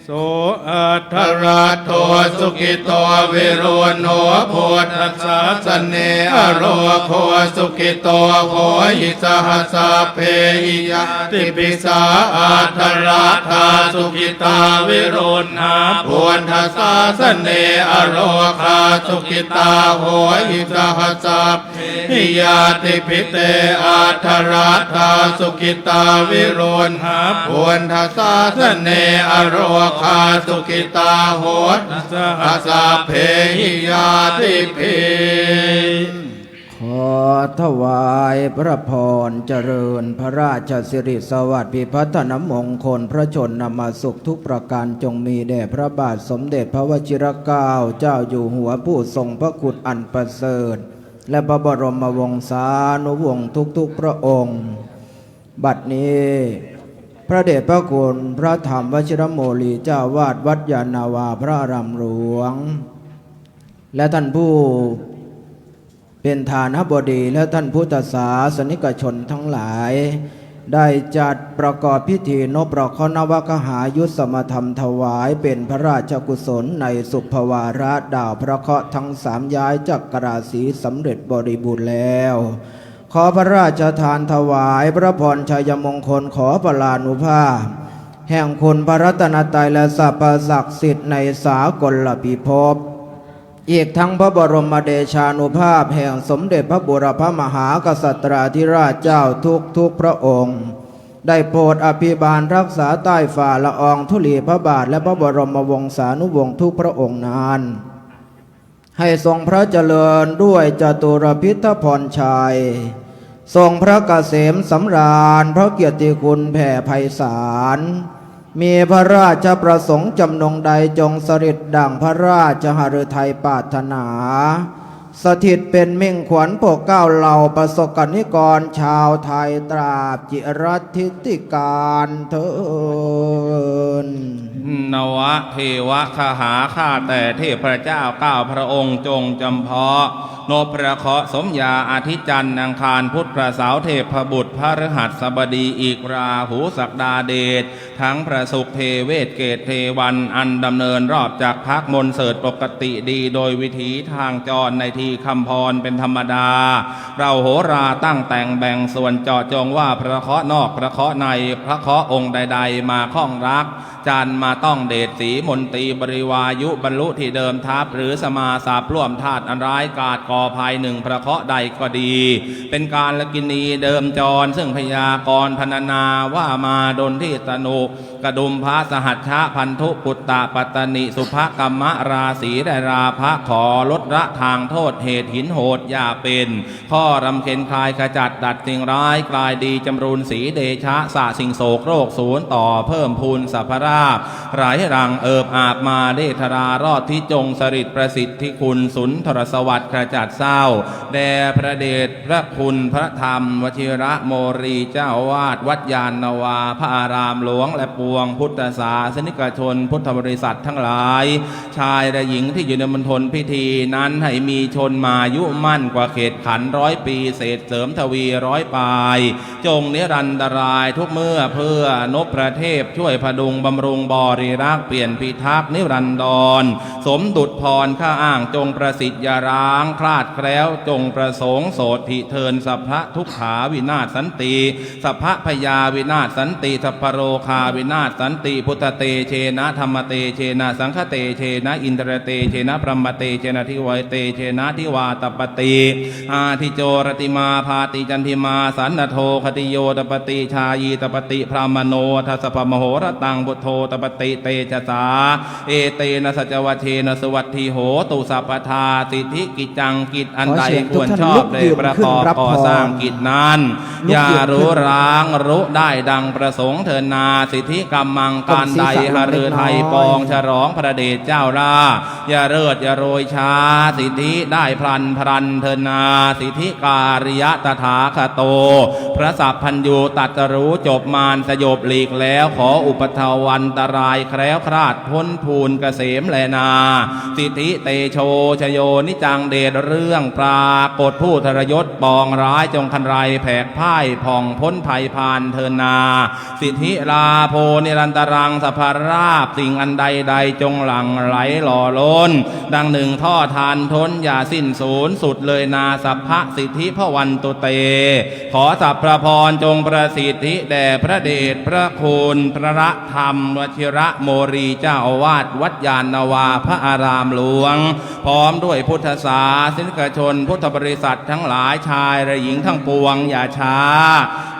So atthaladdho sukhito viruḷho buddhasāsane arogo sukhito hohi saha sabbehi ñātibhi. Sā atthaladdhā sukhitā viruḷhā buddhasāsane arogā sukhitā hohi saha sabbe hi ñātibhi. Te atthaladdhā sukhitā viruḷhā buddhasāsane arogā sukhitā hotu saha sabbehi ñātibhi. ข ขอถวายพระพรเจริญพระราชสิริสวัสดิ์พิพัฒนมงคลพระชนมสุขทุกประการจงมีแด่พระบาทสมเด็จพระวชิรเกล้าเจ้าอยู่หัวผู้ทรงพระคุณอันประเสริฐ และพระบรมวงศานุวงศ์ทุกๆพระองค์ บัดนี้ พระเดชพระคุณพระธรรมวชิรโมลีเจ้าอาวาสวัดยานนาวาพระอารามหลวง และท่านผู้ เป็นฐานะบดีและท่านพุทธศาสนิกชนทั้งหลาย ได้จัดประกอบพิธีนพพระเคราะห์นวคหายุตสมธรรมถวายเป็นพระราชกุศลในสุภวาระดาวพระเคราะห์ทั้งสามย้ายจากราศีสำเร็จบริบูรณ์แล้ว ขอพระราชทานถวายพระพรชัยมงคล ขอพลานุภาพ แห่งคุณพระรัตนตรัยและสรรพศักดิ์สิทธิ์ในสากลพิภพ อีกทั้งพระบรมเดชานุภาพแห่งสมเด็จพระบูรพมหากษัตราธิราชเจ้าทุกๆพระองค์ ได้โปรดอภิบาลรักษาใต้ฝ่าละอองธุลีพระบาทและพระบรมวงศานุวงศ์ทุกพระองค์นั้น ให้ทรงพระเจริญด้วยจตุรพิธพรชัย ทรงพระเกษมสำราญ พระเกียรติคุณแผ่ไพศาล มีพระราชประสงค์จำนงใดจงสำเร็จดังพระราชหฤทัยปรารถนา สถิตเป็นมิ่งขวัญปกเกล้าเหล่าประสบกนิกรชาวไทยตราบจิรัตถิติกาลเทอญ นวะเทวะคหา ข้าแต่เทพเจ้าเก้าพระองค์จงจำเพาะ นพพระเคราะห์สมญาอาทิตย์จันทร์อังคารพุธพระเสาร์เทพบุตรพฤหัสบดีอีกราหูศักดาเดช ทั้งพระศุกร์เทเวศเกตเทวัน อันดำเนินรอบจักรพรรคมนเสิร์ชปกติดีโดยวิถีทางจรในที่ค่ำพรเป็นธรรมดา เราโหราตั้งแต่งแบ่งส่วนเจาะจงว่าพระเคราะห์นอกพระเคราะห์ใน พระเคราะห์องค์ใดๆ มาข้องรัก จันทร์มาต้องเดชสีมนตรีบริวายุบรรลุที่เดิมทัพ หรือสมาสัพร่วมธาตุอันร้ายกาจก่อภัยหนึ่งพระเคราะห์ใดก็ดี เป็นกาลกิณีเดิมจร ซึ่งพยากรณ์พรรณนาว่ามาดลที่ตนุ กดุมพะสหัชชะพันธุปุตตะปัตตนิสุภกรรมราศีได้ราพะ ขอลดละทางโทษเหตุหินโหดอย่าเป็น ข้อรำเค็ญคลายขจัดดัดสิ่งร้ายกลายดีจำรูนสีเดชะสะสิ่งโศกโรคศูนย์ต่อเพิ่มพูนสัพพราภไหลหลั่งเอิบอาบมาเดชรารอดที่จงสริตประสิทธิคุณสุนทรสวัสดิ์ขจัดเศร้า แด่พระเดชพระคุณพระธรรมวชิระโมรีเจ้าอาวาสวัดยานนาวาพระอารามหลวงและปวงพุทธศาสนิกชนพุทธบริษัททั้งหลาย ชายและหญิงที่อยู่ในมณฑลพิธีนั้นให้มีชนมายุมั่นกว่าเขตขันร้อยปีเศษเสริมทวีร้อยปาย จงนิรันตรายทุกเมื่อเพื่อนพพระเทพช่วยพดุงบำรุงบริรักษ์เปลี่ยนพิทักษ์นิรันดร สมดุจพรข้าอ้างจงประสิทธิ์อย่าร้างคลาดแคล้วจงประสงค์โสตถิเทินสัพพะทุกขาวินาศสันติ สัพพะพยาวินาศสันติ สัพพะโรคาวินาศสันติ พุทธเตเชนะ ธรรมเตเชนะ สังฆเตเชนะ อินทรเตเชนะ พรหมเตเชนะ ทิวาเตเชนะ ทิวาตปติ อาทิโจรติมาพาติจันทิมา สันนโทคติโยตปติ ชายีตปติ พรหมโนทัสสะพะมโหรตัง พุทโธตปติ เตชะสา เอเตนะสัจจวัชเชนะ สุวัตถิโหตุ สัพพทา สิทธิกิจจัง กิจอันใด ขอเชิญทุกท่าน ควรชอบ ลุกยืน ได้ประกอบ ขึ้นรับพร ก่อสร้างกิจนั้น ลุกยืน อย่ารุ ขึ้น ร้างรุได้ดังประสงค์เทินนา สิทธิกำมัง การใด ก้มศีรษะลงเล็กน้อย หฤทัยปองฉลองพระเดชเจ้าราช อย่าเลิศอย่าโรยช้า สิทธิได้พลันพลันเทินนา สิทธิการิยะตถาคโต พระสัพพัญญูตรัสรู้จบมารสยบหลีกแล้ว ขออุปัทวันตรายแคล้วคลาดพ้นพูนเกษมแลนา สิทธิเตโชชโยนิจัง เดชเรื่องปรากฏผู้ทรยศปองร้ายจงครรายแผกพ่ายผ่องพ้นภัยพานเทินนา สิทธิลาโภนิรันตรัง สัพพราภสิ่งอันใดใดจงหลั่งไหลหล่อล้น ดังหนึ่งท่อทานท้นอย่าสิ้นสูญสุดเลยนา สัพพสิทธิพวันตุเต ขอสัพพพรจงประสิทธิแด่พระเดชพระคุณพระธรรมวชิระโมรีเจ้าอาวาสวัดยานนาวาพระอารามหลวง พร้อมด้วยพุทธศาสนิกชนพุทธบริษัททั้งหลายชายและหญิงทั้งปวงอย่าช้า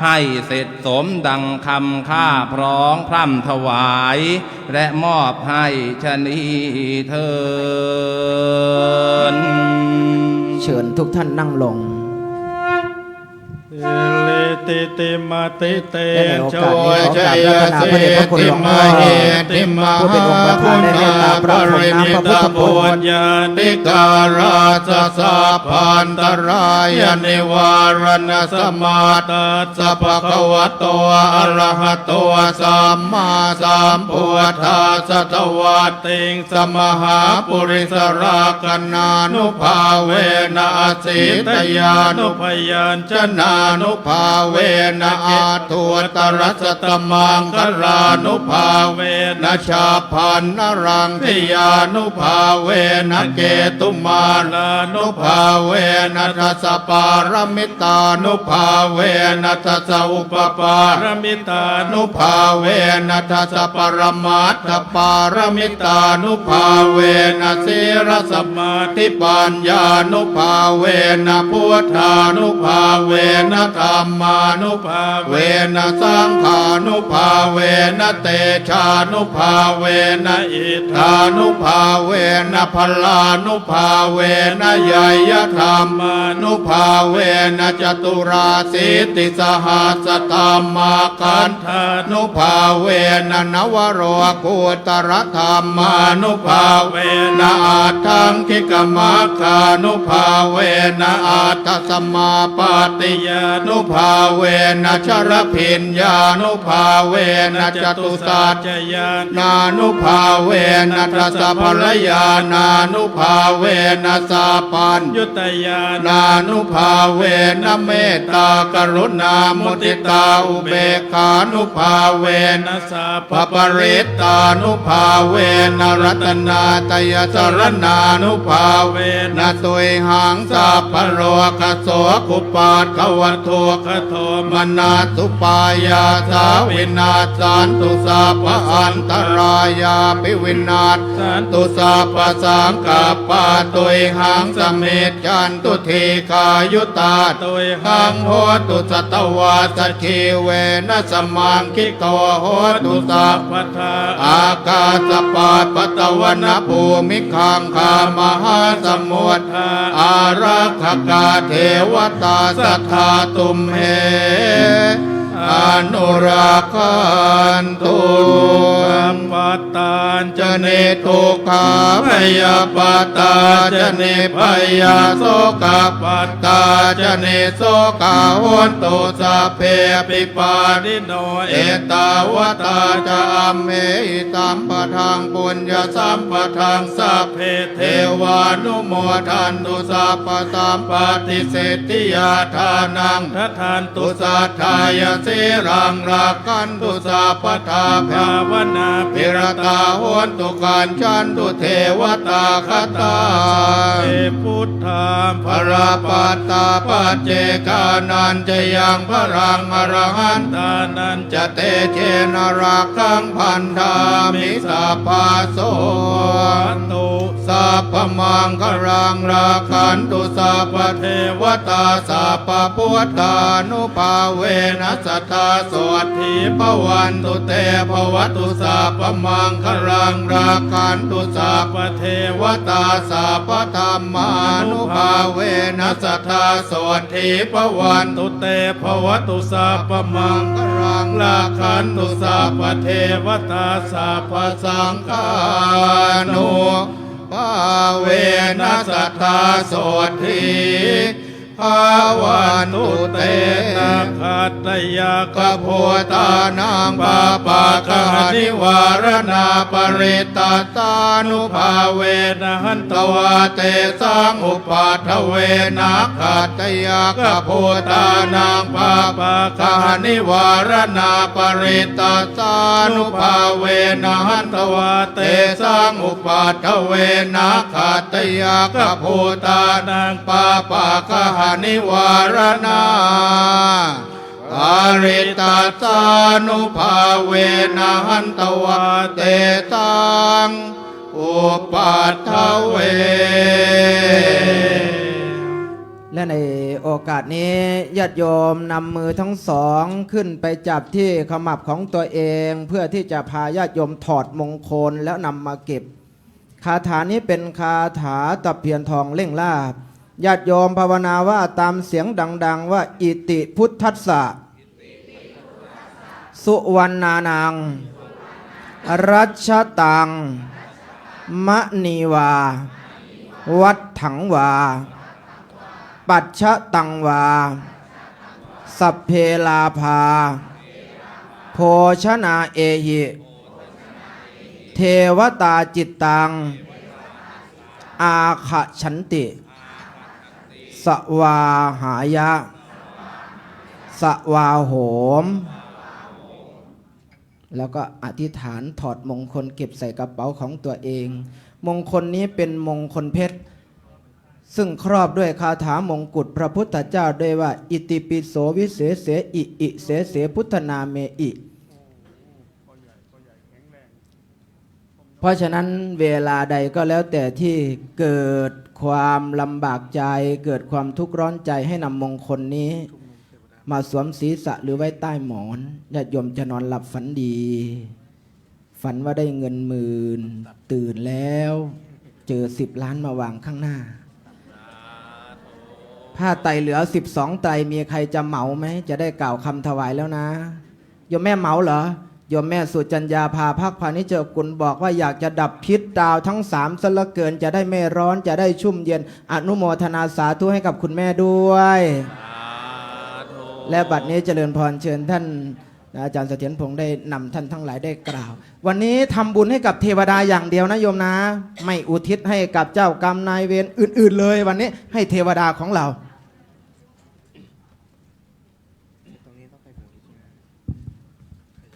ให้เสร็จสมดังคำข้าพร้องพร่ำถวาย และมอบให้ชะนี้เทิน เชิญทุกท่านนั่งลง Titimati tejo jayasiddhi mahiddhimā. และในโอกาสนี้ขอกราบอาราธนาพระเดชพระคุณหลวงพ่อ ผู้เป็นองค์ประธานได้เมตตาประพรมน้ำพระพุทธมนต์ Puññābhipūjānikā rājasa sabbantarāyanivāraṇasamatthassa bhagavato arahato sammāsambuddhassa dvattiṃsamahāpurisalakkhaṇānubhāvena asītyānubyañjanānubhāvena aṭṭhuttarasatamaṅgalānubhāvena chabbaṇṇaraṃ tiyānubhāvena ketumālānubhāvena dasapāramitānubhāvena dasaupapāramitānubhāvena dasaparamatthapāramitānubhāvena sīlasamādhipaññānubhāvena buddhānubhāvena dhammānubhāvena saṅghānubhāvena tejānubhāvena iddhānubhāvena balānubhāvena ñeyyadhammānubhāvena caturāsītisahassadhammakkhandhānubhāvena navalokuttaradhammānubhāvena aṭṭhaṅgikamaggānubhāvena aṭṭhasamāpattiyānu bhāvena chaḷabhiññānubhāvena catusaccañāṇānubhāvena dasabalañāṇānubhāvena sabbaññutañāṇānubhāvena mettākaruṇāmuditāupekkhānubhāvena sabbaparittānubhāvena ratanattayasaraṇānubhāvena tuyhaṃ sabbarogasokupaddavadukkhadomanassupāyāsā vinassantu sabbaantarāyāpi vinassantu sabbasaṅkappā tuyhaṃ samijjhantu dīghāyutā tuyhaṃ hotu satavassajīvena samaṅgiko hotu sabbadā ākāsapabbatavanabhūmigaṅgāmahāsamuddā ārakkhakā devatā sadā tumhe anurakkhantu. Dukkhappattā ca niddukkhā bhayappattā ca nibbhayā sokappattā ca nissokā hontu sabbepi pāṇino. Ettāvatā ca amhehi sambhataṃ puññasampadaṃ sabbe devānumodantu sabbasampattisiddhiyā. Dānaṃ dadantu saddhāya sīlaṃ rakkhantu sabbadā bhāvanābhiratā hontu gacchantu devatāgatā. Sabbe buddhā balappattā paccekānañca yaṃ balaṃ arahantānañca tejena rakkhaṃ bandhāmi sabbaso. Bhavatu sabbamaṅgalaṃ rakkhantu sabbadevatā sabbabuddhānubhāvena sadā sotthī bhavantu te. Bhavatu sabbamaṅgalaṃ rakkhantu sabbadevatā sabbadhammānubhāvena sadā sotthī bhavantu te. Bhavatu sabbamaṅgalaṃ rakkhantu sabbadevatā sabbasaṅghānubhāvena sadā sotthī bhavantu te. Nakkhattayakkhabhūtānaṃ pāpaggahanivāraṇā parittassānubhāvena hantvā tesaṃ upaddave. Nakkhattayakkhabhūtānaṃ pāpaggahanivāraṇā parittassānubhāvena hantvā tesaṃ upaddave. Nakkhattayakkhabhūtānaṃ pāpaggahanivāraṇā parittassānubhāvena hantvā tesaṃ upaddave. และในโอกาสนี้ญาติโยมนำมือทั้งสองขึ้นไปจับที่ขมับของตัวเอง เพื่อที่จะพาญาติโยมถอดมงคลแล้วนำมาเก็บ คาถานี้เป็นคาถาตะเพียนทองเร่งลาภ ญาติโยมภาวนาว่าตามเสียงดังๆ ว่า Iti buddhassa suvaṇṇānaṃ rajataṃ maṇī vā vatthaṃ vā pajjataṃ vā sabbe lābhā bhojanā ehi devatā cittaṃ āgacchanti svāhāya svāhom แล้วก็อธิษฐานถอดมงคลเก็บใส่กระเป๋าของตัวเอง มงคลนี้เป็นมงคลเพชร ซึ่งครอบด้วยคาถามงกุฎพระพุทธเจ้าด้วยว่า อิติปิโสวิเศษเสอิอิเสเสพุทธนาเมอิ เพราะฉะนั้นเวลาใดก็แล้วแต่ที่เกิดความลำบากใจ เกิดความทุกข์ร้อนใจ ให้นำมงคลนี้ มาสวมศีรษะหรือไว้ใต้หมอน ญาติโยมจะนอนหลับฝันดี ฝันว่าได้เงินหมื่น ตื่นแล้ว เจอสิบล้านมาวางข้างหน้า ผ้าไตรเหลือสิบสองไตร มีใครจะเหมาไหม จะได้กล่าวคำถวายแล้วนะ โยมแม่เหมาเหรอ โยมแม่สุจัญญาภาภักพานิชกุลบอกว่าอยากจะดับพิษดาวทั้งสามซะเหลือเกิน จะได้ไม่ร้อน จะได้ชุ่มเย็น อนุโมทนาสาธุให้กับคุณแม่ด้วย สาธุ และบัดนี้เจริญพรเชิญท่านอาจารย์เสถียรพงษ์ได้นำท่านทั้งหลายได้กล่าว วันนี้ทำบุญให้กับเทวดาอย่างเดียวนะโยมนะ ไม่อุทิศให้กับเจ้ากรรมนายเวรอื่นๆเลย วันนี้ให้เทวดาของเรา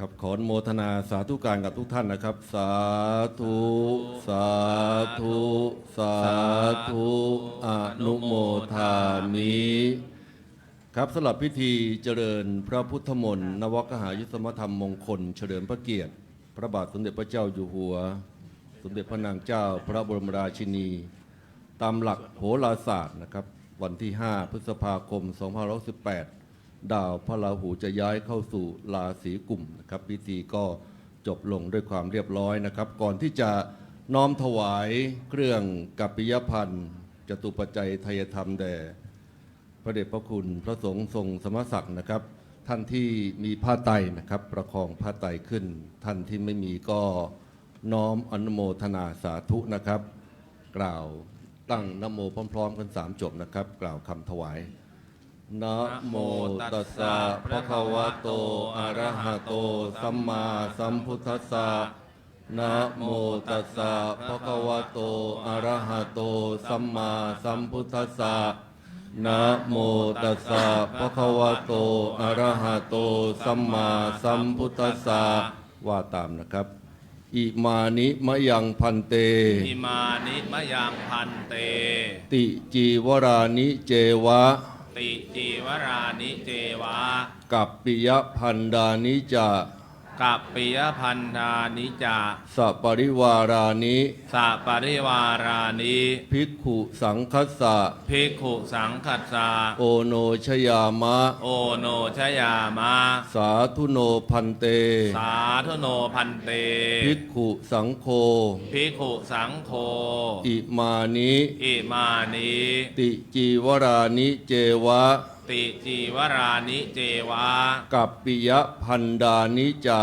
ครับ ขออนุโมทนาสาธุการกับทุกท่านนะครับ สาธุ สาธุ สาธุ อนุโมทามิ ครับ สำหรับพิธีเจริญพระพุทธมนต์ นวกหายุตธรรมธรรมมงคล เฉลิมพระเกียรติ พระบาทสมเด็จพระเจ้าอยู่หัว สมเด็จพระนางเจ้าพระบรมราชินี ตามหลักโหราศาสตร์นะครับ วันที่ ห้า พฤษภาคม สองพันห้าร้อยหกสิบแปด ดาวพระราหูจะย้ายเข้าสู่ราศีกุมนะครับ พิธีก็จบลงด้วยความเรียบร้อยนะครับ ก่อนที่จะน้อมถวายเครื่องกัปปิยพันธ์ จตุปัจจัยไทยธรรมแด่ พระเดชพระคุณพระสงฆ์ทรงสมณศักดิ์นะครับ ท่านที่มีผ้าไตรนะครับ ประคองผ้าไตรขึ้น ท่านที่ไม่มีก็น้อมอนุโมทนาสาธุนะครับ กล่าวตั้งนะโมพร้อมๆกันสามจบนะครับ กล่าวคำถวาย Namo tassa bhagavato arahato sammāsambuddhassa. Namo tassa bhagavato arahato sammāsambuddhassa. Namo tassa bhagavato arahato sammāsambuddhassa. ว่าตามนะครับ Imāni mayaṃ bhante. Imāni mayaṃ bhante. Ticīvarāni ceva. Ticīvarāni ceva. Kappiyabhandhāni ca. Kappiyabhandhāni ca. Saparivārāni. Saparivārāni. Bhikkhusaṅghassa. Bhikkhusaṅghassa. Onojayāma. Onojayāma. Sādhu no bhante. Sādhu no bhante. Bhikkhusaṅgho. Bhikkhusaṅgho. Imāni. Imāni. Ticīvarāni ceva. Ticīvarāni ceva. Kappiyabhandhāni ca.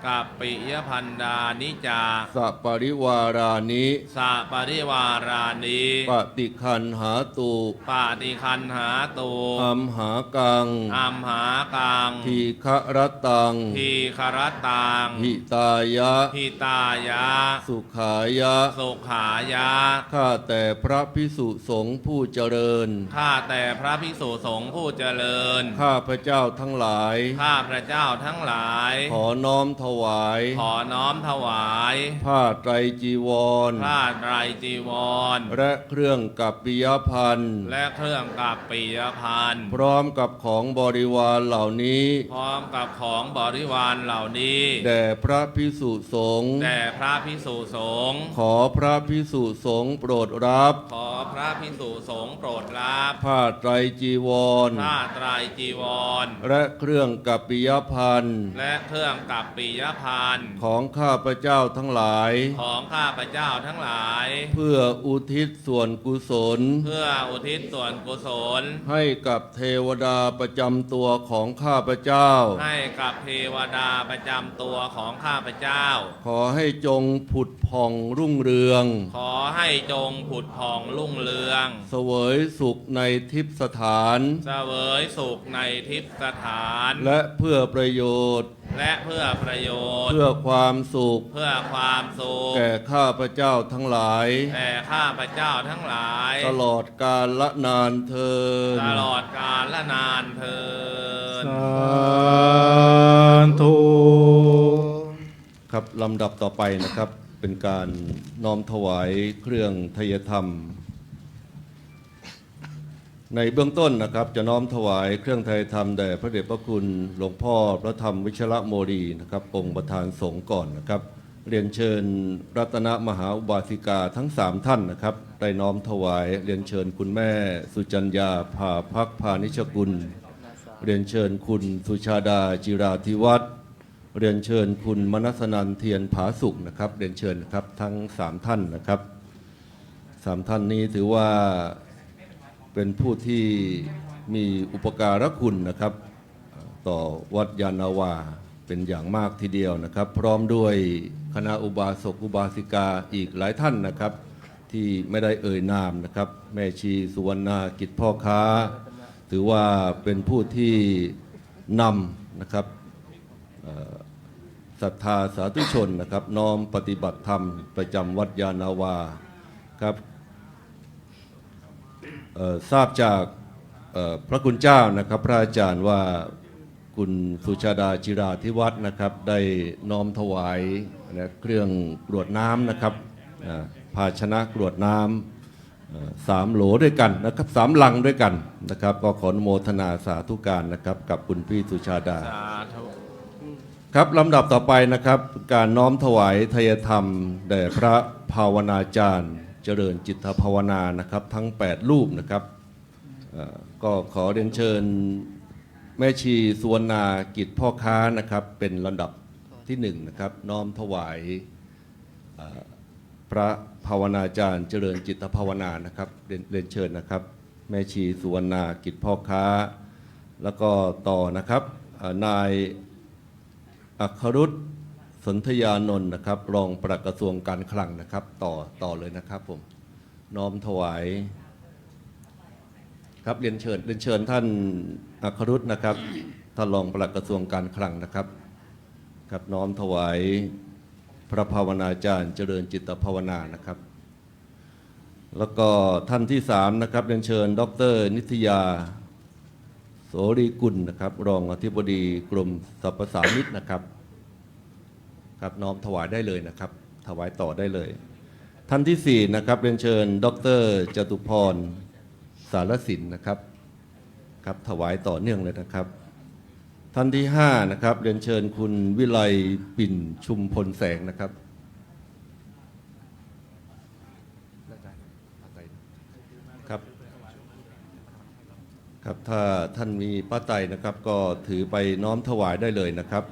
Kappiyabhandhāni ca. Saparivārāni. Saparivārāni. Paṭiggaṇhātu. Paṭiggaṇhātu. Amhākaṃ. Amhākaṃ. Dīgharattaṃ. Dīgharattaṃ. Hitāya. Hitāya. Sukhāya. Sukhāya. ข้าแต่พระภิกษุสงฆ์ผู้เจริญ ข้าแต่พระภิกษุสงฆ์ผู้เจริญ ข้าพระเจ้าทั้งหลาย ข้าพระเจ้าทั้งหลาย ขอน้อมถวาย ขอน้อมถวาย ผ้าไตรจีวร ผ้าไตรจีวร และเครื่องกัปปิยพันธ์ และเครื่องกัปปิยพันธ์ พร้อมกับของบริวารเหล่านี้ พร้อมกับของบริวารเหล่านี้ แด่พระภิกษุสงฆ์ แด่พระภิกษุสงฆ์ ขอพระภิกษุสงฆ์โปรดรับ ขอพระภิกษุสงฆ์โปรดรับ ผ้าไตรจีวร ผ้าไตรจีวร และเครื่องกัปปิยพันธ์ และเครื่องกัปปิ ยพาน ของข้าพเจ้าทั้งหลาย ของข้าพเจ้าทั้งหลาย เพื่ออุทิศส่วนกุศล เพื่ออุทิศส่วนกุศล ให้กับเทวดาประจำตัวของข้าพเจ้า ให้กับเทวดาประจำตัวของข้าพเจ้า ขอให้จงผุดผ่องรุ่งเรือง ขอให้จงผุดผ่องรุ่งเรือง เสวยสุขในทิพย์สถาน เสวยสุขในทิพย์สถาน และเพื่อประโยชน์ และเพื่อประโยชน์ เพื่อความสุข เพื่อความสุข แก่ข้าพเจ้าทั้งหลาย แก่ข้าพเจ้าทั้งหลาย ตลอดกาลนานเทอญ ตลอดกาลนานเทอญ สาธุ ครับ ลำดับต่อไปนะครับ เป็นการน้อมถวายเครื่องไทยธรรม ในเบื้องต้นนะครับ จะน้อมถวายเครื่องไทยธรรมแด่พระเดชพระคุณหลวงพ่อพระธรรมวิชรโมลีนะครับ องค์ประธานสงฆ์ก่อนนะครับ เรียนเชิญรัตนมหาอุบาสิกาทั้งสามท่านนะครับ ได้น้อมถวาย เรียนเชิญคุณแม่สุจัญญา ภาพักพานิชกุล เรียนเชิญคุณสุชาดา จิราธิวัฒน์ เรียนเชิญคุณมนัสนัน เทียนผาสุกนะครับ เรียนเชิญนะครับ ทั้งสามท่านนะครับ สามท่านนี้ถือว่าเป็นผู้ที่มีอุปการะคุณนะครับ ต่อวัดยานนาวาเป็นอย่างมากทีเดียวนะครับ พร้อมด้วยคณะอุบาสกอุบาสิกาอีกหลายท่านนะครับ ที่ไม่ได้เอ่ยนามนะครับ แม่ชีสุวรรณา กิจพ่อค้า ถือว่าเป็นผู้ที่นำนะครับ เอ่อ ศรัทธาสาธุชนนะครับ น้อมปฏิบัติธรรมประจำวัดยานนาวาครับ เอ่อ ทราบจาก เอ่อ พระคุณเจ้านะครับ พระอาจารย์ว่าคุณสุชาดา จิราธิวัฒน์นะครับ ได้น้อมถวายนะ เครื่องกรวดน้ำนะครับ อ่า ภาชนะกรวดน้ำ เอ่อ สามโหลด้วยกันนะครับ สามลังด้วยกันนะครับ ก็ขออนุโมทนาสาธุการนะครับ กับคุณพี่สุชาดา สาธุ ครับ ลำดับต่อไปนะครับ การน้อมถวายไทยธรรมแด่พระภาวนาจารย์ เจริญจิตภาวนานะครับ ทั้งแปดรูปนะครับ เอ่อ ก็ขอเรียนเชิญแม่ชีสุวรรณา กิจพ่อค้านะครับ เป็นลำดับที่หนึ่งนะครับ น้อมถวาย เอ่อ พระภาวนาจารย์ เจริญจิตภาวนานะครับ เรียน เรียนเชิญนะครับ แม่ชีสุวรรณา กิจพ่อค้า แล้วก็ต่อนะครับ เอ่อ นายอัครุต สนธยานนท์นะครับ รองปลัดกระทรวงการคลังนะครับ ต่อ ต่อเลยนะครับผม น้อมถวาย ครับ เรียนเชิญ เรียนเชิญท่านอัครุตนะครับ ท่านรองปลัดกระทรวงการคลังนะครับ ครับ น้อมถวายพระภาวนาจารย์ เจริญจิตภาวนานะครับ แล้วก็ท่านที่สามนะครับ เรียนเชิญ ดอกเตอร์ นิตยา โสรีกุลนะครับ รองอธิบดีกรมสรรพสามิตนะครับ ครับ น้อมถวายได้เลยนะครับ ถวายต่อได้เลย ท่านที่สี่นะครับ เรียนเชิญ ดอกเตอร์ จตุพร สารสินนะครับ ครับ ถวายต่อเนื่องเลยนะครับ ท่านที่ห้านะครับ เรียนเชิญคุณวิไลปิ่นชุมพลแสงนะครับ ครับ ครับ ถ้าท่านมีผ้าไตรนะครับ ก็ถือไปน้อมถวายได้เลยนะครับ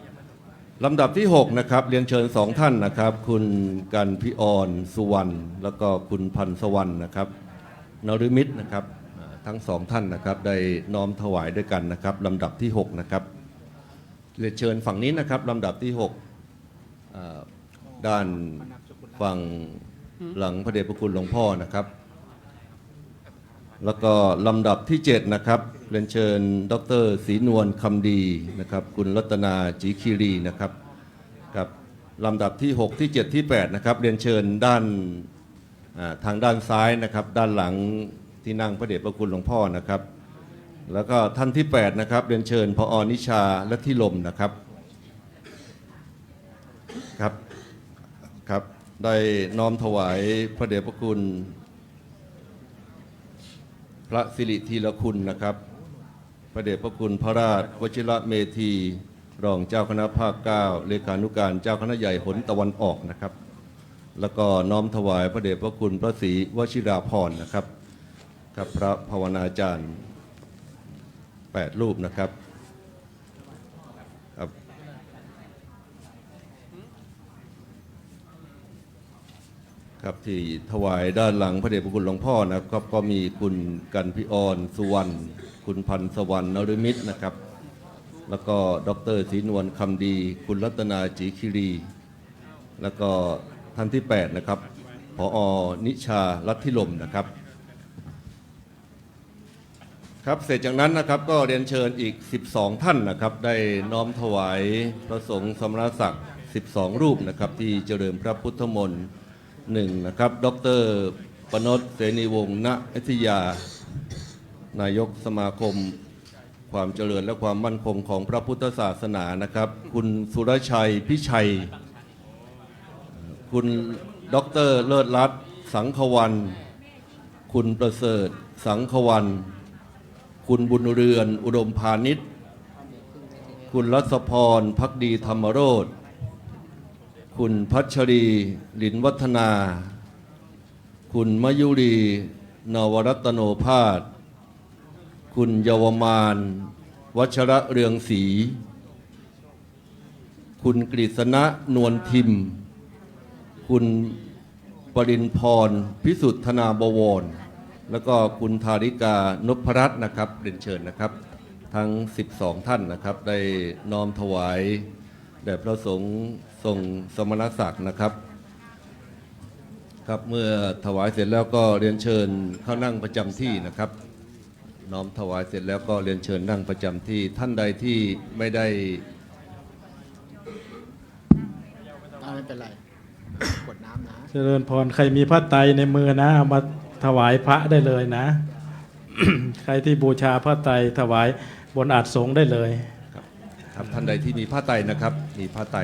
ลำดับที่หกนะครับ เรียนเชิญสองท่านนะครับ คุณกันพิออน สุวรรณ แล้วก็คุณพันสวรรณนะครับ นฤมิตนะครับ อ่า ทั้งสองท่านนะครับ ได้น้อมถวายด้วยกันนะครับ ลำดับที่หกนะครับ เรียนเชิญฝั่งนี้นะครับ ลำดับที่หก อ่า ด้านฝั่งหลังพระเดชพระคุณหลวงพ่อนะครับ แล้วก็ลำดับที่เจ็ดนะครับ เรียนเชิญ ดอกเตอร์ ศรีนวลคำดีนะครับ คุณรัตนา จีคีรีนะครับ ครับ ลำดับที่หก ที่เจ็ด ที่แปดนะครับ เรียนเชิญด้าน อ่า ทางด้านซ้ายนะครับ ด้านหลังที่นั่งพระเดชพระคุณหลวงพ่อนะครับ แล้วก็ท่านที่แปดนะครับ เรียนเชิญ ผอ นิชา ลัทธิลมนะครับ ครับ ครับ ได้น้อมถวายพระเดชพระคุณ พระสิริธีรคุณนะครับ พระเดชพระคุณพระราชวชิรเมธี รองเจ้าคณะภาคเก้า เลขานุการเจ้าคณะใหญ่หนตะวันออกนะครับ แล้วก็น้อมถวายพระเดชพระคุณพระศรีวชิราภรณ์นะครับ ครับ พระภาวนาจารย์แปดรูปนะครับ ครับ ครับ ที่ถวายด้านหลังพระเดชพระคุณหลวงพ่อนะครับ ก็มีคุณกันพิออนสุวรรณ คุณพันสวรรณนฤมิตรนะครับ แล้วก็ดอกเตอร์ศรีนวลคำดี คุณรัตนาจีคีรี แล้วก็ท่านที่แปดนะครับ ผอ.นิชาลัทธิลมนะครับ ครับ เสร็จจากนั้นนะครับ ก็เรียนเชิญอีก สิบสอง ท่านนะครับ ได้น้อมถวายพระสงฆ์สมณศักดิ์ สิบสอง รูปนะครับ ที่เจริญพระพุทธมนต์ หนึ่ง นะครับ ดอกเตอร์ ปนด เสนีวงศ์ ณ อยุธยา นายกสมาคมความเจริญและความมั่นคงของพระพุทธศาสนานะครับ คุณสุรชัย พิชัย คุณดอกเตอร์ เลิศรัตน์ สังขวัลย์ คุณประเสริฐ สังขวัลย์ คุณบุญเรือน อุดมพานิช คุณรัศพร ภักดีธรรมโรจน์ คุณพัชรี ลินวัฒนา คุณมยุรี นวรัตโนภาส คุณเยาวมาน วัชระเรืองศรี คุณกฤษณะ นวลทิม คุณปรินพร พิสุทธนาบวร แล้วก็คุณธาริกา นพรัตน์นะครับ เรียนเชิญนะครับ ทั้ง สิบสอง ท่านนะครับ ได้น้อมถวายแด่พระสงฆ์ทรงสมณศักดิ์นะครับ ครับ เมื่อถวายเสร็จแล้วก็เรียนเชิญเข้านั่งประจำที่นะครับ น้อมถวายเสร็จแล้วก็เรียนเชิญนั่งประจำที่ ท่านใดที่ไม่ได้ อ่า ไม่เป็นไร กรวดน้ำนะ เจริญพร ใครมีผ้าไตรในมือนะ เอามาถวายพระได้เลยนะ ใครที่บูชาผ้าไตรถวายบนอาสน์สงฆ์ได้เลย ครับ ครับ ท่านใดที่มีผ้าไตรนะครับ มีผ้าไตร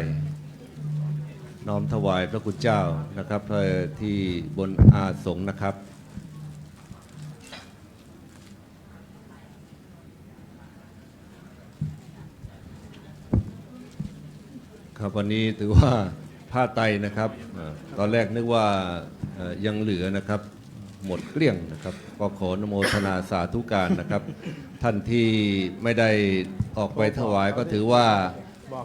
น้อมถวายพระคุณเจ้านะครับ เอ่อ ที่บนอาสน์สงฆ์นะครับ ครับ วันนี้ถือว่าผ้าไตรนะครับ เอ่อ ตอนแรกนึกว่า เอ่อ ยังเหลือนะครับ หมดเกลี้ยงนะครับ ก็ขออนุโมทนาสาธุการนะครับ ท่านที่ไม่ได้ออกไปถวายก็ถือว่า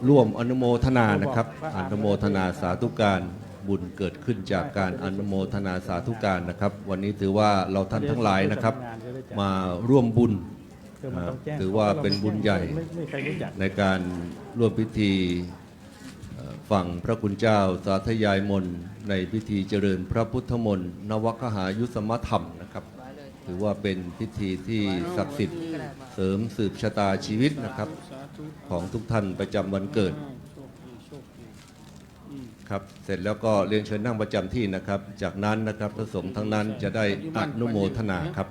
ร่วมอนุโมทนานะครับ อนุโมทนาสาธุการ บุญเกิดขึ้นจากการอนุโมทนาสาธุการนะครับ วันนี้ถือว่าเราท่านทั้งหลายนะครับ มาร่วมบุญ เออ มันต้องแจ้ง อ่า ถือว่าเป็นบุญใหญ่ ไม่ ไม่มีใครรู้จัก ในการร่วมพิธี เอ่อ ฟังพระคุณเจ้าสาธยายมนต์ในพิธีเจริญพระพุทธมนต์นวคหายุสมธรรมนะครับ ถือว่าเป็นพิธีที่ศักดิ์สิทธิ์ เสริมสืบชะตาชีวิตนะครับ ของทุกท่านประจำวันเกิด ครับ เสร็จแล้วก็เรียนเชิญนั่งประจำที่นะครับ จากนั้นนะครับ พระสงฆ์ทั้งนั้นจะได้อนุโมทนาครับ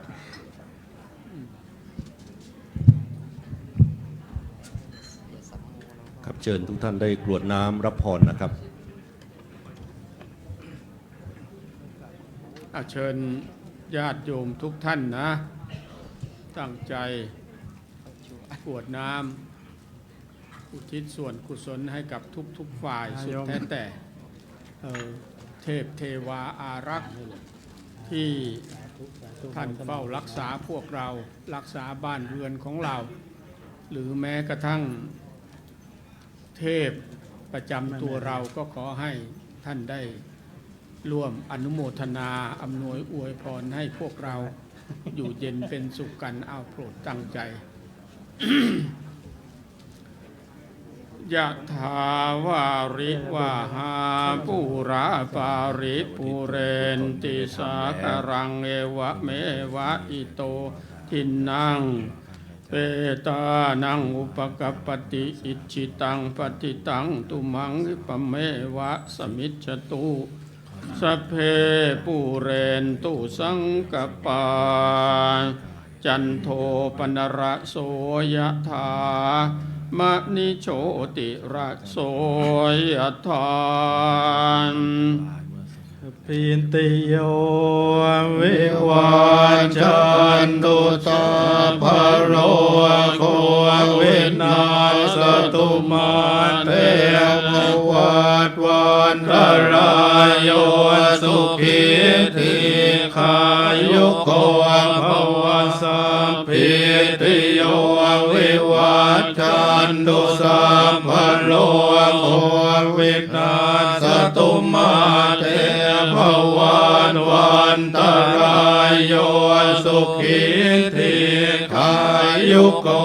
ครับ เชิญทุกท่านได้กรวดน้ำรับพรนะครับ อ่ะ เชิญญาติโยมทุกท่านนะ ตั้งใจกรวดน้ำ อุทิศส่วนกุศลให้กับทุกๆฝ่าย อ่า สุด โยม แท้แต่ เอ่อ เทพเทวาอารักษ์ ที่ สาธุ สาธุ ท่าน โมทนา เฝ้ารักษาพวกเรา รักษาบ้านเรือนของเรา หรือแม้กระทั่งเทพประจำตัวเรา ก็ขอให้ท่านได้ร่วมอนุโมทนา อำนวยอวยพรให้พวกเราอยู่เย็นเป็นสุขกัน เอาโปรดตั้งใจ Yathā vārivahā pūrā paripūrenti sāgaraṃ, evameva ito dinnaṃ petānaṃ upakappati. Icchitaṃ patthitaṃ tumhaṃ khippameva samijjhatu. Sabbe pūrentu saṅkappā, cando paṇṇaraso yathā, maṇi jotiraso yathā. Sabbītiyo vivajjantu, sabbarogo vinassatu, mā te bhavatvantarāyo, sukhī dīghāyuko bhava. Sabbītiyo vivajjantu, tu sabbarogo vinassatu, mā te bhavatvantarāyo sukhī dīghāyuko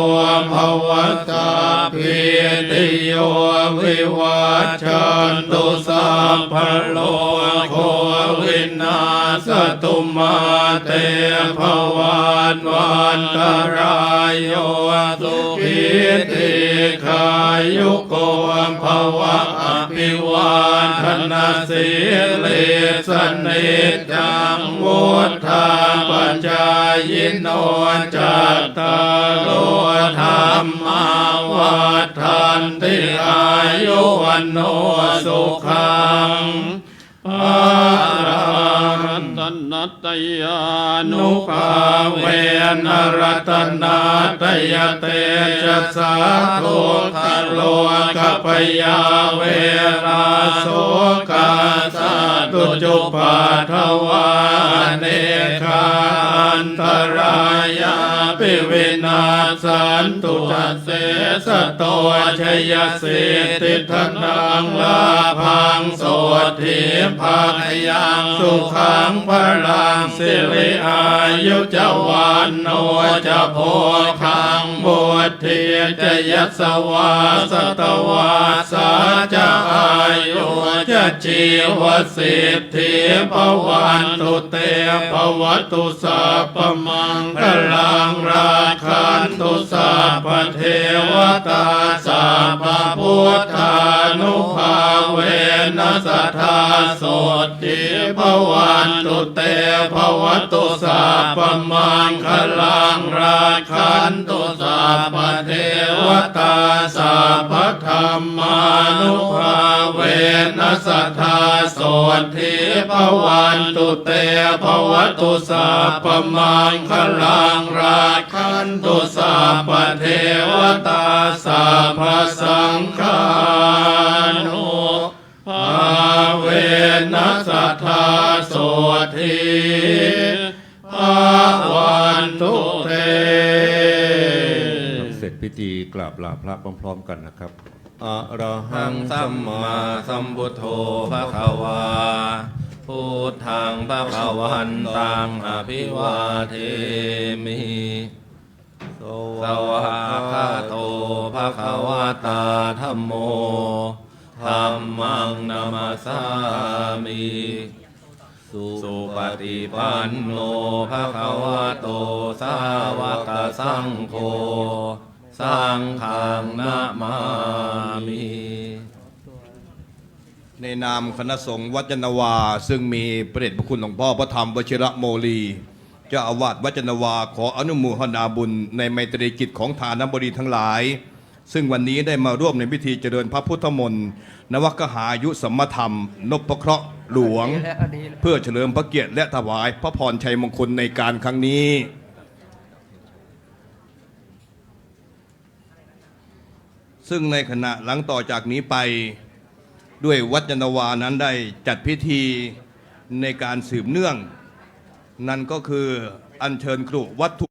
bhava. Sabbītiyo vivajjantu sabbarogo vinassatu, mā te bhavatvantarāyo sukhī dīghāyuko bhava. Abhivādanasīlissa niccaṃ vuḍḍhāpacāyino cattāro dhammā vaḍḍhanti āyu vaṇṇo sukhaṃ balaṃ. Ratanattayānubhāvena ratanattayatejasā dukkharogabhayā verā sokā sattu cupaddavā anekā antarāyāpi vinassantu asesato. Jayasiddhi dhanaṃ lābhaṃ sotthi bhāgyaṃ sukhaṃ balaṃ siri āyu ca vaṇṇo ca bhogaṃ vuḍ ḍhī ca yasavā satavassā ca āyū ca jīvasiddhī bhavantu te. Bhavatu sabbamaṅgalaṃ rakkhantu sabbadevatā sabbabuddhānubhāvena sadā sotthī bhavantu te. Bhavatu sabbamaṅgalaṃ rakkhantu sabbadevatā sabbadhammānubhāvena sadā sotthī bhavantu te. Bhavatu sabbamaṅgalaṃ rakkhantu sabbadevatā sabbasaṅghānubhāvena sadā sotthī bhavantu te. เสร็จพิธีกราบลาพระพร้อมๆกันนะครับ Arahaṃ sammāsambuddho bhagavā, buddhaṃ bhagavantaṃ abhivādemi. Svākkhāto bhagavatā dhammo, dhammaṃ namassāmi. Supaṭipanno bhagavato sāvakasaṅgho, saṅghaṃ namāmi. ในนามคณะสงฆ์วัดยานนาวา ซึ่งมีพระเดชพระคุณหลวงพ่อพระธรรมวชิระโมลี เจ้าอาวาสวัดยานนาวา ขออนุโมทนาบุญในไมตรีจิตของทานบดีทั้งหลาย ซึ่งวันนี้ได้มาร่วมในพิธีเจริญพระพุทธมนต์ นวกหายุสัมมธรรม นพเคราะห์หลวง เพื่อเฉลิมพระเกียรติและถวายพระพรชัยมงคลในการครั้งนี้ ซึ่งในขณะหลังต่อจากนี้ไป ด้วยวัดยานนาวานั้นได้จัดพิธีในการสืบเนื่อง นั่นก็คืออัญเชิญครุวัตถุ